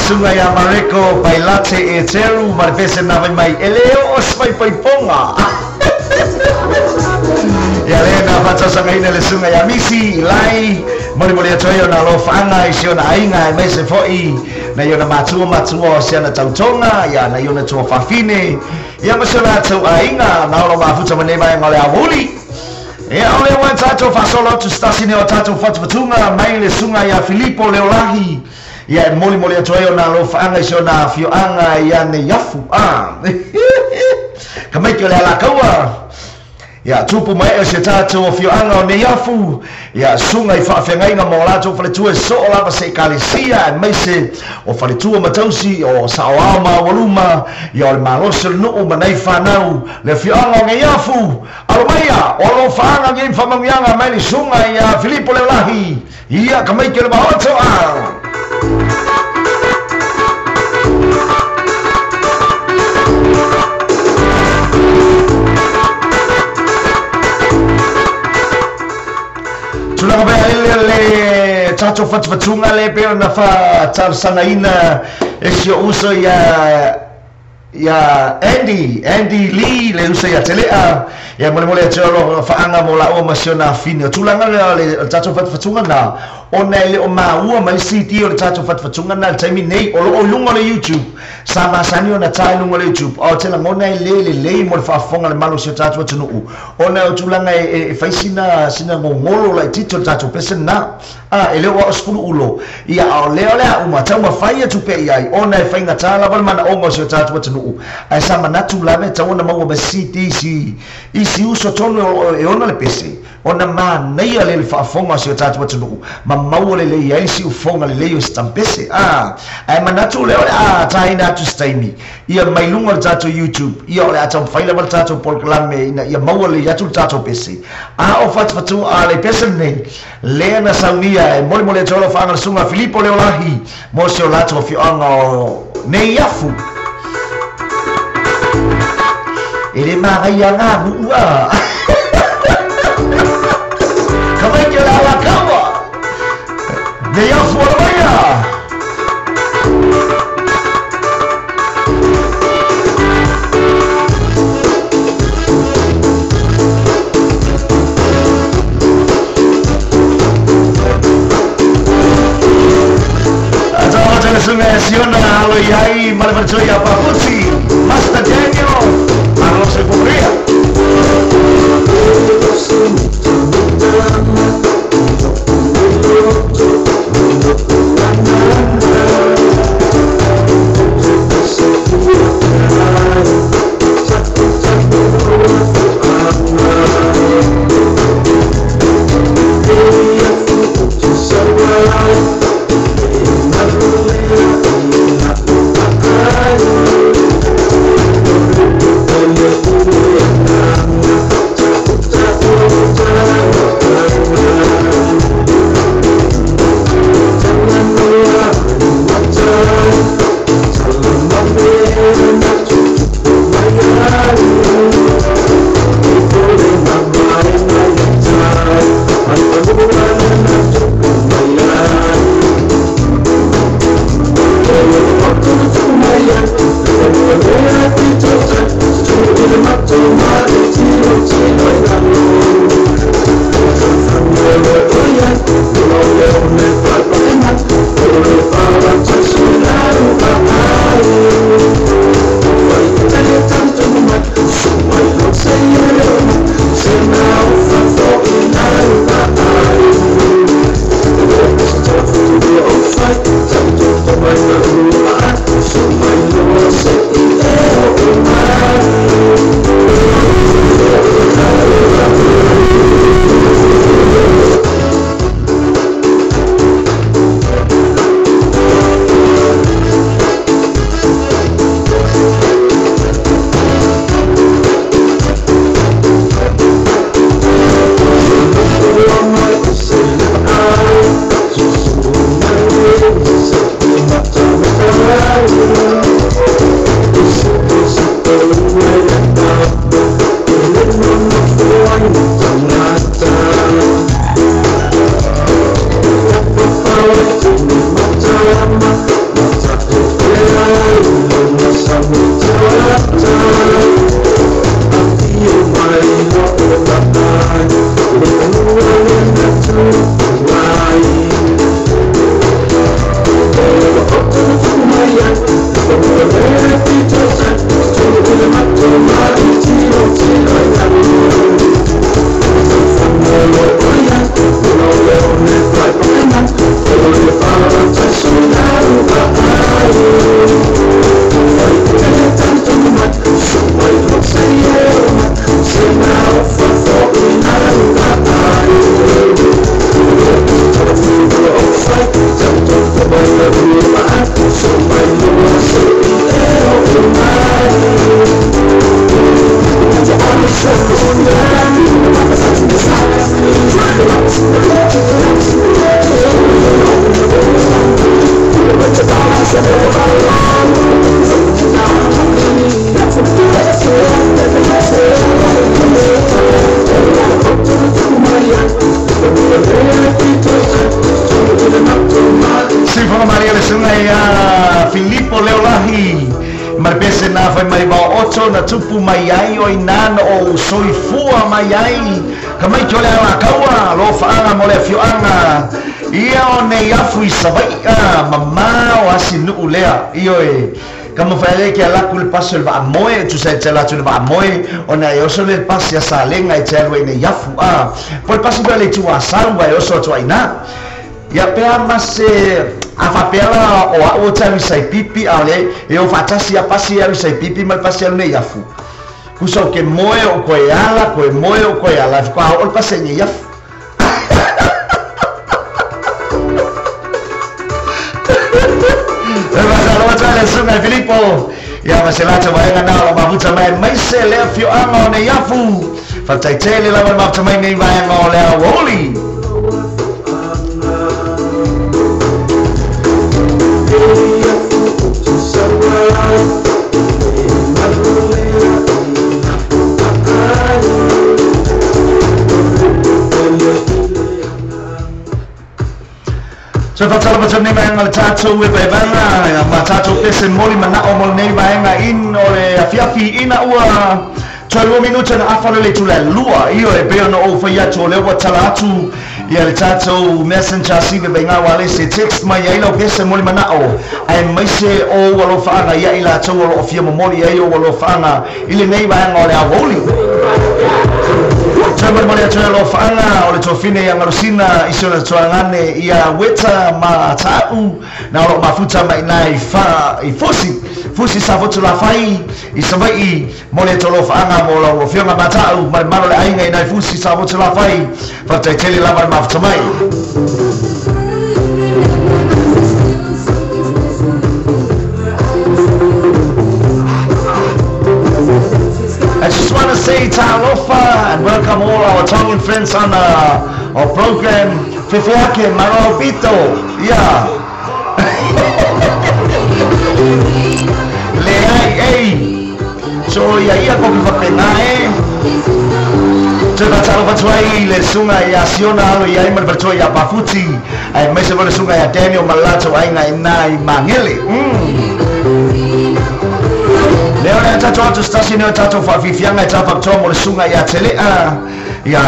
[SPEAKER 1] Suga ia Mareko Pailate e Teru ma le pese na vai mai e le o se faipaipoga. Ia lea na faatausagaina le suga ia Misi Ilai molimoli atu ai ona alofaaga i si ona aiga e maise fo'i na i ona matua matua o se ana tautoga ia na i ona tua fafine ia ma si ona tou aiga na olo mafuta ma nei vaega o le aouli. Ia o lea ua tatou faasolo atu se tasi nei o tatou fatufatuga mai le suga ia Filipo Leolahi ia e molimoli atu ai ona alofaaga i si ona afioaga ia nei afu a kamaiki o le alakaua ia tupu mai e se tatou afioaga o nei afu ia suga i faafeagaiga ma o latou faletua e soo lava se ekalesia e maise o faletua ma tausi o saoao ma aualuma ia o le malosi o le nuu ma nai fanau le afioaga o nei afu alomaia o alofaaga nei faamanuiaga mai le suga ia Filipo Leolahi ia kamaiki o le maoto a. Tulaga pea ele le tatou fatufatuga le pe ona faatalosagaina e si o uso ia ia Andy Lee le uso ia Telea ia molemole atu alo faaga mo laua ma si ona afine. O tulaga lea le tatou fatufatuga na ona e le o maua mai CD o le tatou fatufatuga na le taimi nei o loo i luga o le YouTube sa masani ona tā i luga o le YouTube a o te lagona e lē lelei mo le faafofoga le malo o si o tatou atunuu ona o tulaga e fai sina gogolo laititi o le tatou pese lena a e le o ao 10 ulo ia a o lea o le a uma taumafai atu pea i ai ona e faigatā lava le manaoga o si o tatou atunuu ae sa manatu lava e tau ona maua mai CD i si uso tonu e ona le pese ona manaia le faafofoga o si o tatou atunuu ma maua lelei ai si ufoga lelei o se tampese a ae manatu lea o le a taina atu se taimi ia mai luga o le tatou YouTube ia o le a taumafai lava le tatou polokalame ina ia maua lelei atu le tatou pese a o fatufatu a le pese lenei lea na saunia e molemole atu ai alofaaga le suga Filipo Leolahi mo si o latou afioaga o nei afu e le magaia gaguu a kamaiki o le alakaua nei afu alomaia. Suga siona alo iai ma le faletua ia Paputi Master Daniel alo se Poprea.
[SPEAKER 4] Thank you.
[SPEAKER 1] ai ma le pese na fai mai vaoto na tupu mai ai o ina na o soifua mai ai ka mai ki o le alakaua alofaaga mo le afioaga ia o nei afu i Savai'a mamao asinu'u lea ioe ka mafai ai ke alaku le paso le vaamoe tusa e te ala atu le vaamoe ona e oso le pasi a salega e te alu ai nei afu a po le pasi foi a le itu asau a e oso atu ainā ia pea ma se a faapea la o a'u o te alu i saipipi a o le e o faatasi a pasi e alu i saipipi ma le pasi alu nei afu kusa o ke moe o koe ala koe moe o koe ala e faatoa oo le pasi ai nei afu. E faatalofa atu ai le susuga i Filipo ia ma se latou vaega na o lo mafuta mai aemaise le afioaga o nei afu faafetaitele lava le mafuta mai nei vaega o le auauli. So faatalofa atu lenei vaega o le tatou e vaevaega ma tatou pese moli mana'o mo lenei vaega in o le afiafi ina ua toe 2 minuta na afa le itula e 2 ioe e pei ona ou fai atu o lea ua tala atu ia le tatou messenger sive vaiga ua le se text mai ai lau pese moli mana'o aemaise o ua alofaaga ia i latou o loo fia momoli ai o ua alofaaga i lenei vaega o le aoauli. Toe molimoli atu ai alofaaga o le tofine ia galusina i si ona tuagane ia weta ma ta'u na o loo mafuta mai ina i fa i fusi fusi sa fotu lafai i Savai'i mo le atu alofaaga mo lau afioga ma ta'u ma le malo le aiga ina i fusi sa fotu lafai faafetaitele lava le mafuta mai. I just want to say ta'alofa and welcome all our Tongan friends on our program. Fefeake maro pito. Yeah. Le ai ei. So ia ia ko ki whapena e. Toe faatalofa atu ai le susuga ia Siona alo i ai ma le faletua ia Pafuti aemaise foi le susuga ia Daniel ma le latou aiga ina i Magele. Lea o le a tatou atu se tasi nei o tatou faafiafiaga e tafaatoa mo le susuga ia Tele'a ia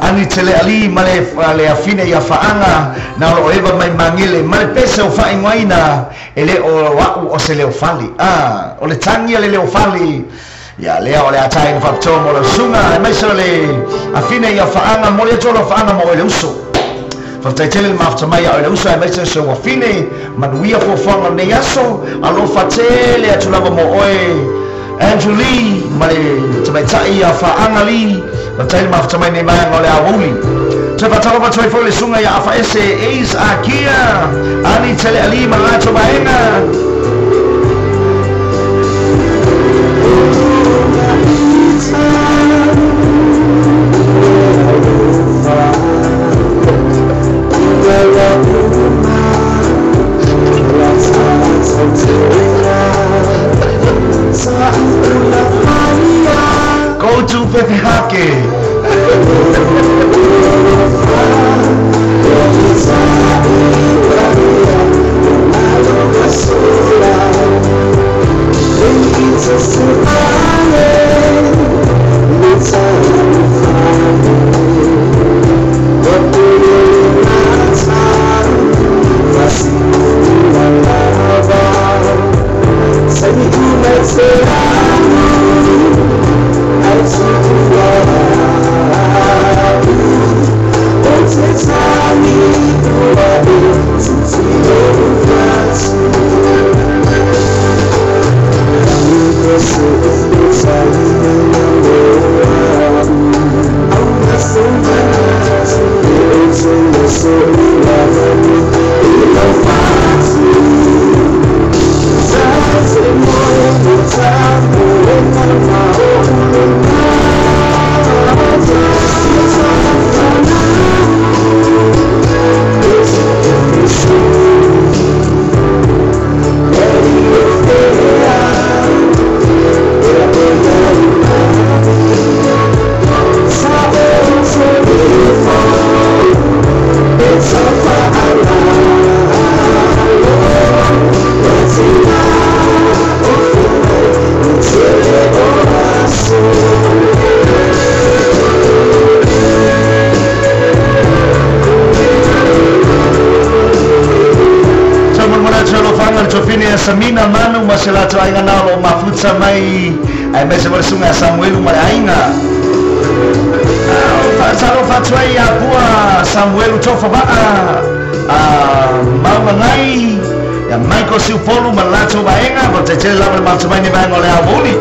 [SPEAKER 1] Ani Tele'a Lee ma le le afine ia Faaga na o loo eva mai Magele ma le pese o faaigoaina e le o a'u o se leofale a o le tagi a le leofale ia lea o le a taina faapitoa mo lau susuga aemaise o le afine ia Faaga mo le atu o lau Faaga mo oe le uso. Faafetai tele le mafuta mai ia oe le uso aemaise o se uafine manuia fuafuaga o lenei aso alofa tele atu lava mo oe Andrew Lee ma le tamaitai ia Faaga Lee faafetai le mafuta mai nei vaega o le aoauli. Toe faatalofa atu ai foi le susuga ia Afaese Ace Akia Ani Tele'a Lee ma le latou vaega. Go to Fefehake. Samina Manu ma se latou aiga na o loo mafuta mai aemaise mo le suga ia Samuelu ma le aiga. Faatalofa atu ai ia Pua Samuelu Tofa Vaa Maugagai ia Michael Siupolu ma le latou vaega. Faafetai lava le mafuta mai nei vaega o le aoauli.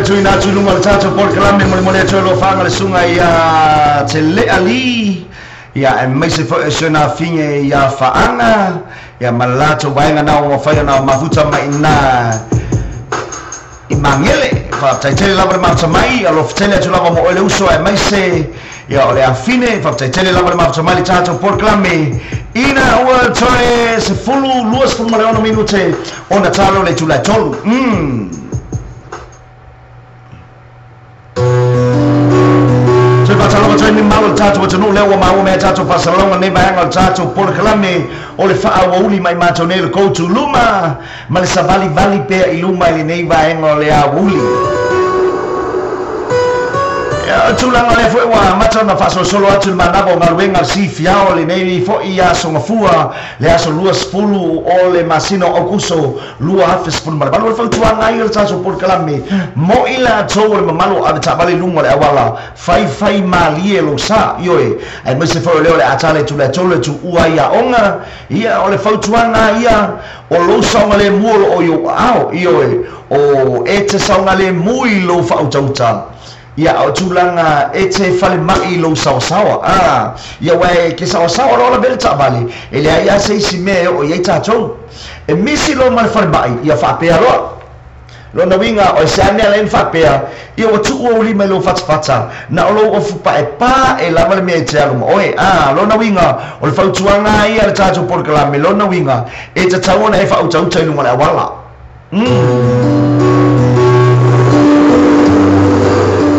[SPEAKER 1] Tuina atu i luga o le tatou polokalame molemole atu ai alofaga le suga ia Teleali ia aemaise foi o si ona afine ia Faaga ia ma le latou vaega na o mafai ona mafuta mai ina i Magele. Faafetai tele lava le mafuta mai, alofa tele atu lava mo oe le uso aemaise ia o le afine. Faafetai tele lava le mafuta mai le tatou polokalame ina ua toe 10:26 minute ona talo le itula e 3. Faatalofa atu ai ni malo le tatou atunuu lea ua maua mea tatou faasalalauga lenei vaega o le tatou polokalame o le faaauauli mai matou nei le koutu luma ma le savalivali pea i luma i lenei vaega o le aoauli. Ia tulaga lea foi ua amata ona faasolosolo atu le manava o galuega le sifiao lenei foi aso gafua le aso 20 o le masina o Aukuso 2018. O le fautuaga ai o le tatou polokalame mo i latou o le mamalu o ave taavale i luga o le auala faifai malie lou sa ioe aemaise foi o lea o le a tala i tula e tolu le tuua ai aoga. Ia o le fautuaga ia o lou saogalemu o loo i ou aao ioe o e te saogalemu i lou faautauta. Ia o tulaga e te falemai i lou saosaoa. Ia ua e ke saosaoa loa lavea le taavale e leai lava se isi mea e oo i ai tatou. E misi loa ma le falemai ia faapea loa. Lona uiga o se a mea lae na faapea ia ua tuu ou lima i lou fatafata na o lou ofu paepā e lava le mea e te alu ma oe. Lona uiga o le fautuaga ia le tatou polokalame lona uiga e tatau ona e faautauta i luga o le auala.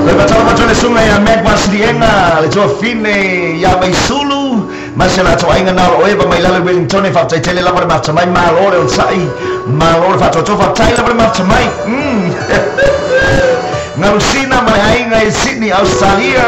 [SPEAKER 1] Le faatalofa atu le suga ia Mac Masiliega le tuafine ia Maisulu ma se latou aiga na o loo eva mai lalo i Wellington. Faafetai tele lava le mafuta mai, malo le onosai, malo le faatoatoa, faafetai lava le mafuta mai. Galusina ma le aiga i Sydney, Australia.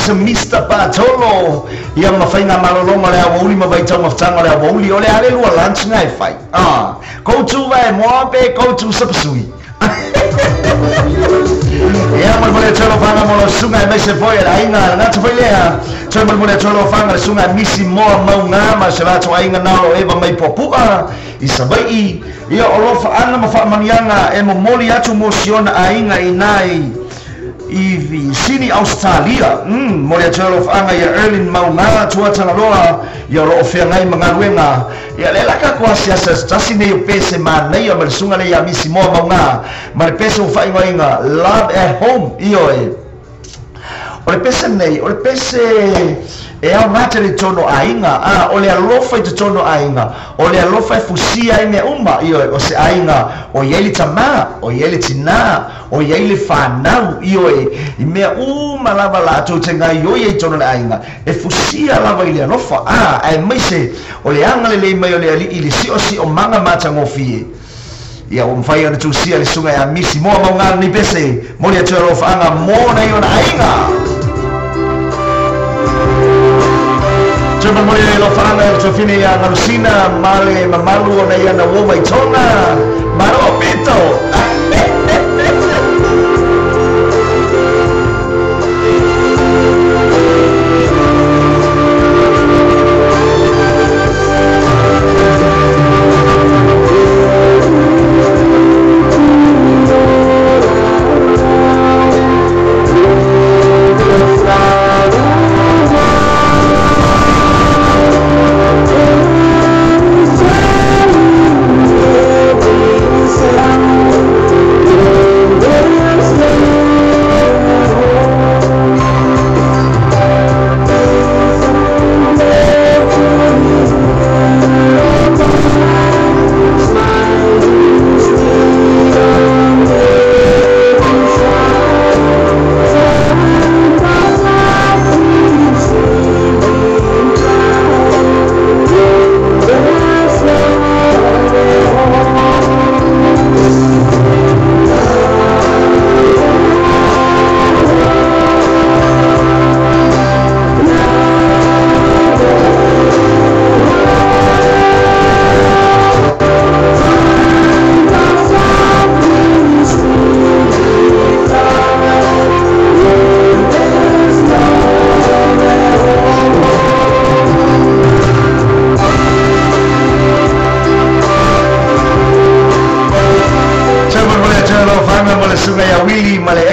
[SPEAKER 1] se Mr. Bartolo ia mafaiga malologa o le auauli ma vaitaugafataga o le auauli o le a le lua lunch ga e fai koutu vae moa pe koutu sapasui ia molemole atu alofaga mo lau susuga e maise foi e le aiga lagata foi lea toe molemole atu alofaga le susuga e misi moa mauga ma se latou aiga na o eva mai puapu'a i Savai'i ia o lofa'aga ma fa'amaniaga e momoli atu mo siona aiga inā i Sini Australia moli atu alofa'aga ia Erlin Mauga tuatagaloa ia o lo'o feagai ma galuega ia le laka ko asiasa tasi nei o pese manaia ma le susuga le ia misi moa mauga ma le pese o fa'aigoaiga Love at Home ioe o le pese nei o le pese e ao gata le tono aiga a o le alofa i totonu aiga o le alofa e fusia ai mea uma ioe o se aiga o iai le tamā o iai le tinā o iai le fanau ioe i mea uma lava latou te gaioi ai tonu le aiga e fusia lava i le alofa a ae maise o le agalelei mai o le ali'i le si'osi'o maga matagofie ia ua mafai ona tusia le susuga ia misi moa mauga lenei pese moli atu alofa'aga mo nai ona aiga toe molimoli le alofa'aga e le tofine ia galusina ma le mamalu ona ia na uo mai toga malo pito.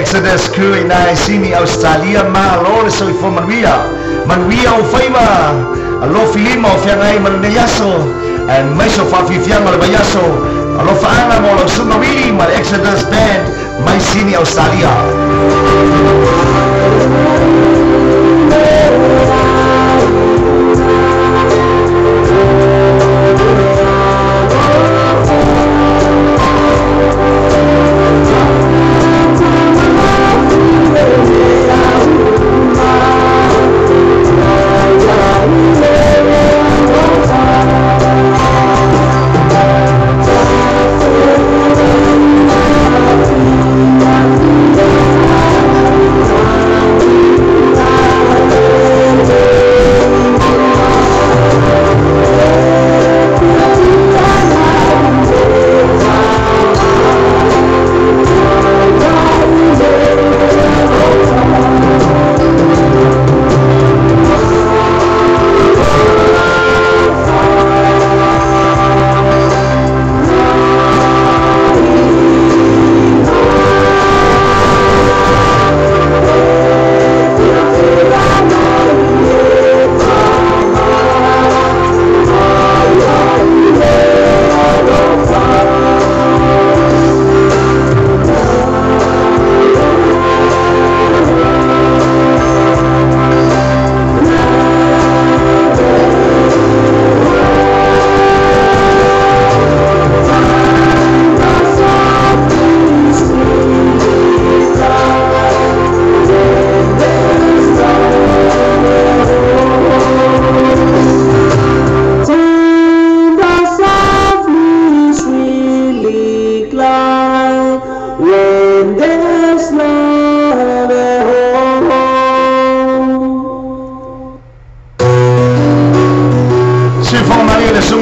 [SPEAKER 1] Exodus crew i nai Sini Australia malo le soifua manuia manuia o faiva alofi lima o feagai ma lenei aso ae maise o faafiafiaga o le vaiaso alofa'aga mo lau susuga Wili ma le Exodus Band mai Sini Australia.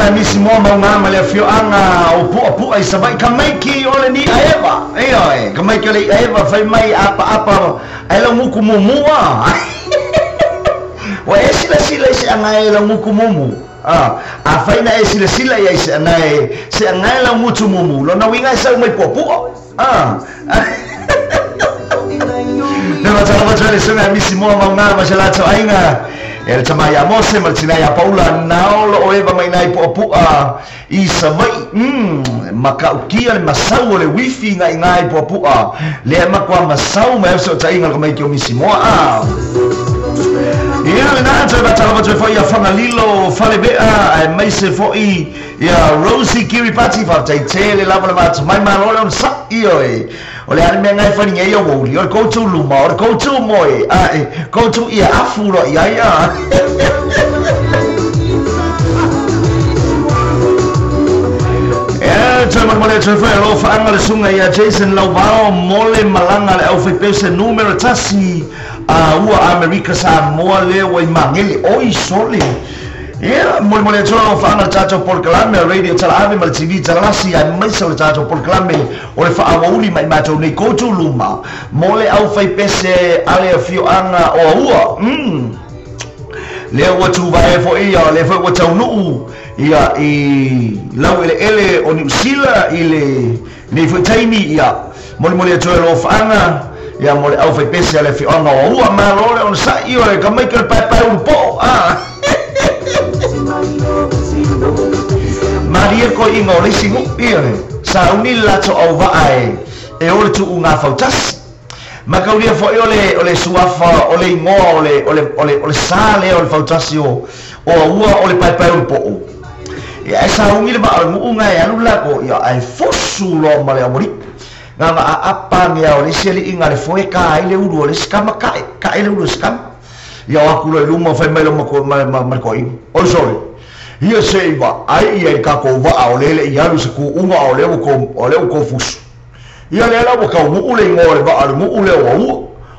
[SPEAKER 1] suga misi moa mauga ma le afioaga o puapu'a i Savaʻi kamaiki o le niʻa eva ioe kamaiki o le iʻa eva fai mai apaapa ae lauguku mumua ua e silasila i seʻaga e lauguku mumu afai na e silasila ia i seʻaga e seʻaga e laugutu mumu lona uiga e sau mai puapu'a le fatalova le suga misi moa mauga ma se latou aiga e le tama ia Mose ma le tina ia Paula nao loo eva mai nai puapu'a i Savaʻi makaukia le masau o le wifi gaʻiga i puapu'a lea makoa masau ma e fesoʻotaiga le kamaiki o misi moa ia lena toe fatalova toe foʻi ia Fagalilo Faleve'a ae maise foʻi ia Rosie Kiripati faafetaitele lava le vatamai malo le ona saʻi oe o le ale mea gae faliga ia uauli o le koutou luma o le koutou moe ae koutou ia afu loa i ai a e toe molemole toe foi alofaaga le suga ia Jason Lauvao mo le malaga le aufaipese numero 1 a ua Amerika Samoa lea ua i magele oi sole ia molemole atu alofaaga le tatou polokalame radio talaave ma le TV talalasi ae maise o le tatou polokalame o le faauauli mai matou nei koutou luma mo le aufaipese a le afioaga o Aua lea ua tuvae foʻi ia lea foi ua taunuu ia i lau eleele o Niusila i le nei foi taimi ia molemole atu alofaaga ia mo le aufaipese a le afioaga o Aua malo le ona saʻi o le kamaiki o le paepae ulupoʻo malie koiʻiga o le isi guʻi le sauni le latou auva'a e o le tuuga fautasi makaulia foʻi o le suafa o le igoa o le sa lea o le fautasi o Aua o le paepae ulupoʻo ia e saugi le vaa o le guʻuga e alu lako ia ae fosu loa ma le aualiʻi gaga aapa gea o le isi aliʻiga le foe ka ai le ulu o le isi kama kaʻe kaʻe le ulu o se kama ia o aku loa i luma fai mai lo ma le koʻiga oi sole ia seʻi vaai ia i kakou va'a o lele i alu se kuʻuga o lea ua kofusu ia lea la ua kauguʻu le igoa o le va'a le guʻu lea o Aua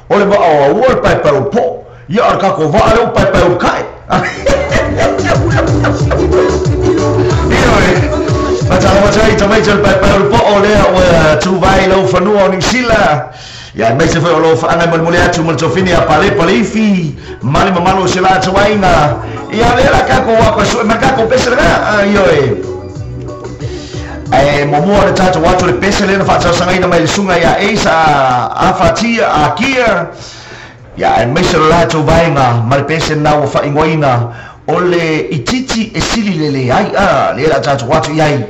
[SPEAKER 1] o le va'a o Aua le paepae o le poʻo ia o le kakou va'a lea ua paepae ulu kaʻe ioe fatalova i tamaiti o le paepae o le poʻo lea ua tuvai lau fanua o Niusila ia maise foi o loo faaga e molemole atu ma le tofine ia palepa le ifi ma le mamalo o se latou aiga ia lea la kakou ako e suʻe ma kakou pese lega ioe ae muamua le tatou atu le pese lea na faatausagaina mai le suga ia Ace afatia akia ia ae maise lo latou vaega ma le pese na ua faaigoaina o le ititi e sili lele ai a lea la tatou atu i ai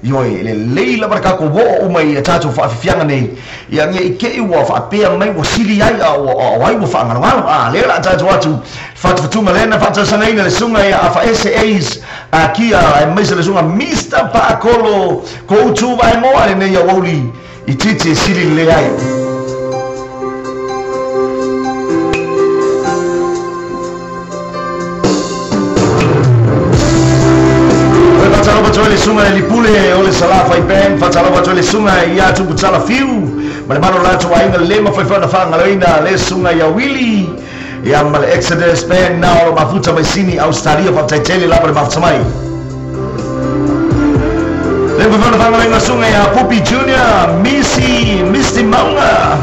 [SPEAKER 1] ioe le lei lava le kakou oo uma i tatou faafifiaga nei ia ge i keʻi ua faapea mai ua sili ai a o ai ua faagalogalo a lea la tatou atu fatufatuga lea na faatausagaina le suga ia afaese Ace akia ae maise le suga Mr Paakolo koutu vaemoa lenei auauli ititi e sili lele ai. Fatalova le suga le lipule o le Salafai Band fatalova toe le suga ia Tuputala Fiu ma le malo latou aiga le mafaifai ona faagaloina le suga ia Willy ia ma le Exodus Band na o lo mafuta mai Sini Australia faafetaitele lava le mafuta mai le mafaifai ona faagaloina suga ia Pupi Junior Missy Misty Maunga.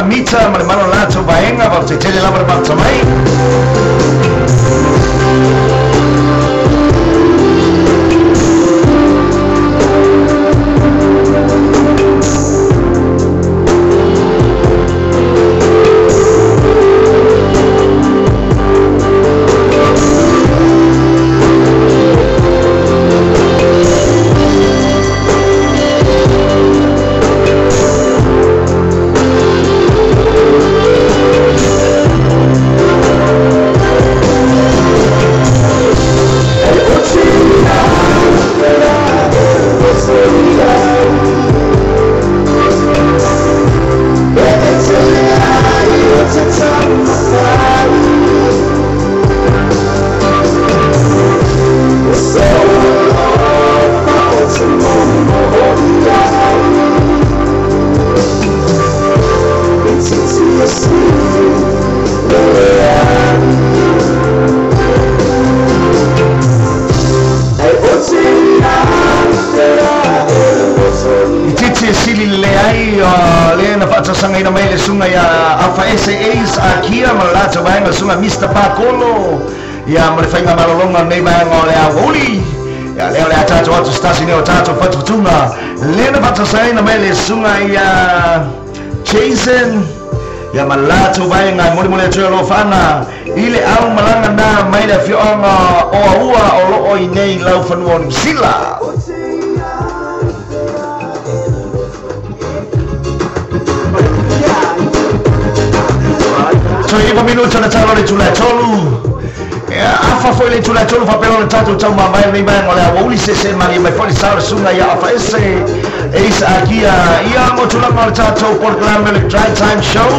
[SPEAKER 1] Mita ma le malo lato vaenga va te tele lava ma mai. Mr. Pakolo ia mo le faiga malologa nei vaega o le auauli ia lea o le a tatou atu se tasi nei o tatou fatufatuga lena faatasaina mai le susuga ia Jason ia ma latou vaega e molimoli atu ai o alofaga i le aumalaga na mai le afioaga o Aua o loo i nei laufanua o Niusila. So 9 minuta na talo le tula tolu. Afa foi le tula tolu fa pelo le tatou tau mamai nei mai ngole a uli se se mali mai foi sa sunga ia afa ese eis akia ia mo tula mo tatou programa le Drive Time Show.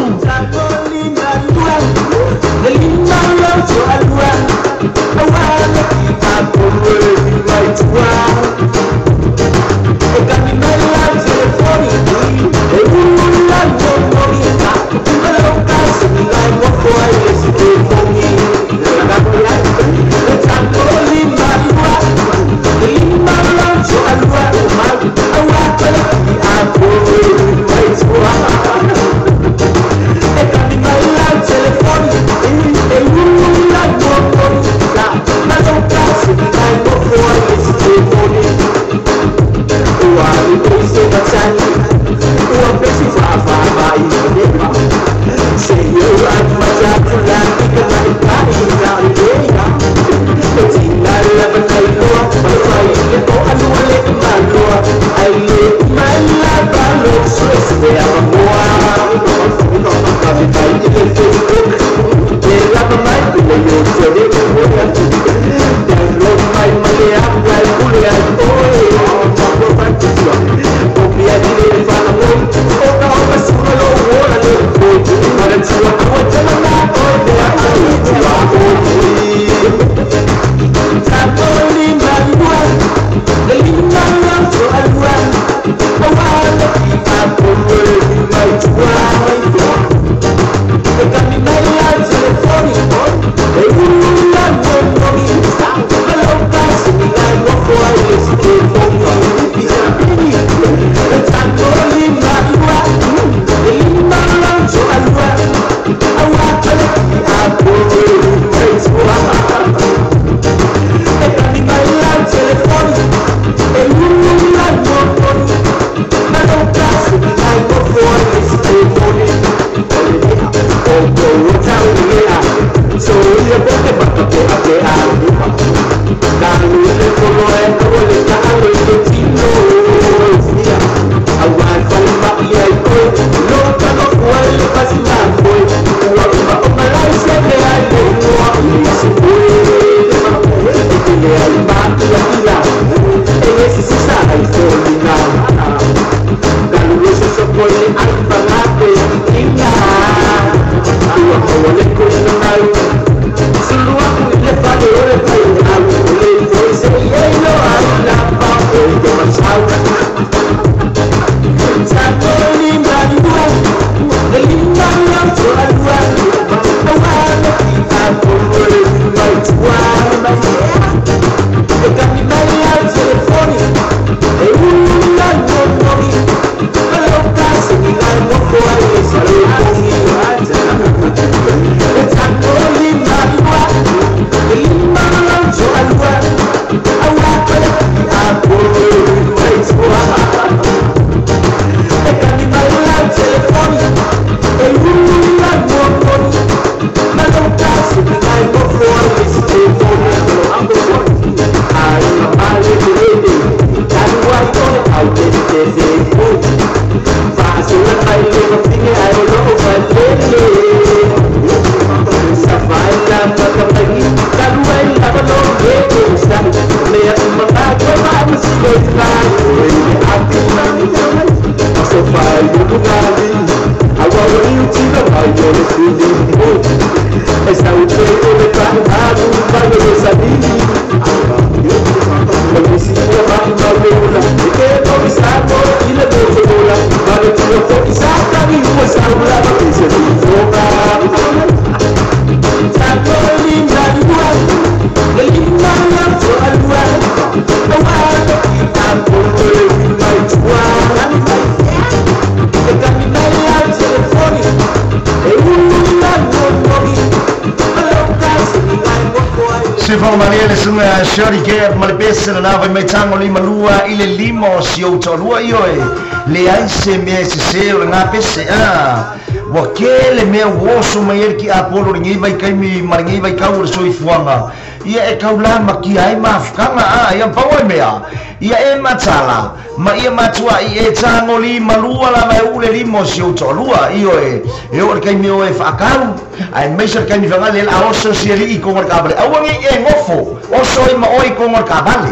[SPEAKER 1] Se whaamalia le sunga Shorty Gap ma le pese na vai mai tango lima lua i le lima o si ou toalua i oe le ai se mea se se o le ngā pese a wa ke le mea woso mai eri ki Apollo le ngei vai kaimi ma le ngei vai kau o le soifuaga ia e kaulā makia ai mafukanga a ia pau ai mea ia e matala ma ia matua i e tango lima lua lava e ule lima o si ou toalua i oe e o le kaimi o e whaakau ai meisa le kaimi whangale a oso si ali i konga le kabale aua ngi e ngofo oso i ma oi konga le kabale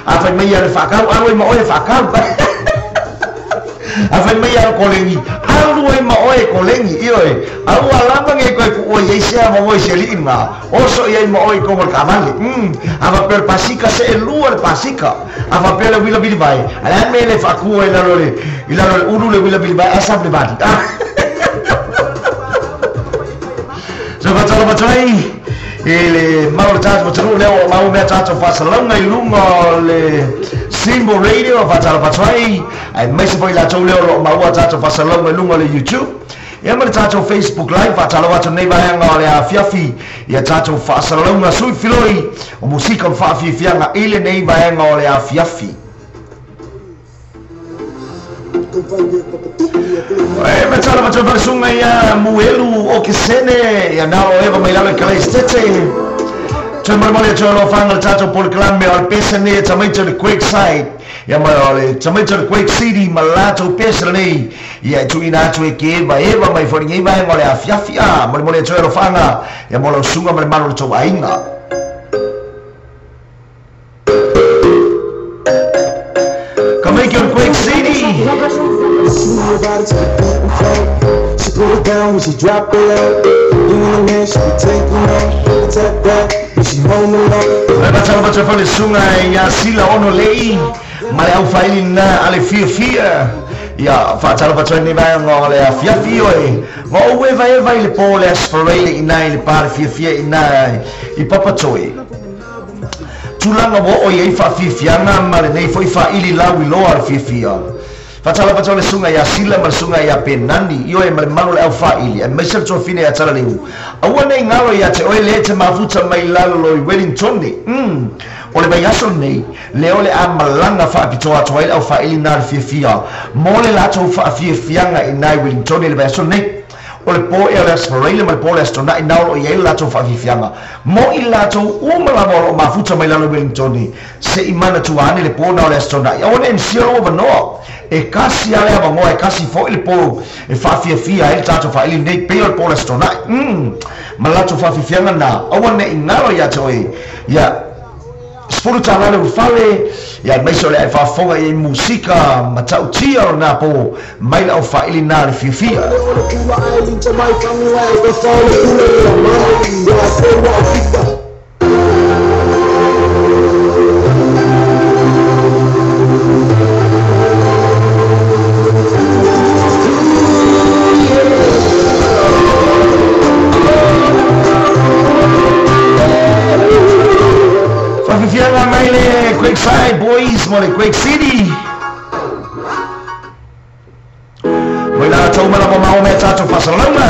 [SPEAKER 1] a whai mai a le whaakau alu i ma oi e whaakau a whai mai a le kolengi alu ai ma oe kolengi i oe aua lama nge koe ku oi ei sea ma oi si ali i ngā oso i ai ma oi konga le kabale a whapea le pasika se e lua le pasika a whapea le wila vili vai a le ame le whakua i lalo le ulu le wila vili vai a sap le vati So whatala matai e le malo le tātou matanu leo o mau mea tātou whasalauga i lunga o le Simbo Radio whatala matai ai maise foi latou leo o maua tātou whasalauga i lunga o le YouTube ia ma le tātou Facebook Live whatala watu nei vaeanga o le afiafi ia tātou whasalauga sui filoi o musika o whaafiafianga i le nei vaeanga o le afiafi. E matala matua whalesunga ia Muelu o Kesene ia nalo eva mai lalo i Kalaistete Tue molemole a tue alofaga le tatou polokalame o le pese nei e tamaiti o le Quakeside ia ma o le tamaiti o le Quake City ma latou pese lenei ia e tuuina atu e ke eva eva mai foi lenei vaega o le afiafi a molemole a tue alofaga ia mo lau suga ma le malo o le tou aiga. Ka maiki o le Quake City.
[SPEAKER 4] She put it down when she drop it low. You know the man, she be taking off. Tap that, but she home alone.
[SPEAKER 1] Le matala matua fale sunga ia sila ono lei ma le au whaili na ale fia fia ia whaatala matua nei vaega o le afiafi oe ma o eva eva i le pō le asparele i nā i le pā le fia fia i nā i papatoe tulaga ua oo i ai faafiafiaga ma lenei foʻi faaili lauiloa le fiafia. Whatala patua le sunga ia Sila ma le sunga ia Penani i oe ma le malo le au whaili e maise le tuafine ia Talaleu. Aua nei ngalo ia te oe le te mafuta mai lalo i Wellington. O le mai aso nei le ole a malanga whaapitoa atoa ai le au whaili nā le fiafia. Mo le latou faafiafiaga i nā i Wellington le mai aso nei. O le pō e o le Asparele ma le pō le Astonai nā o i ai le latou faafiafiaga. Mo i latou uma lava o loo mafuta mai lalo i Wellington se i manatua ane le pō nā o le Astonai. Aua ne msia lou avanoa e kasi ale avangoa e kasi foʻi le pō e faafiafia ai le tatou faaili nei pei o le pō le Astonai. Ma le latou faafiafiaga na aua ne i galo ia te oe ia 10 tāla le ufale ia maise o le ae faafofoga i ai musika ma ta'utia o lena pō mai le au faaili na le fiafia. Faafiafiaga mai le Quakeside Boys mo le Quake City. Mai la tau mana pa mau mea tātou whasalauga.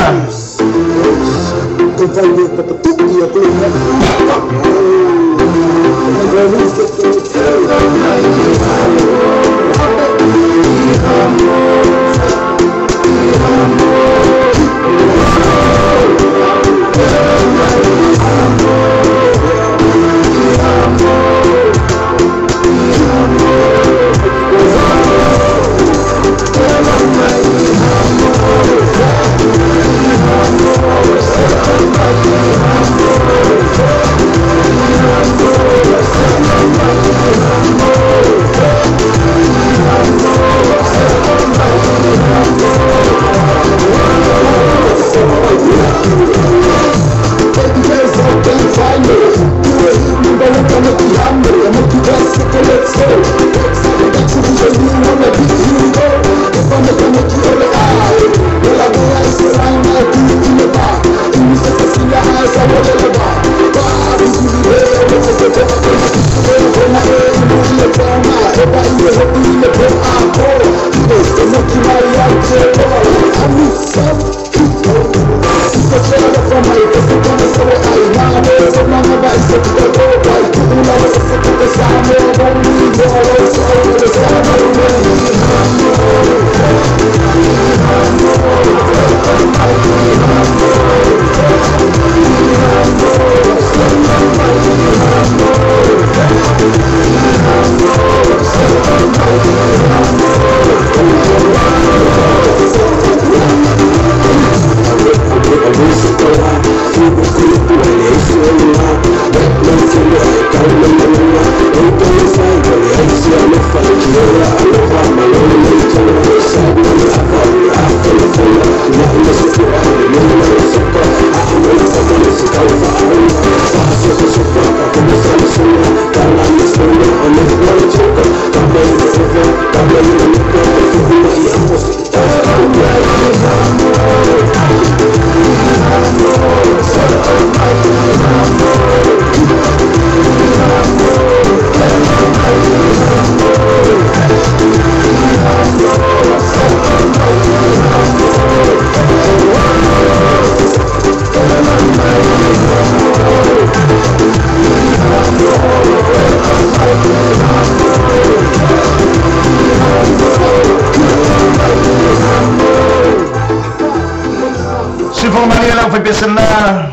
[SPEAKER 1] na.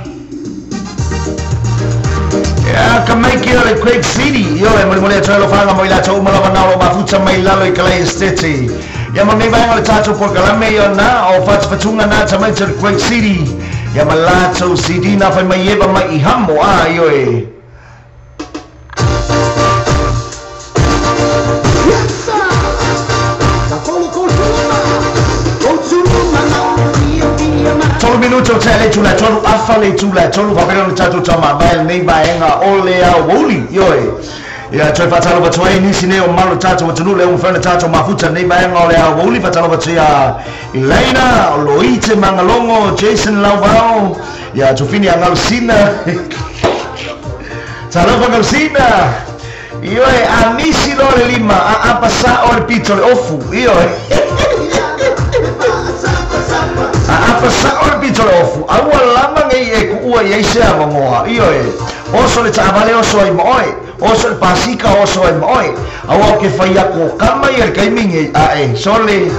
[SPEAKER 1] Ia ka mai ki o le Quake City. Ioe, mole mole atu ai alofaga mo i latou uma lava na o lo mafuta mai lalo i kalai estete. Ia ma nei vaega o le tatou polokalame ia na o fatufatuga na tamaiti o le Quake City. Ia ma latou CD na fai mai eva mai i hamo a ioe. Tolu minuto te le tula tolu afa le tula tolu papelo le tatou tama mai nei vaega o le aouli ioe. Ia toe faatalofa atu ai nisi nei o malo tatou atunuu le umafai ona tatou mafuta nei vaega o le aouli faatalofa atu ia Elaina, Loite Mangalongo, Jason Lauvao, ia Tufini Angalusina. Talofa Angalusina. Ioe, amisi lo le lima, a apasa o le pito le ofu. Ioe. A apasa o le pito le ofu. Aua lama ngei e kuua i aise a mangoa. Ioe. Oso le taavale oso ai ma oe. Oso le pasika oso ai ma oe. Aua o ke whai ako kama i le kaimingi a e. Sole.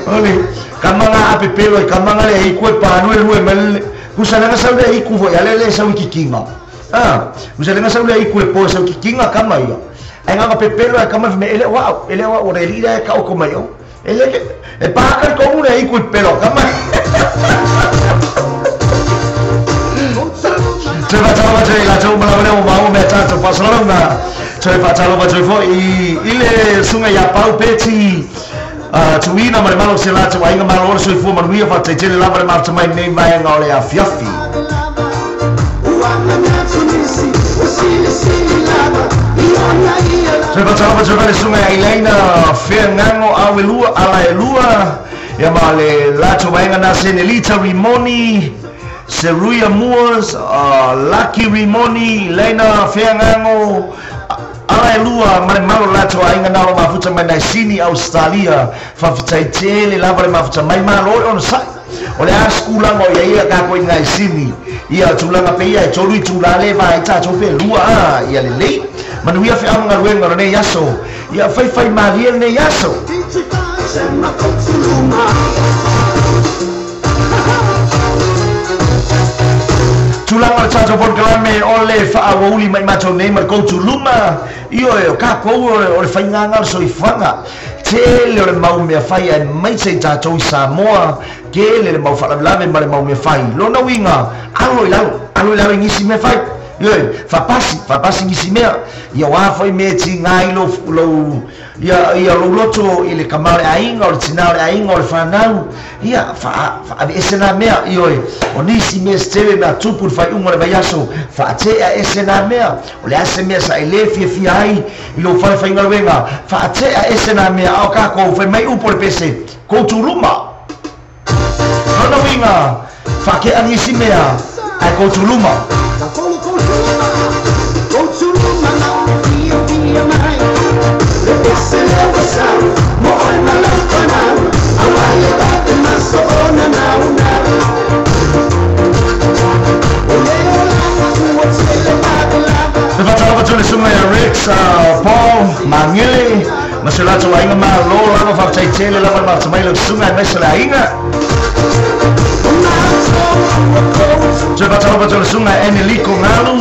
[SPEAKER 1] Ole. Kamanga a pepelo i kamanga le iku e pānue lue mele. Kusa lenga sau le iku voi ale le sau kikinga. Ah, kusa lenga sau le iku e po sau kikinga kama ia. Ai nganga pepelo e kama me ele wau, ele wau o le lira e ka oko mai o. Ele e pāka ko le iku e pelo kama. Toe faatalofa atu i latou ma lava lea ua maua mea tatou faasalalauga. Toe faatalofa atu ai foi i le suga iā Pau Peti tuina ma le malo se latou aiga malo o le soifua manuia faataitele lava le mafuta mai nei vaega o le afiafi. Toe faatalofa atu ai foi le suga ia Ilaina Feagago Awelua Alaelua ia ma le latou vaega na Senelita Rimoni Seruia Moores, Lucky Rimoni, Lena Feagago, Alaelua, ma le malo latou aiga na o mafuta mai nai Sini, Australia, faafetaitele lava le mafuta mai malo e ona sa'i. O le a skulaga o ia ia kako i nai Sini. Ia tulaga pe ia e tolu i tula le vai tatou pe lua a ia lelei. Manuia feaoga galuega o lenei aso. Ia faifai malie lenei aso. Tulaga o le tatou polokalame o le faauauli mai matou nei ma le koutu luma. Ioe, o kakou o le faigaga o le soifuaga. Tele o le mau mea fai ae maise i tatou i Samoa. Kele le mau faalavelave ma le mau mea fai. Lona uiga, alo i lalo, alo i lalo i nisi mea fai. Ioe, faapasi, faapasi nisi mea. Ia oa foi mea tiga i lou ia ia lou loto i le kama o le aiga, o le tinā o le aiga, o le fanau. Ia, faaveese nā mea. Ioe, o nisi mea setele na tupu le faaiuga o le vaiaso. Faatea ese nā mea. O le ase mea sa e lē fiafia ai i lou fale faigaluega. Faatea ese nā mea. A o kakou fai mai upu o le pese. Koutu luma. Lona uiga, faakea nisi mea ae koutu luma. Le faatalofa atu le suga ia Rex Paul Mangele ma se latou aiga malo lava faafetaitele lava le mafuta mai lau suga aemaise le aiga. Toe faatalofa atu le suga Eneliko Galu.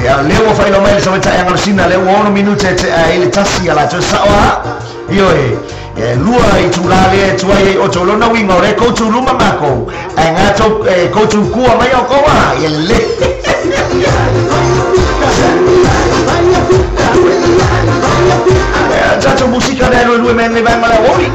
[SPEAKER 1] Ia lea ua faailoa mai le savaitaʻi agalosina lea ua 6 minute e tea ai le tasi a latou sao a. Ioe, ia lua i tula lea e tuai ai otou lona uiga o le koutu luma makou. Ae gatou e koutu kua mai o kou a. Ia lelei. Ia tatou musika lea luelue mea nei vaega o le aoauli.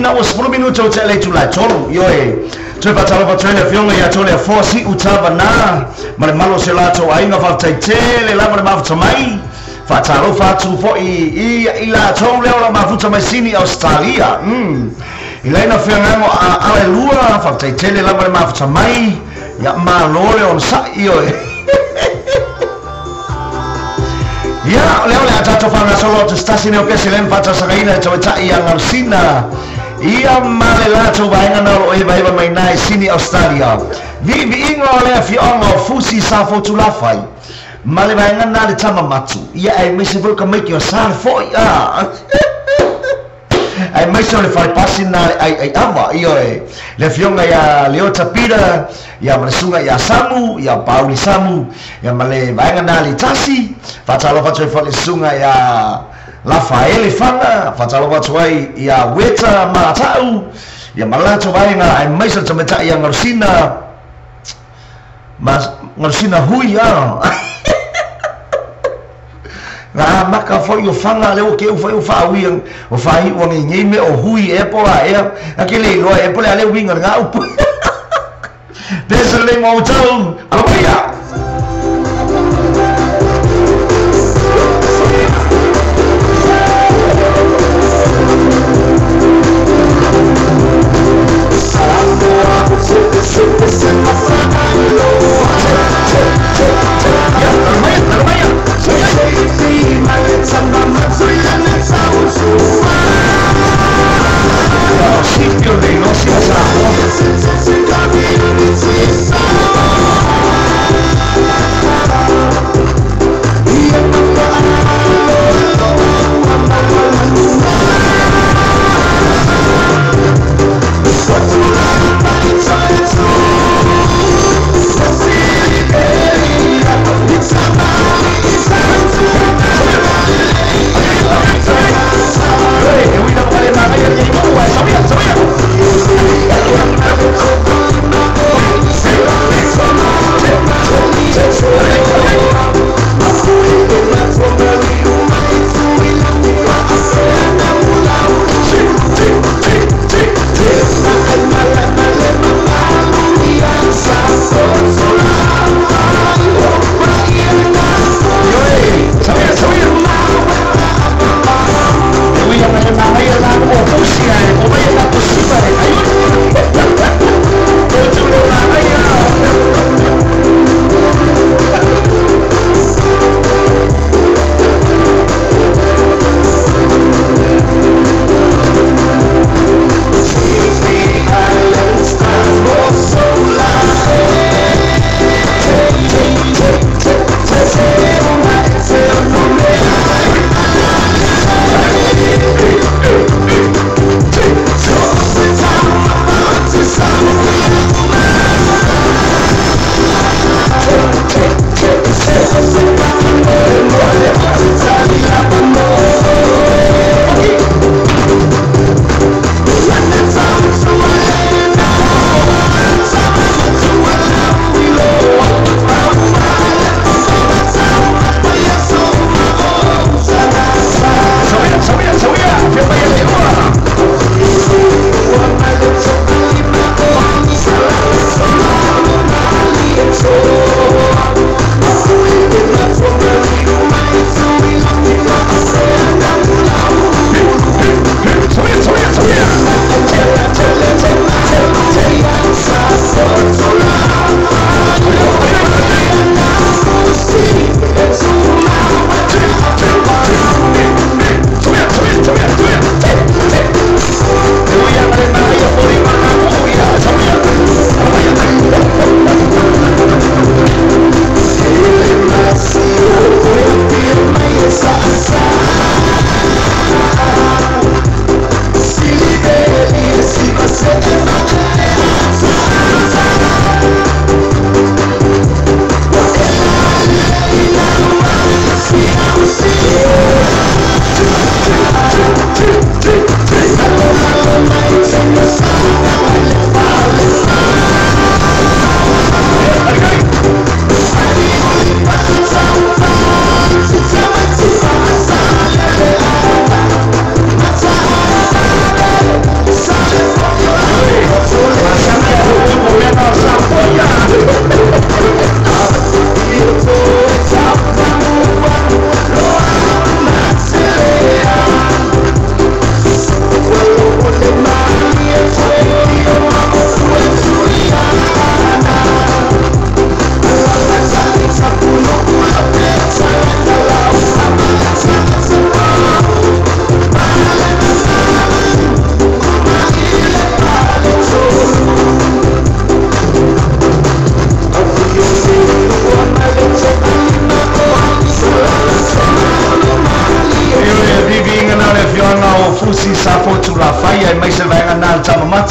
[SPEAKER 1] Ina ua 10 minuto te le tula tolu ioe toe fatalofa toe le afioga ia tole afoa si'u tavanā ma le malo se latou aiga fa'afetaitele lava le mafuta mai fa'atalofa atu fo'i i latou lea o lau mafuta mai Sini Australia i laina feagago a alelua fa'afetaitele lava le mafuta mai ia mālō le ona sa'i oe. Ia, lea o le a tatou fa'agasolo atu se tasi nei o pese lea ma fa'atasagaina e taueta'i ia galusina ia ma le latou vaega na o lo'o hevaheva mai na e Sini Australia vi'ivi'iga o le afioaga o Fusi sa fotulafai ma le vaega na le tamamatu ia ae maise foi ka maiki o sa le fo'i a ae maise o le falepasi na le aiaiava ia e le afioga ia Leota Pita ia ma le suga ia Samu ia Pauli Samu ia ma le vaega na le tasi fa'atalofa atu ai fo'i le suga ia Lafaele Faga fa'atalofa atu ai ia Weta Mata'u ia ma latou vaega ae maise le tamaita'i ia Galusina ma Galusina Hui a na maka foi o fanga le o ke u foi o fa ui o fa i o ngi me o hui e po la e a ke le lo e po le ale winga nga u pesa le mo tau aloia.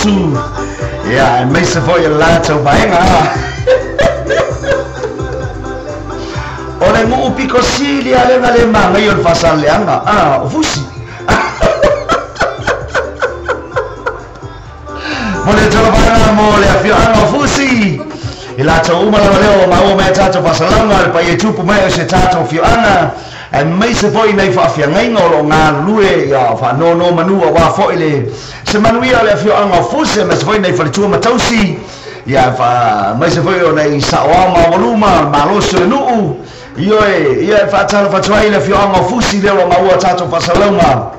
[SPEAKER 1] Fatu ia aemaise foʻi e latou vaega. O le guu piko sili a lega le magai o le faasaleaga a o Fusi. Mo le tolo vaega mo le afioaga o Fusi i latou uma lava lea ua maua mai a tatou faasalauga le paia tupu mai o se tatou afioaga aemaise foʻi nai faafiagaiga o loo galulue ia faanono manu auā foʻi le se manuia o le afioaga o Fusi aemaise foʻi nai faletua ma tausi ia aemaise foʻi o nai saʻoao maualuma malosi o le nuu ioe ia e faatalofa ai le afioaga o Fusi lea ua maua tatou faasalauga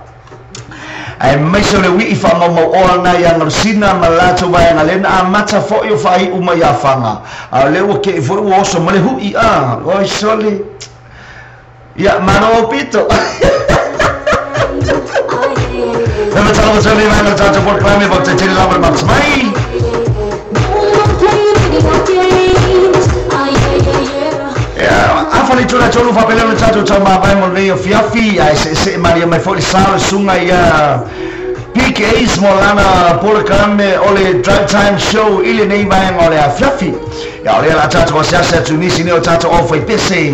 [SPEAKER 1] aemaise o le ui'i faamaumauʻoa lena ia galusina ma latou vaega lea na amata foʻi o faaiʻu mai ia Faga a o lea ua keʻi foʻi ua oso ma le huʻi a oi soli ia malo pito. Le matala nei vaega o tatou polokalame faafetai lava le mafasa mai. Afa le tula tolu faapelea le tatou taumavae mo lenei afiafi ae seesee malia mai foʻi le sa o le suga ia PKs mo lana polokalame o le Drive Time Show i lenei vaega o le afiafi. Ia o lea la tatou asiasi atu nisi nei o tatou aufaipese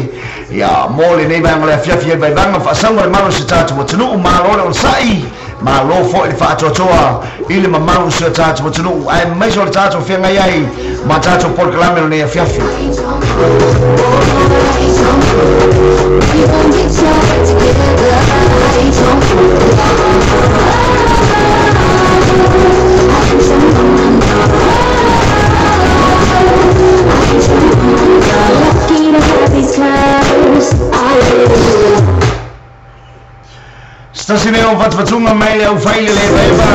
[SPEAKER 1] ia mo lenei vaega o le afiafi ai vaivaga faasauga le malu o se tatou atunuu malo le onosaʻi malo foʻi le faatoatoa i le mamalu o se tatou atunuu aemaise o le tatou feagai ai ma tatou polokalame o lenei afiafi. Se tasi nei o fatufatuga mai le aufaile le evaeva.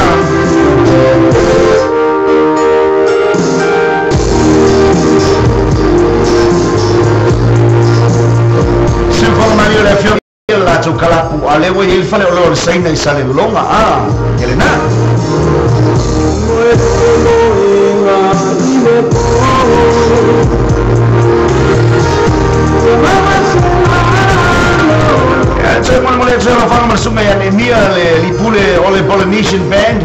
[SPEAKER 1] Siufoga mali o le afioga le latou kalapu a lea ua iai le fale o leo o le saina i Salelologa a ia lena. Ia toe molemole atu alofaga ma le suga ia Neemia le lipule o le Polynesian Band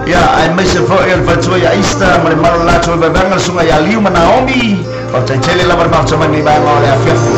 [SPEAKER 1] ia aemaise foʻi o le faletua ia Easter ma le malo le latou vaevaega le suga ia Liu ma Naomi faafetai lava le mafuta mai nei vaega o le afiafi.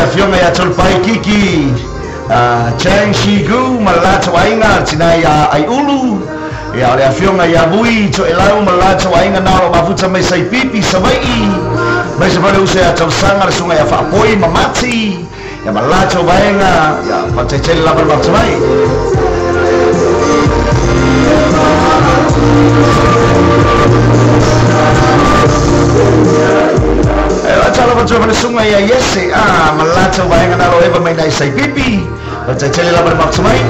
[SPEAKER 1] Afioga ia Tolupai Kiki Chang Shigu ma le latou aiga tina ia Aiulu ia o le afioga ia Vui Toelau ma le latou aiga na o loo mafuta mai Saipipi Savaiʻi mai se fale uso ia Tausaga le suga ia Faapoi ma Mati ia ma le latou vaega ia faataitele lava le mafuta mai. Talo fatua fale suga ia Iese a ma le latou vaega na lo eva mai nai Saipipi faataitele lava le mafuta mai.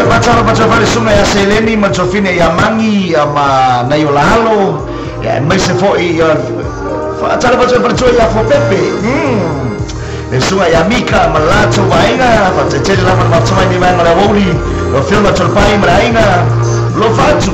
[SPEAKER 1] Matalo fatua fale suga ia Seleni ma Tofine ia Mangi ia ma nai o Lahalo ia aemaise foʻi faatalo fatua faletua ia Fopepe le suga ia Mika ma le latou vaega faataitele lava le mafuta mai nei vaega o le aoauli o afioga Tolupai ma le aiga lo fatu.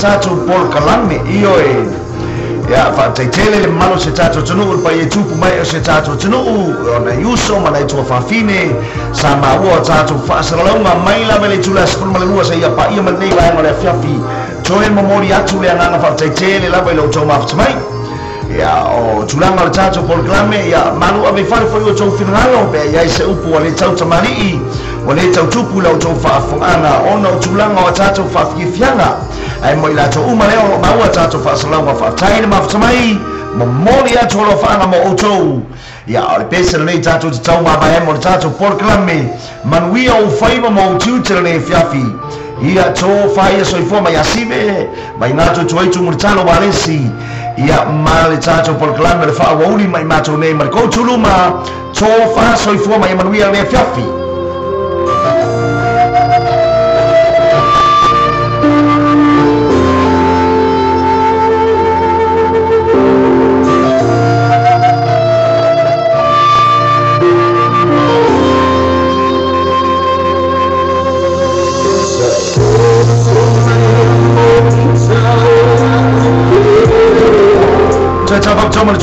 [SPEAKER 1] Tatou polokalame ioe ia faataitele le mamalu o se tatou atunuu le paia tupu mai o se tatou atunuu ona i uso ma nai tuafafine sa maua o tatou faasalalauga mai lava i le itula 12 seia paia ma lenei vaega o le afiafi toe momoli atu le agaga faataitele lava i lo outou mafuta mai ia o tulaga o le tatou polokalame ia malu ave i fale foi o outou finagalo pea iai se upu ua lē tautamali'i ua lē tautupu i la outou faafofogaaga ona o tulaga o a tatou faafiafiaga ai mo i latou uma lea o loo maua tatou faasalalauga faafetai le mafuta mai momoli atu o lofaaga mo outou ia o le pese lenei tatou te taumavae mo le tatou polokalame manuia ou faiva ma ou tiute lenei afiafi ia to faia soifua mai asive mai gatoetoaitu mo le talo valesi ia ma le tatou polokalame o le faauauli mai matou nei ma le koutuluma to fa soifua mai manuia lenei afiafi.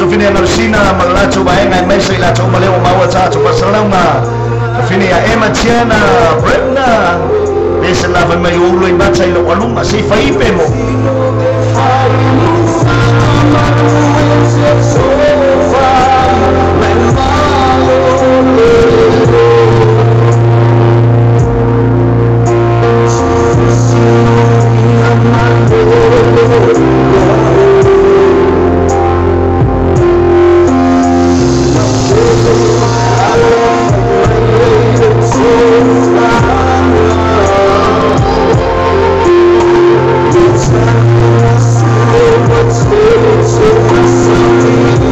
[SPEAKER 1] Tofine na Lucina malato baenga e mesa ila to maleo maua tato pasalauga tofine ya Emma Tiana Brenda pese lava mai ulo i mata i lo alunga se faipe mo
[SPEAKER 4] It's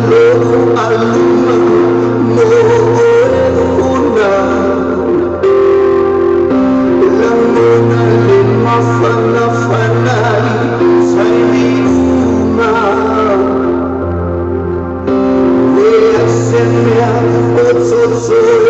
[SPEAKER 4] Lou aluma mo oe una. Lagona le mafanafana i taimi uma. Leai se mea o totoe.